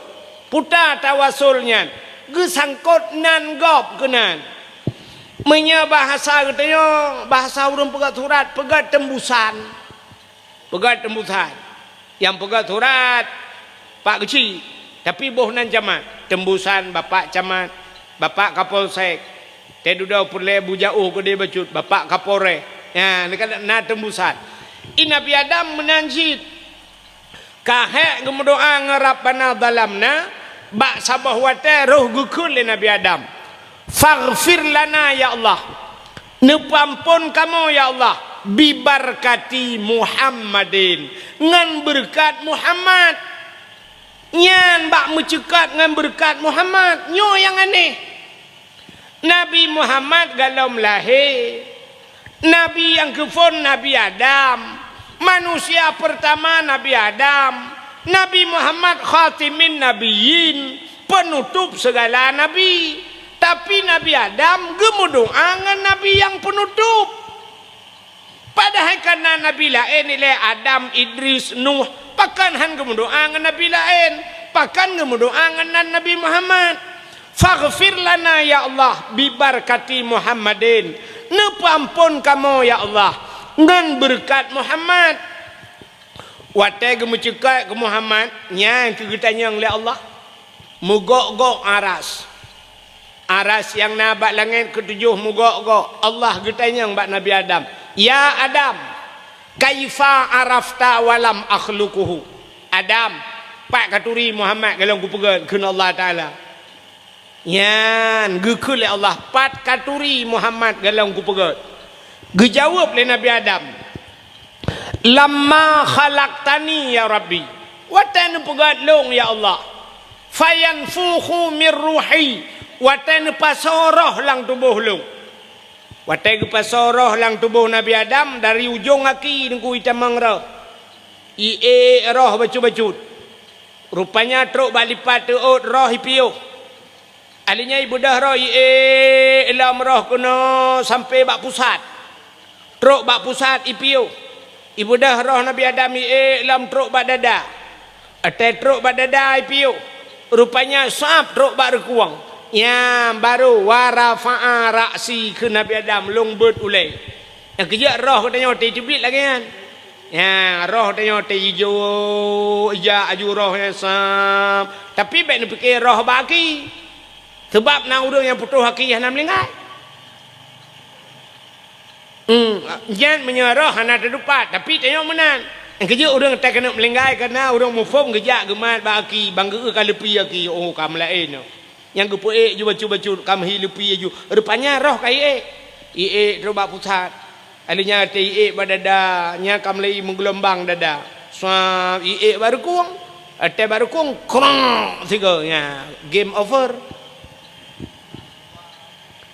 Puta tawassul nyan, geusangkot nan gob keunan. Meunyoe bahasa geutanyoe, bahasa ureuëng peugét surat, peugét teumbusan. Peugét teumbusan. Nyang peugét surat Pak Geuchik, tapi boh nan camat. Teumbusan Bapak Camat, Bapak Kapolsek, teududoe peureulée bujaôh keudeh bacut, Bapak Kapolres. Nyan, na teumbusan. I Nabi Adam meunan cit. Ka hék geumeudoá ngon Rabbana zalamna, bak saboh watée roh geukheun lé Nabi Adam, "Faghfir lana, ya Allah, neupeuamphon kamoe, ya Allah, bibarkati Muhammadin, ngon beureukat Muhammad." Nyan bak meuceukat ngon beureukat Muhammad, nyoe nyang aneh. Nabi Muhammad golom lahé, Nabi nyang geuphon Nabi Adam, manusia peurtama Nabi Adam, Nabi Muhammad khatimin nabiyyin, peunutôp sigala nabi. Tapi Nabi Adam geumeudoá ngon nabi nyang peunutôp. Padahai ka na nabi laén ilée Adam, Idris, Nuh, pakon hán geumeudoá ngon nabi laén? Pakon geumeudoá ngon nan Nabi Muhammad? "Faghfir lana ya Allah bibarakati Muhammadin." Neupeuamphon kamoe ya Allah ngon beureukat Muhammad. Watée geumeuceukat keu Muhammad, nyan keuh geutanyong lé Allah. Meugok-gok aras. Aras nyang na bak langét keutujoh meugok-gok. Allah geutanyong bak Nabi Adam, "Ya Adam, kaifa arafta walam akhluquhu?" "Adam, pat katuri Muhammad golom kupeugét?" kheun Allah Taala. Nyan geukheun lé Allah, "Pat katuri Muhammad golom kupeugét?" Geujaweueb lé Nabi Adam, "Lamma khalaqtani ya Rabbi," watée neupeugét lôn ya Allah, "fayanfukhu mir ruhi," watée neupasoe roh lam tuboh lôn. Watée geupasoe roh lam tuboh Nabi Adam, dari ujong aki teungku itamong roh, iék roh bacut-bacut. Rupanya trok bak lipat teuôt roh ipiôh. Akhirnya ibeudôh roh iék lom roh keunoe sampoe bak pusat. Trok bak pusat ipiôh. Ibeudôh roh Nabi Adam iék lom trok bak dada. Watée trok bak dada ipiôh. Rupanya sab trok bak reukueng. Nyan baru wa rafa'a ra'si kheun Nabi Adam, "Lôn beuet ulée." Nyang keujeuet roh geutanyoe teubiet lagée nyan. Nyan roh geutanyoe teuijo, ijak aju roh nyan sam. Tapi bék neupike roh bak aki. Sabab na ureuëng nyang putôh aki hana meulinggai. Hmm, nyan meunyoe roh hana teudupat, tapi tanyoe meunan. Nyang keujeuet ureuëng teukeunong meulinggai, kareuna ureuëng muphom geujak geumat bak aki, ban geu ka leupie aki, oh, ka meulaén nyoe. Nyang geupeuék ju bacut-bacut, ka meuhi leupie ju. Rupanya roh ka iék. Iék trok bak pusat. Akhirnya watée iék bak dada, nyan ka mulai meugeulumbang dada. Swab, iék bak reukueng. Watée bak reukueng, krong, sigoe, nyan, game over.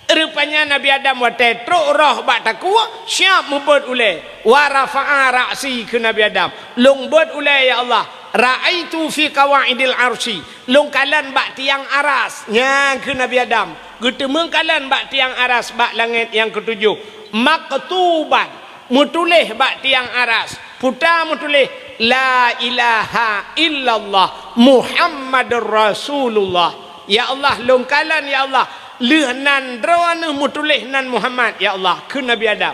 Rupanya Nabi Adam watée trok roh bak takue, siab meubeuet ulée. Wa rafa'a ra'si kheun Nabi Adam, "Lôn beuet ulée ya Allah, ra'aitu fi qawaidil arsy." Lôn kalon bak tiang aras. Nyan kheun Nabi Adam, geuteumeung kalon bak tiang aras bak langét nyang keutujoh. Maktuban, meutuléh bak tiang aras. Peue ta meutuléh, "La ilaha illallah Muhammadur Rasulullah." Ya Allah, lôn kalon ya Allah, lheueh nan droeneuh meutuléh nan Muhammad ya Allah, kheun Nabi Adam.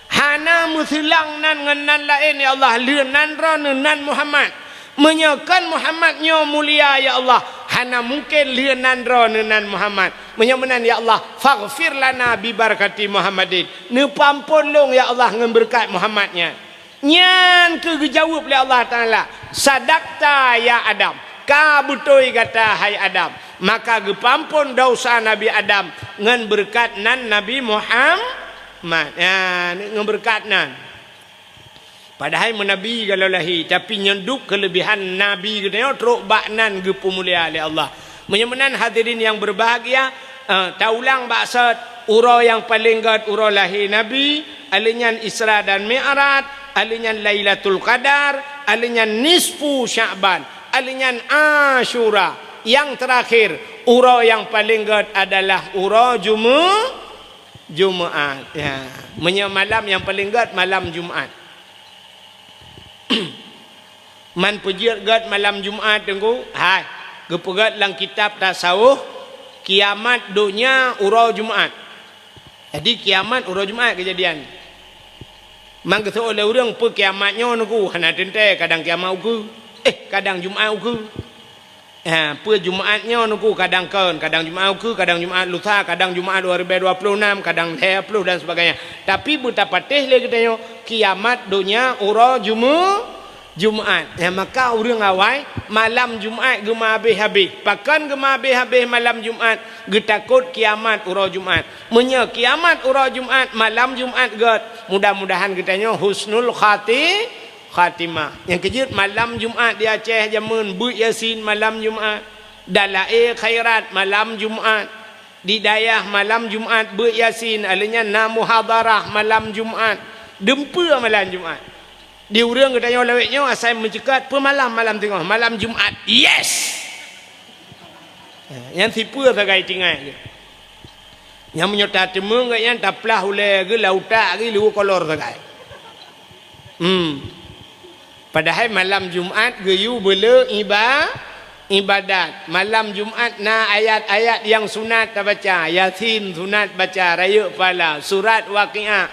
Hana meuseulang nan ngon nan laén ya Allah, lheueh nan droeneuh nan Muhammad. Meunyoe kon Muhammad nyoe mulia ya Allah, hana mungken lheueh nan droeneuh nan Muhammad. Meunyoe meunan ya Allah, faghfir lana bi barakati Muhammadin. Neupeuamphon lôn ya Allah ngon beureukat Muhammad nyan. Nyan keuh geujaweueb lé Allah Taala, "Sadakta ya Adam, ka beutôi gata hai Adam." Maka geupeuamphon desya Nabi Adam ngon beureukat nan Nabi Muhammad. Nyan, ngon beureukat nan. Padahai meunabi gohlom lahé, tapi nyan dum keuleubehan nabi geutanyoe trok bak nan geupeumulia lé Allah. Meunyoe meunan hadirin nyang beubahgia, eh, taulang bak sot, uroe nyang paleng gét uroe lahé Nabi, alheuh nyan Isra dan Mi'raj, alheuh nyan Lailatul Qadar, alheuh nyan nisfu Sya'ban, alheuh nyan Asyura. Nyang teurakhir, uroe nyang paleng gét adalah uroe Jumu-, Jumaat. Ya. Meunyoe malam nyang paleng gét malam Jumaat. Man peujeuet gét malam Jumaat, Teungku? Hai, geupeugét lam kitab tasawuf, kiamat donya uroe Jumaat. Jadi, kiamat uroe Jumaat keujadian. Man geuseuôt lé ureuëng, "Peue kiamat nyoe, Teungku?" Hana teuntée, kadang kiamat ukeue. Eh, kadang Jumaat ukeue. Ha, peue Jumaat nyoe, Teungku? Kadang kon, kadang Jumaat ukeue, kadang Jumaat lusa, kadang Jumaat dua ribu dua puluh enam, kadang lhée ploh dan sebagainya. Tapi beutapatéh lé geutanyoe, kiamat donya uroe Jumu-, Jumaat. Nyan maka ureuëng awai malam Jumaat geumeuhabéh-habéh. Pakon geumeuhabéh-habéh malam Jumaat? Geutakot kiamat uroe Jumaat. Meunyoe kiamat uroe Jumaat, malam Jumaat gét, mudah-mudahan geutanyoe husnul khati-, khatimah. Nyang keujeuet malam Jumaat di Aceh jameun beuet Yasin malam Jumaat. Dalail Khairat malam Jumaat. Di dayah malam Jumaat beuet Yasin, alheuh nyan na muhadharah malam Jumaat. Dumpeue malam Jumaat. Di ureuëng geutanyoe lawét nyoe asai meuceukat, "Peue malam, malam teungoh?" "Malam Jumaat." Yes! Nyan sipeue sagai tinggai geuh. Nyang meunyoe tateumeung gét nyan taplah ulée geuh lam utak geuh lheueh kolor sagai. Hmm. Padahai malam Jumaat geuyue beuleu iba-, Ibadat. Malam Jumat na ayat-ayat nyang sunat tabaca. Yasin sunat baca, rayeuk pahala. Surat Waqiah.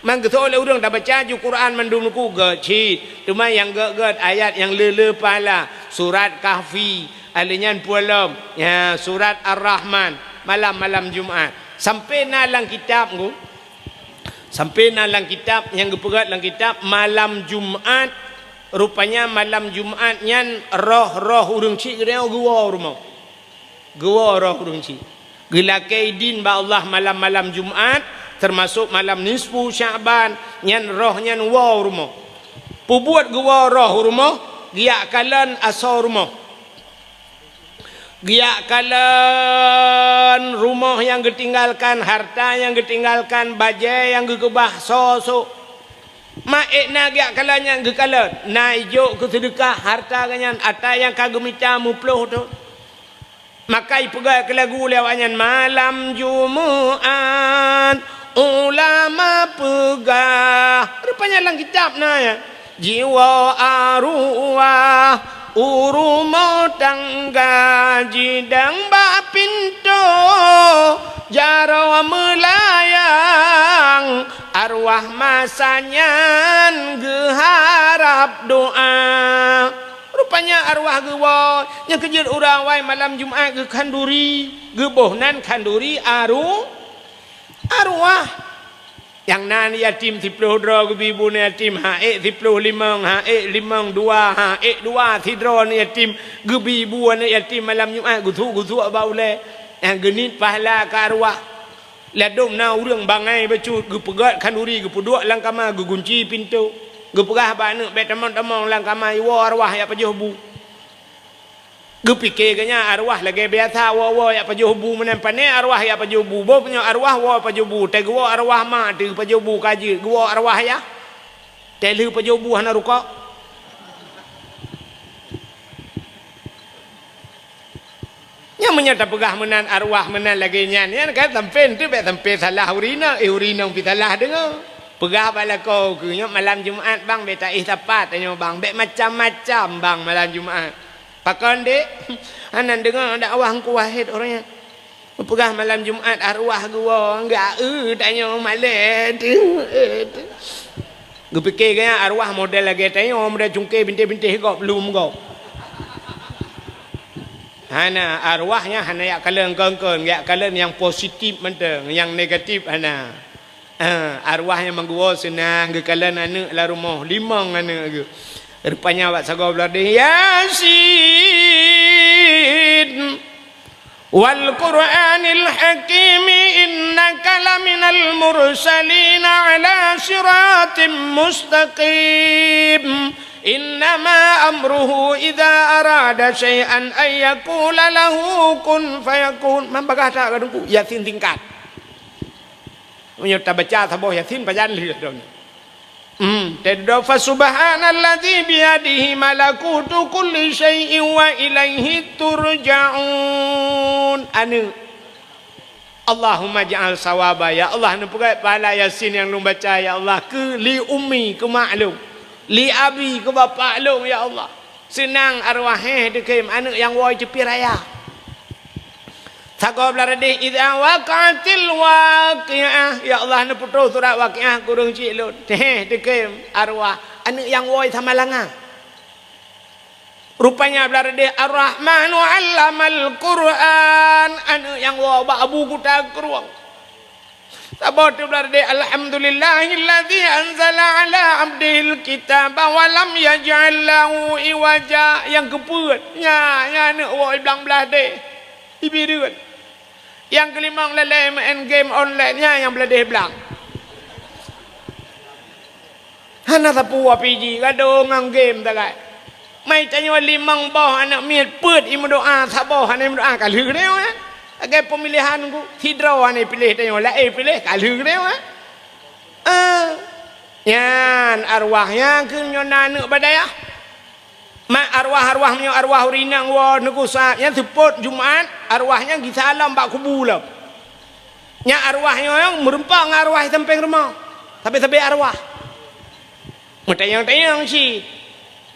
Man geutôk lé ureuëng tabaca ju Quran mandum nuku gét cit. Teuma nyang gét-gét ayat nyang le-le pahala. Surat Kahfi. Alèh nyan pulang. Ya, surat Ar-Rahman. Malam-malam Jumat. Sampai na lam kitab ku. Sampai na lam kitab, nyang geupeugét lam kitab, malam Jumat, rupanya malam Jumat nyan roh-roh ureuëng chik geuwoe u rumoh. Geuwoe roh ureuëng chik. Geulakée idin bak Allah malam-malam Jumat, teumasok malam nisfu Sya'ban, nyan roh nyan woe u rumoh. Peubuet geuwoe roh u rumoh, geujak kalon asoe rumoh. Geujak kalon rumoh nyang geutinggalkan, harta nyang geutinggalkan, bajée nyang geukeubah, soe-soe. Ma ék na geujak kalon nyan geukalon, na ijok keu seudeukah harta geuh nyan, ata nyang ka geumita meuploh thon. Maka ipeugah keu lagu lé awaknyan, malam Jumat ulama peugah. Rupanya lam kitab na, ya. Jiwoe arwah u rumoh tangga, jidong bak pintoe jaroe meulayang, arwah masa nyan geuharab doa. Rupanya arwah geuwoe, nyang keujeuet ureuëng awai malam Jumat geukhanduri, geuboh nan khanduri aru-, arwah. Nyang na yatim siploh droe geubi bu aneuk yatim, ha ék siploh limong, ha ék limong dua, ha ék dua sidroe aneuk yatim geubi bu aneuk yatim malam Jumat, geusuek-geusuek bak ulée. Nyang geuniet pahala keu arwah. Ladôm na ureuëng bangai bacut, geupeugét khanduri, geupeuduek lam kama, geugunci pintoe. Geupeugah bak aneuk, bék tamong-tamong lam kama, iwoe arwah jak pajoh bu. Geupike geuh nyan arwah lagée biasa woe-woe jak pajoh bu meunan, pané arwah jak pajoh bu. Boh nyoe arwah woe pajoh bu, teuh geuwoe arwah ma teuh pajoh bu ka jeuet, geuwoe arwah yah. Teuh lheueh pajoh bu hana rukok. Nyan meunyoe tapeugah meunan arwah meunan lagée nyan, nyan kan sampoe teuh bék sampoe salah ureuëng inong, eh, ureuëng inong pih salah deungoe. Peugah bak lakoe keuh nyoe malam Jumat bang, bék taéh sapat tanyoe bang, bék macam-macam bang malam Jumat. Pakon dek? Hana deungoe dakwah Teungku Wahid ureuëng nyan. Peugah malam Jumat arwah geuwoe, enggak, eh, tanyoe malée. Geupike geuh nyan arwah model lagée tanyoe, model cungke bintéh-bintéh gob, lom gob. Hana, arwah nyan hana jak kalon kon-kon, jak kalon nyang positif mantong, nyang negatif hana. Ha, arwah nyang meugeuwoe seunang geukalon aneuk lam rumoh, limong aneuk geuh. Rupanya bak sagoe blah deh, Yasin, wal Qur'anil Hakim, innaka laminal mursalin ala siratim mustaqim. Innama amruhu idza arada syai'an an yaqula lahu kun fayakun. Man bagah that ka Teungku, Yasin singkat. Meunyoe tabaca saboh Yasin pajan lheueh dong. Hmm, teudoe, "Fa subhanalladzi biyadihi malakutu kulli syai'in wa ilaihi turja'un." Aneuk. Allahumma ja'al sawaba, ya Allah, neupeugét pahala Yasin nyang lôn baca, ya Allah, keu li ummi, keu mak lôn, li abi, keu bapak lôn, ya Allah. Seunang arwah, héh, teukem aneuk nyang woe teupie raya. Sagoe blah deh, idza waqa'atil waqi'ah. Ya Allah, neuputôh surat Waqiah keu ureuëng chik lôn. Héh, teukem arwah aneuk nyang woe sama langa. Rupanya blah deh, Ar-Rahmanu 'allamal Qur'an. Aneuk nyang woe bak Abu Kuta Krueng. Saboh teublah deh, "Alhamdulillahilladzi anzala 'ala 'abdihil kitaba wa lam yaj'al lahu 'iwaja." Nyang keupeuet, nya, nya aneuk woe blang blah deh. Ibi reuet. Nyang keulimong lalée meu'en game online, nya nyang blah deh blang. Hana sapeue P U B G, gadôh ngon game sagai. Mai tanyoe limong boh aneuk miet peuet imeudoa, saboh hana imeudoa, ka lheueh nyoe, eh. Lagée peumilihan ku, sidroe hana ipiléh tanyoe, laén ipiléh, ka lheueh nyoe, eh. Ah. Nyan arwah nyang keu nyoe na aneuk bak dayah. Mak arwah-arwah meunyoe arwah ureuëng inong woe neuku sa-, nyan seupôt Jumat, arwah nyan gisa lom bak kubu lom. Nyan arwah nyoe meureumpok ngon arwah sampéng rumoh. Sabe-sabe arwah. Meutanyong-tanyong cit.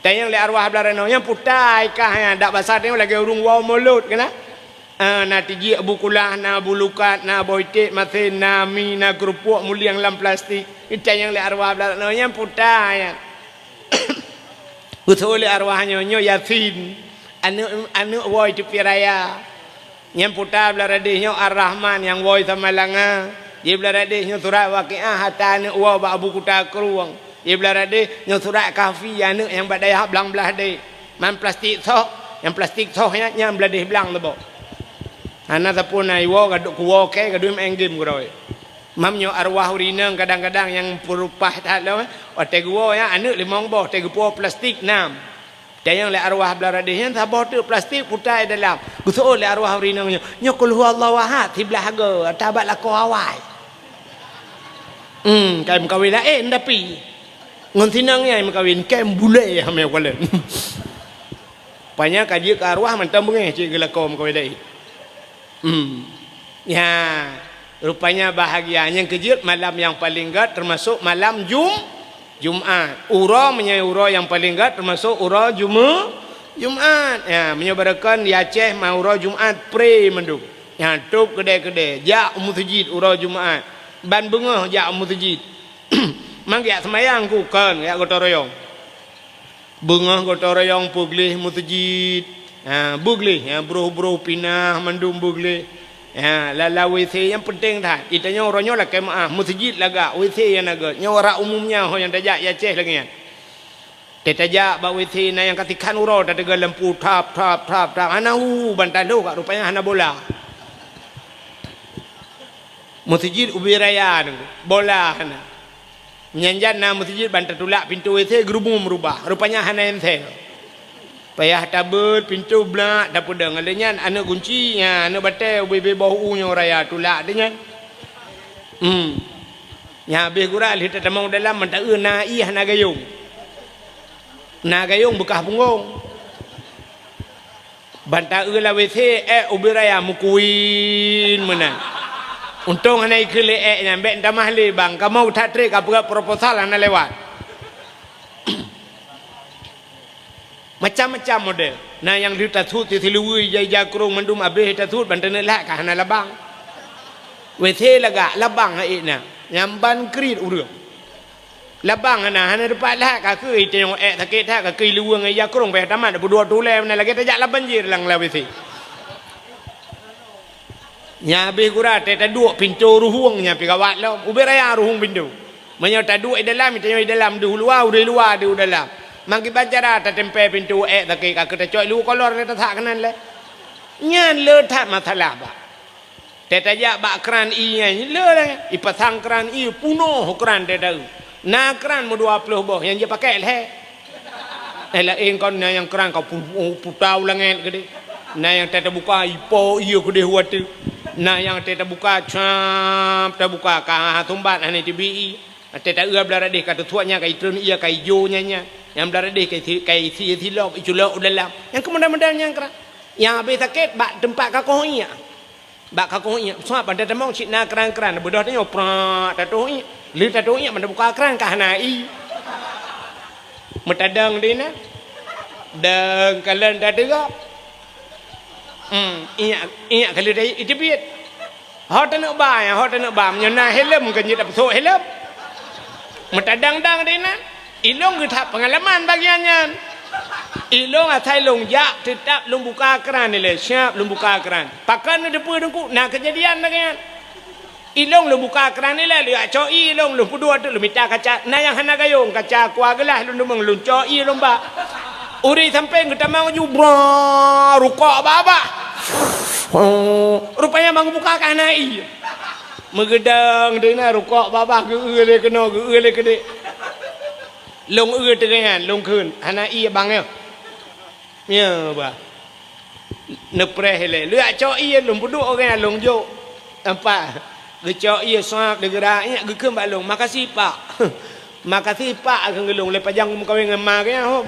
Tanyong lé arwah blah ranoe, nyang puta i kah nyan, dak basa tanyong lagèe ureueng woe mulod keunan. Ah, na tijik Abu Kulah, na Abu Lukat, na Boy Tek Masen, na mi, na keurupuk mulieng lam plastik. Tanyong lé arwah blah ranoe, nyang puta nyan. Usul lé arwah nyoe, nyoe Yasin, aneuk, aneuk woe Teupie Raya. Nyang puta blah radeh nyoe Ar-Rahman nyang woe Samalanga. Di blah radeh nyoe surat Waqiah ata aneuk woe bak Abu Kuta Krueng. Di blah radeh nyoe surat Kahfi aneuk nyang bak dayah blang blah deh. Man plastik soh, nyang plastik soh nyan, nyan blah deh blang teuboh. Hana sapeue na iwoe, gadôk kuwoe kèe, gadôk main game keudroe. Mam nyoe arwah ureueng inong kadang-kadang nyang peurupah that lom, watèe geuwoe nyan aneuk limong boh, watèe geupuwoe plastik nam. Tanyong lé arwah blah radeh nyan saboh teuk plastik puta i dalam. Geuseuôt lé arwah ureueng inong nyoe, "Nyoe Qul Huwallahu Ahad siblah go, ata bak lakoe awai." Hmm, kai meukawen laén tapi. Ngon sinong nyan meukawen, kai bulèe hamé kalon. Rupanya ka jeuet keu arwah mantong beungèh cit geulakoe meukawen laén. Hmm. Ya, rupanya bahagia. Nyang keujeuet malam nyang paleng gèt teumasok malam Jum-, Jumat. Uroe, meunyoe uroe nyang paleng gèt teumasok uroe Jume-, Jumat. Ya, meunyoe barokon di Aceh ma uroe Jumat pre mandum. Ya, tôb keudè-keudè, jak u meuseujid uroe Jumat. Ban beungoh jak u meuseujid. Mang jak seumayang ku kon, jak gotong royong. Beungoh gotong royong peugleh meuseujid. Ha, beugleh, ha, broh-broh pinah mandum beugleh. Ha, lala W C nyang peunteng that. Di tanyoe uroe nyoe lakèe meu'ah, meuseujid lagak, W C nyang na göt. Nyoe ureueng umum nyan ho nyang tajak i Aceh lagèe nyan. Teutajak bak W C na nyang ka sikhan uroe tateuga lampu thap, thap, thap, thap. Hana hu, ban taloh ka rupanya hana bola. Meuseujid ubé raya nyoe, bola hana. Nyan jan na meuseujid ban tatulak pintoe W C geurubum rubah. Rupanya hana ensel. Payah tabeuet pintoe blak tapeudong. Lheueh nyan aneuk gunci, nya, aneuk batèe ubé-bé boh u nyoe raya tulak teuh nyan. Hmm. Nya habéh gura lheueh tatamong dalam mantong na ié hana gayông. Na gayông beukah punggông. Ban ta-eu lam W C, ék ubé raya meukuin meunan. Untông hana ikheun lé ék nyan, bèk tamah lé bang. Kamoe that trép ka peugah proposal hana lewat. Macam-macam model. Na nyang lheueh tasut siluweue ija-ija krông mandum abéh tasut ban taneuk lhak ka hana labang. W C lagak, labang hana ék na. Nyang ban kriet ureueng. Labang hana, hana teupat lhak, ka keuh iteueng ék sakét that, ka keuh iluweue ngon ija krông payah tamat, peuduek tulèe meunan lagèe tajak lam banjir lam, lam W C. Nya habéh gura, teuh taduek pintoe ruhueng nya pi gawat lom. Ubé raya ruhueng pintoe. Meunyoe taduek i dalam, iteueng i dalam deuh u luwa, ureueng luwa deuh u dalam. Mangkiban cara tatempèe pintoe ék sakét, ka keuh tacok iluweue kolor lé tasak keunan lé. Nyan le that masalah, bah. Teuh tajak bak kran ié nyan, le lé, ipasang kran ié, punoh kran teuh ta-eu. Na kran meudua ploh boh nyang jipakèk lhèe. Eh, laén kon na nyang kran ka pu-, pu-, puta u langèt keudéh. Na nyang teuh tabuka, ipo ié keudéh u ateueh. Na nyang teuh tabuka, cap, tabuka, ka ha sumbat hana teubi ié. Teuh ta-eu blah radeh ka teusuak nyan, ka itreun ié, ka ijo nyan, nyan. Nyang blah radeh ka isi, ka isi, isilop, iculok u dalam. Nyang keu model-model nyang kran. Nyang habéh sakét bak teumpat kakoh ié. Bak kakoh ié, sabab ban tatamong cit na kran-kran, beudôh tanyoe prak tatoh ié. Lheueh tatoh ié, ban tabuka kran ka hana ié. Meutadong di na. Dong kalon tateuga. Hmm, ié, ié ka lheueh iteubiet. Ho taneuk ba, ho taneuk ba, meunyoe na helm kan jeuet tapeusok helm. Meutadong-dong di na. Ilôn geuthab peungalaman bagian nyan. Ilôn asai lôn jak, teutab lôn buka kran ilèe, siap lôn buka kran. Pakon neuteupeue Teungku, na keujadian lagèe nyan. Ilôn lôn buka kran ilèe, lôn jak cok ié lôn, lôn peuduek teuk lôn mita kaca, na nyang hana gayông, kaca kua geulah lôn deungon, lôn cok ié lôn bak. Ureueng sampéng geutamong ju, bra, rukok babah. Rupanya ban geubuka ka hana ié. Meugeudong teuk na rukok babah geu-eu lé keunoe, geu-eu lé keudéh. Lôn eu teuk nyan, lôn kheun, hana ié bang nyoe. Nyoe bah. Neupreh ilèe. Lôn jak cok ié, lôn peuduek ureueng nyan, lôn jok. Nampak? Geucok ié sab, geura ié, geukheun bak lôn, "Makasih, Pak." "Makasih, Pak," kheun lôn, "lé pajan meukawen ngon ma geuh nyan hom."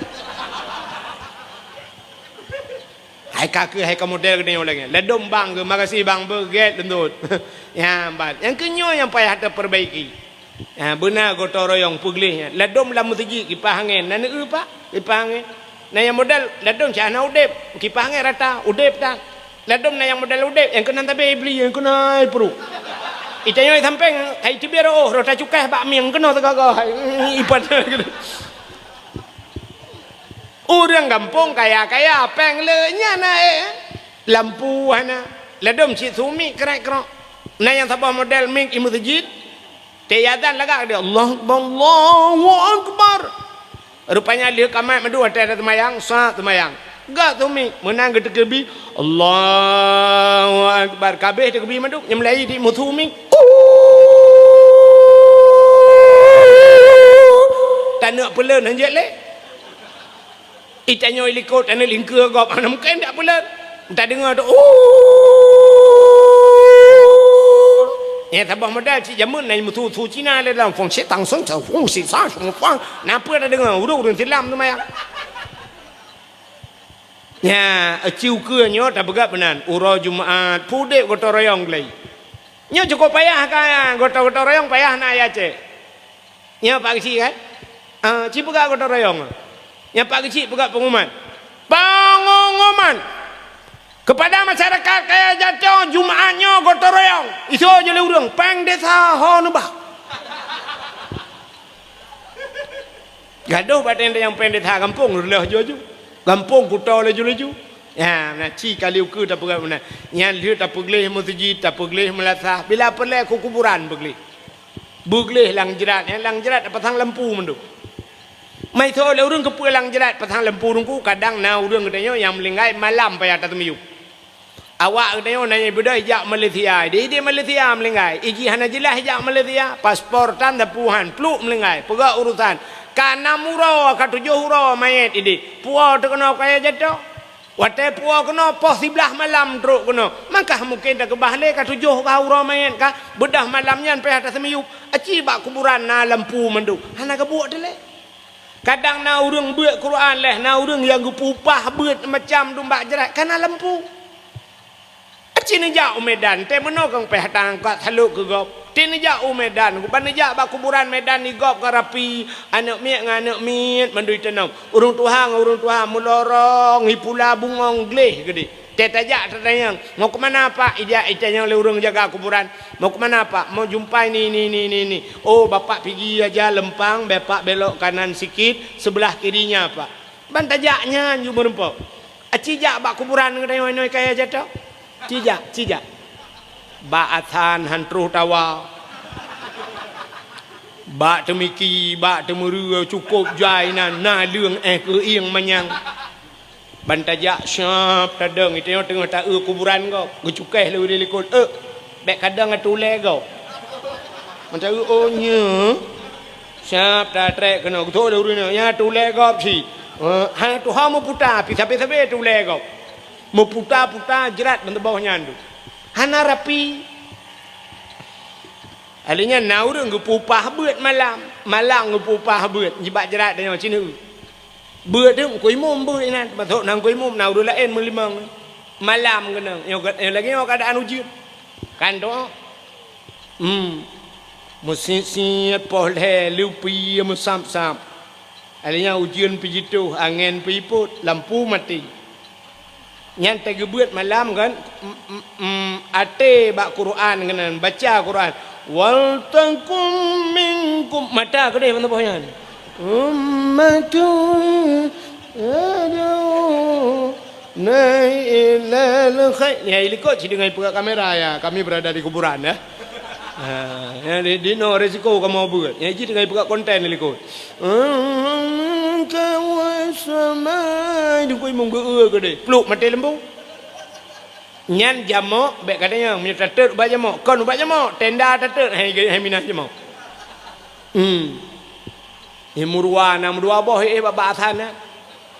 Hai ka keuh, hai ka model geutanyoe lagèe nyan. Ladôm bang geuh, "Makasih bang, beugèt lôn dôt." Nyan ban. Nyang keu nyoe nyang payah tapeurbaiki. Ha, beuna gotong royong peugleh nyan. Ladôm lam meuseujid kipah angén, na neueu pak kipah angén. Na nyang modal ladôm cit hana udeb, kipah angén rata, udeb tan. Ladôm na nyang modal udeb, nyang keunan tabé ibli, nyang keunan pruet. Itanyoe sampéng, hai teubiet rôh, rôh tacukéh bak mieng keunoe teugaga. Ipat. Ureuëng gampông kaya-kaya, péng le nyan na, eh. Lampu hana. Ladôm cit su mik krek-krok. Na nyang saboh model mik i meuseujid. Teuazan lagak dia, "Allahu Akbar, Allahu Akbar." Rupanya lheueh kamat mandum watée ada teumayang, sa teumayang. Gak su mik, meunan geuteukeubi, "Allahu Akbar." Kabeh teukeubi mandum, nyang meulayi di musu mik. Taneuk peuleuen hanjeuet lé. Itanyoe likot, taneuk lingkeue gob, hana mungken dak peuleuen. Tadeungoe tu, "Uh." Nyang saboh modal cit jameun na musu-su Cina lé dalam fong sit tang song tang fong sit sa fong fong. Napa tadeungoe? Ureuëng-ureuëng silam teumayang. Nya, aci ukeue nyoe tapeugah meunan, uroe Jumaat, pudek gotong royong gleh. Nyoe cukup payah ka, gotong-gotong royong payah na ayat cek. Nyoe Pak Geuchik kan? Ah, ci peugah gotong royong. Nyan Pak Geuchik peugah pengumuman. Pengumuman kepada masyarakat Kaya Jato, Jumaat nyoe gotong royong. Iso je lé ureuëng, péng desa ho neubah. Gadoh bateng nyang péng desa gampông reuloh ju-ju. Gampông kuto laju-laju. Ya, na ci kali ukeue tapeugah meunan. Nyan lheueh tapeugleh meuseujid, tapeugleh meulasah. Bila peureulée ku kuburan peugleh. Beugleh lam jrat, nyang lam jrat tapasang lampu mandum. Maiso lé ureuëng keupeue lam jrat pasang lampu rungku, kadang na ureuëng geutanyoe nyang meulinggai malam payah tateumiyueb. Awak geutanyoe na nyang beudôh ijak Malaysia, di, di Malaysia meulinggai. Iji hana jeulaih ijak Malaysia, paspor tan tapuhan, pluk meulinggai, peugah urusan. Ka nam uroe, ka tujoh uroe manyét idéh. Puwoe teuh keunoe Kaya Jato. Watée puwoe keunoe, poh siblaih malam trok keunoe. Maka mungken takeubah lé ka tujoh ka uroe manyét ka, beudôh malam nyan payah taseumiyueb. Aci bak kuburan na lampu mandum. Hana geubuek teuh lé. Kadang na ureuëng beuet Quran leh, na ureuëng nyang geupeupah beuet macam dum bak jrat, ka na lampu. Aci neujak u Medan, tée meunoe kong peh tangkat salok keu gob. Tée neujak u Medan, ban neujak bak kuburan Medan di gob ka rapi, aneuëk miet ngon aneuëk miet mandum iteunom. Ureuëng tuha ngon ureuëng tuha meulorong, ipula bungong gleh geude. Tée tajak tatanyong, "Mau keu mana, Pak?" Ijak itanyong lé ureuëng jaga kuburan. "Mau keu mana, Pak?" "Mau jumpai ni, ni, ni, ni, ni." "Oh, Bapak pigi aja leumpang, Bapak belok kanan sikit, sebelah kirinya, Pak." Ban tajak nyan ju meureumpok. Aci jak bak kuburan geutanyoe inoe Kaya Jato. Ci jak, ci jak. Bak asan han troh tawa. Bak teumiki, bak teumeureu cukôp jai nan, na leueng éh keuieng manyang. Ban tajak syap tadong, itanyoe teungoh taeu kuburan gob, geucukéh lé ureuëng likot, "Eh, bék kadang atulée gob." Ban taeu, "Oh, nyoe." Syap tatrek keunoe, geuthok lé ureuëng nyoe, "Nyan atulée gob si." "Eh, hai tuha meuputa, pi sabe-sabe atulée gob." Meuputa-puta jrat ban teuboh nyan tu. Hana rapi. Alèh nyan na ureuëng geupeupah beuet malam, malam geupeupah beuet, jibak jrat tanyoe sineuk. Beuet teuh Teungku Imum beuet inan, masôk na Teungku Imum na ureuëng laén meulimong. Malam keunong, nyoe, nyoe lagèe nyoe keuadaan ujeuen. Kan tu? Hmm. Meusiet-siet poh lhèe, leupie meusab-sab. Alèh nyan ujeuen pih jituh, angén pih ipot, lampu maté. Nyan teugeubeuet malam kan, m-, m-, m-, até bak Quran keunan, baca Quran. "Wal takum minkum," mata keudeh ban teuboh nyan. "Ummatun yad'una ilal khair." Ya, ilikot cit deungon ipeugah kamera ya, kami berada di kuburan ya. Ha, ya, di, di no resiko kamoe beuet. Ya, jih deungon ipeugah konten ilikot. Teungku Imum geu-eu keudeh. Pluk maté lampu. Nyan jamok, bèk katanyong, meunyoe tatot ubak jamok, kon ubak jamok, tenda tatot, hai, hai minah jamok. Hmm. Nyan meuruwa na meudua boh, eh, bak, bak asan na.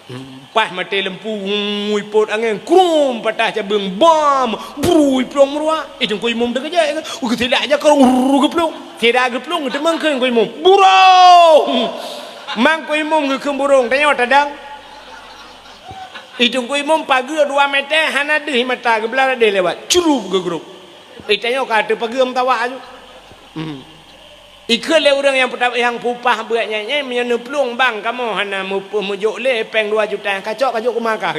Hmm. Pas maté lampu, hmm, ipot angén, krum, patah cabeueng, bam, bru, iplueng meuruwa. Eh, Teungku Imum teukeujot, eh, geusilak aja keu, geuplong. Sira geuplong, geuteumong keu Teungku Imum. Burong! Mang Teungku Imum geukheun burong, tanyoe tadong. I Teungku Imum pageue dua meter hana deuh mata geublah deh lewat. Crup geugrop. I tanyoe ka ateueh pageue meutawa aju. Hmm. Ikheun lé ureuëng nyang peuta-, nyang peuupah beuet nyan, "Eh, meunyoe neuplueng bang kamoe hana meupeu-, meujok lé péng dua juta, kacok, kacok keumah kah."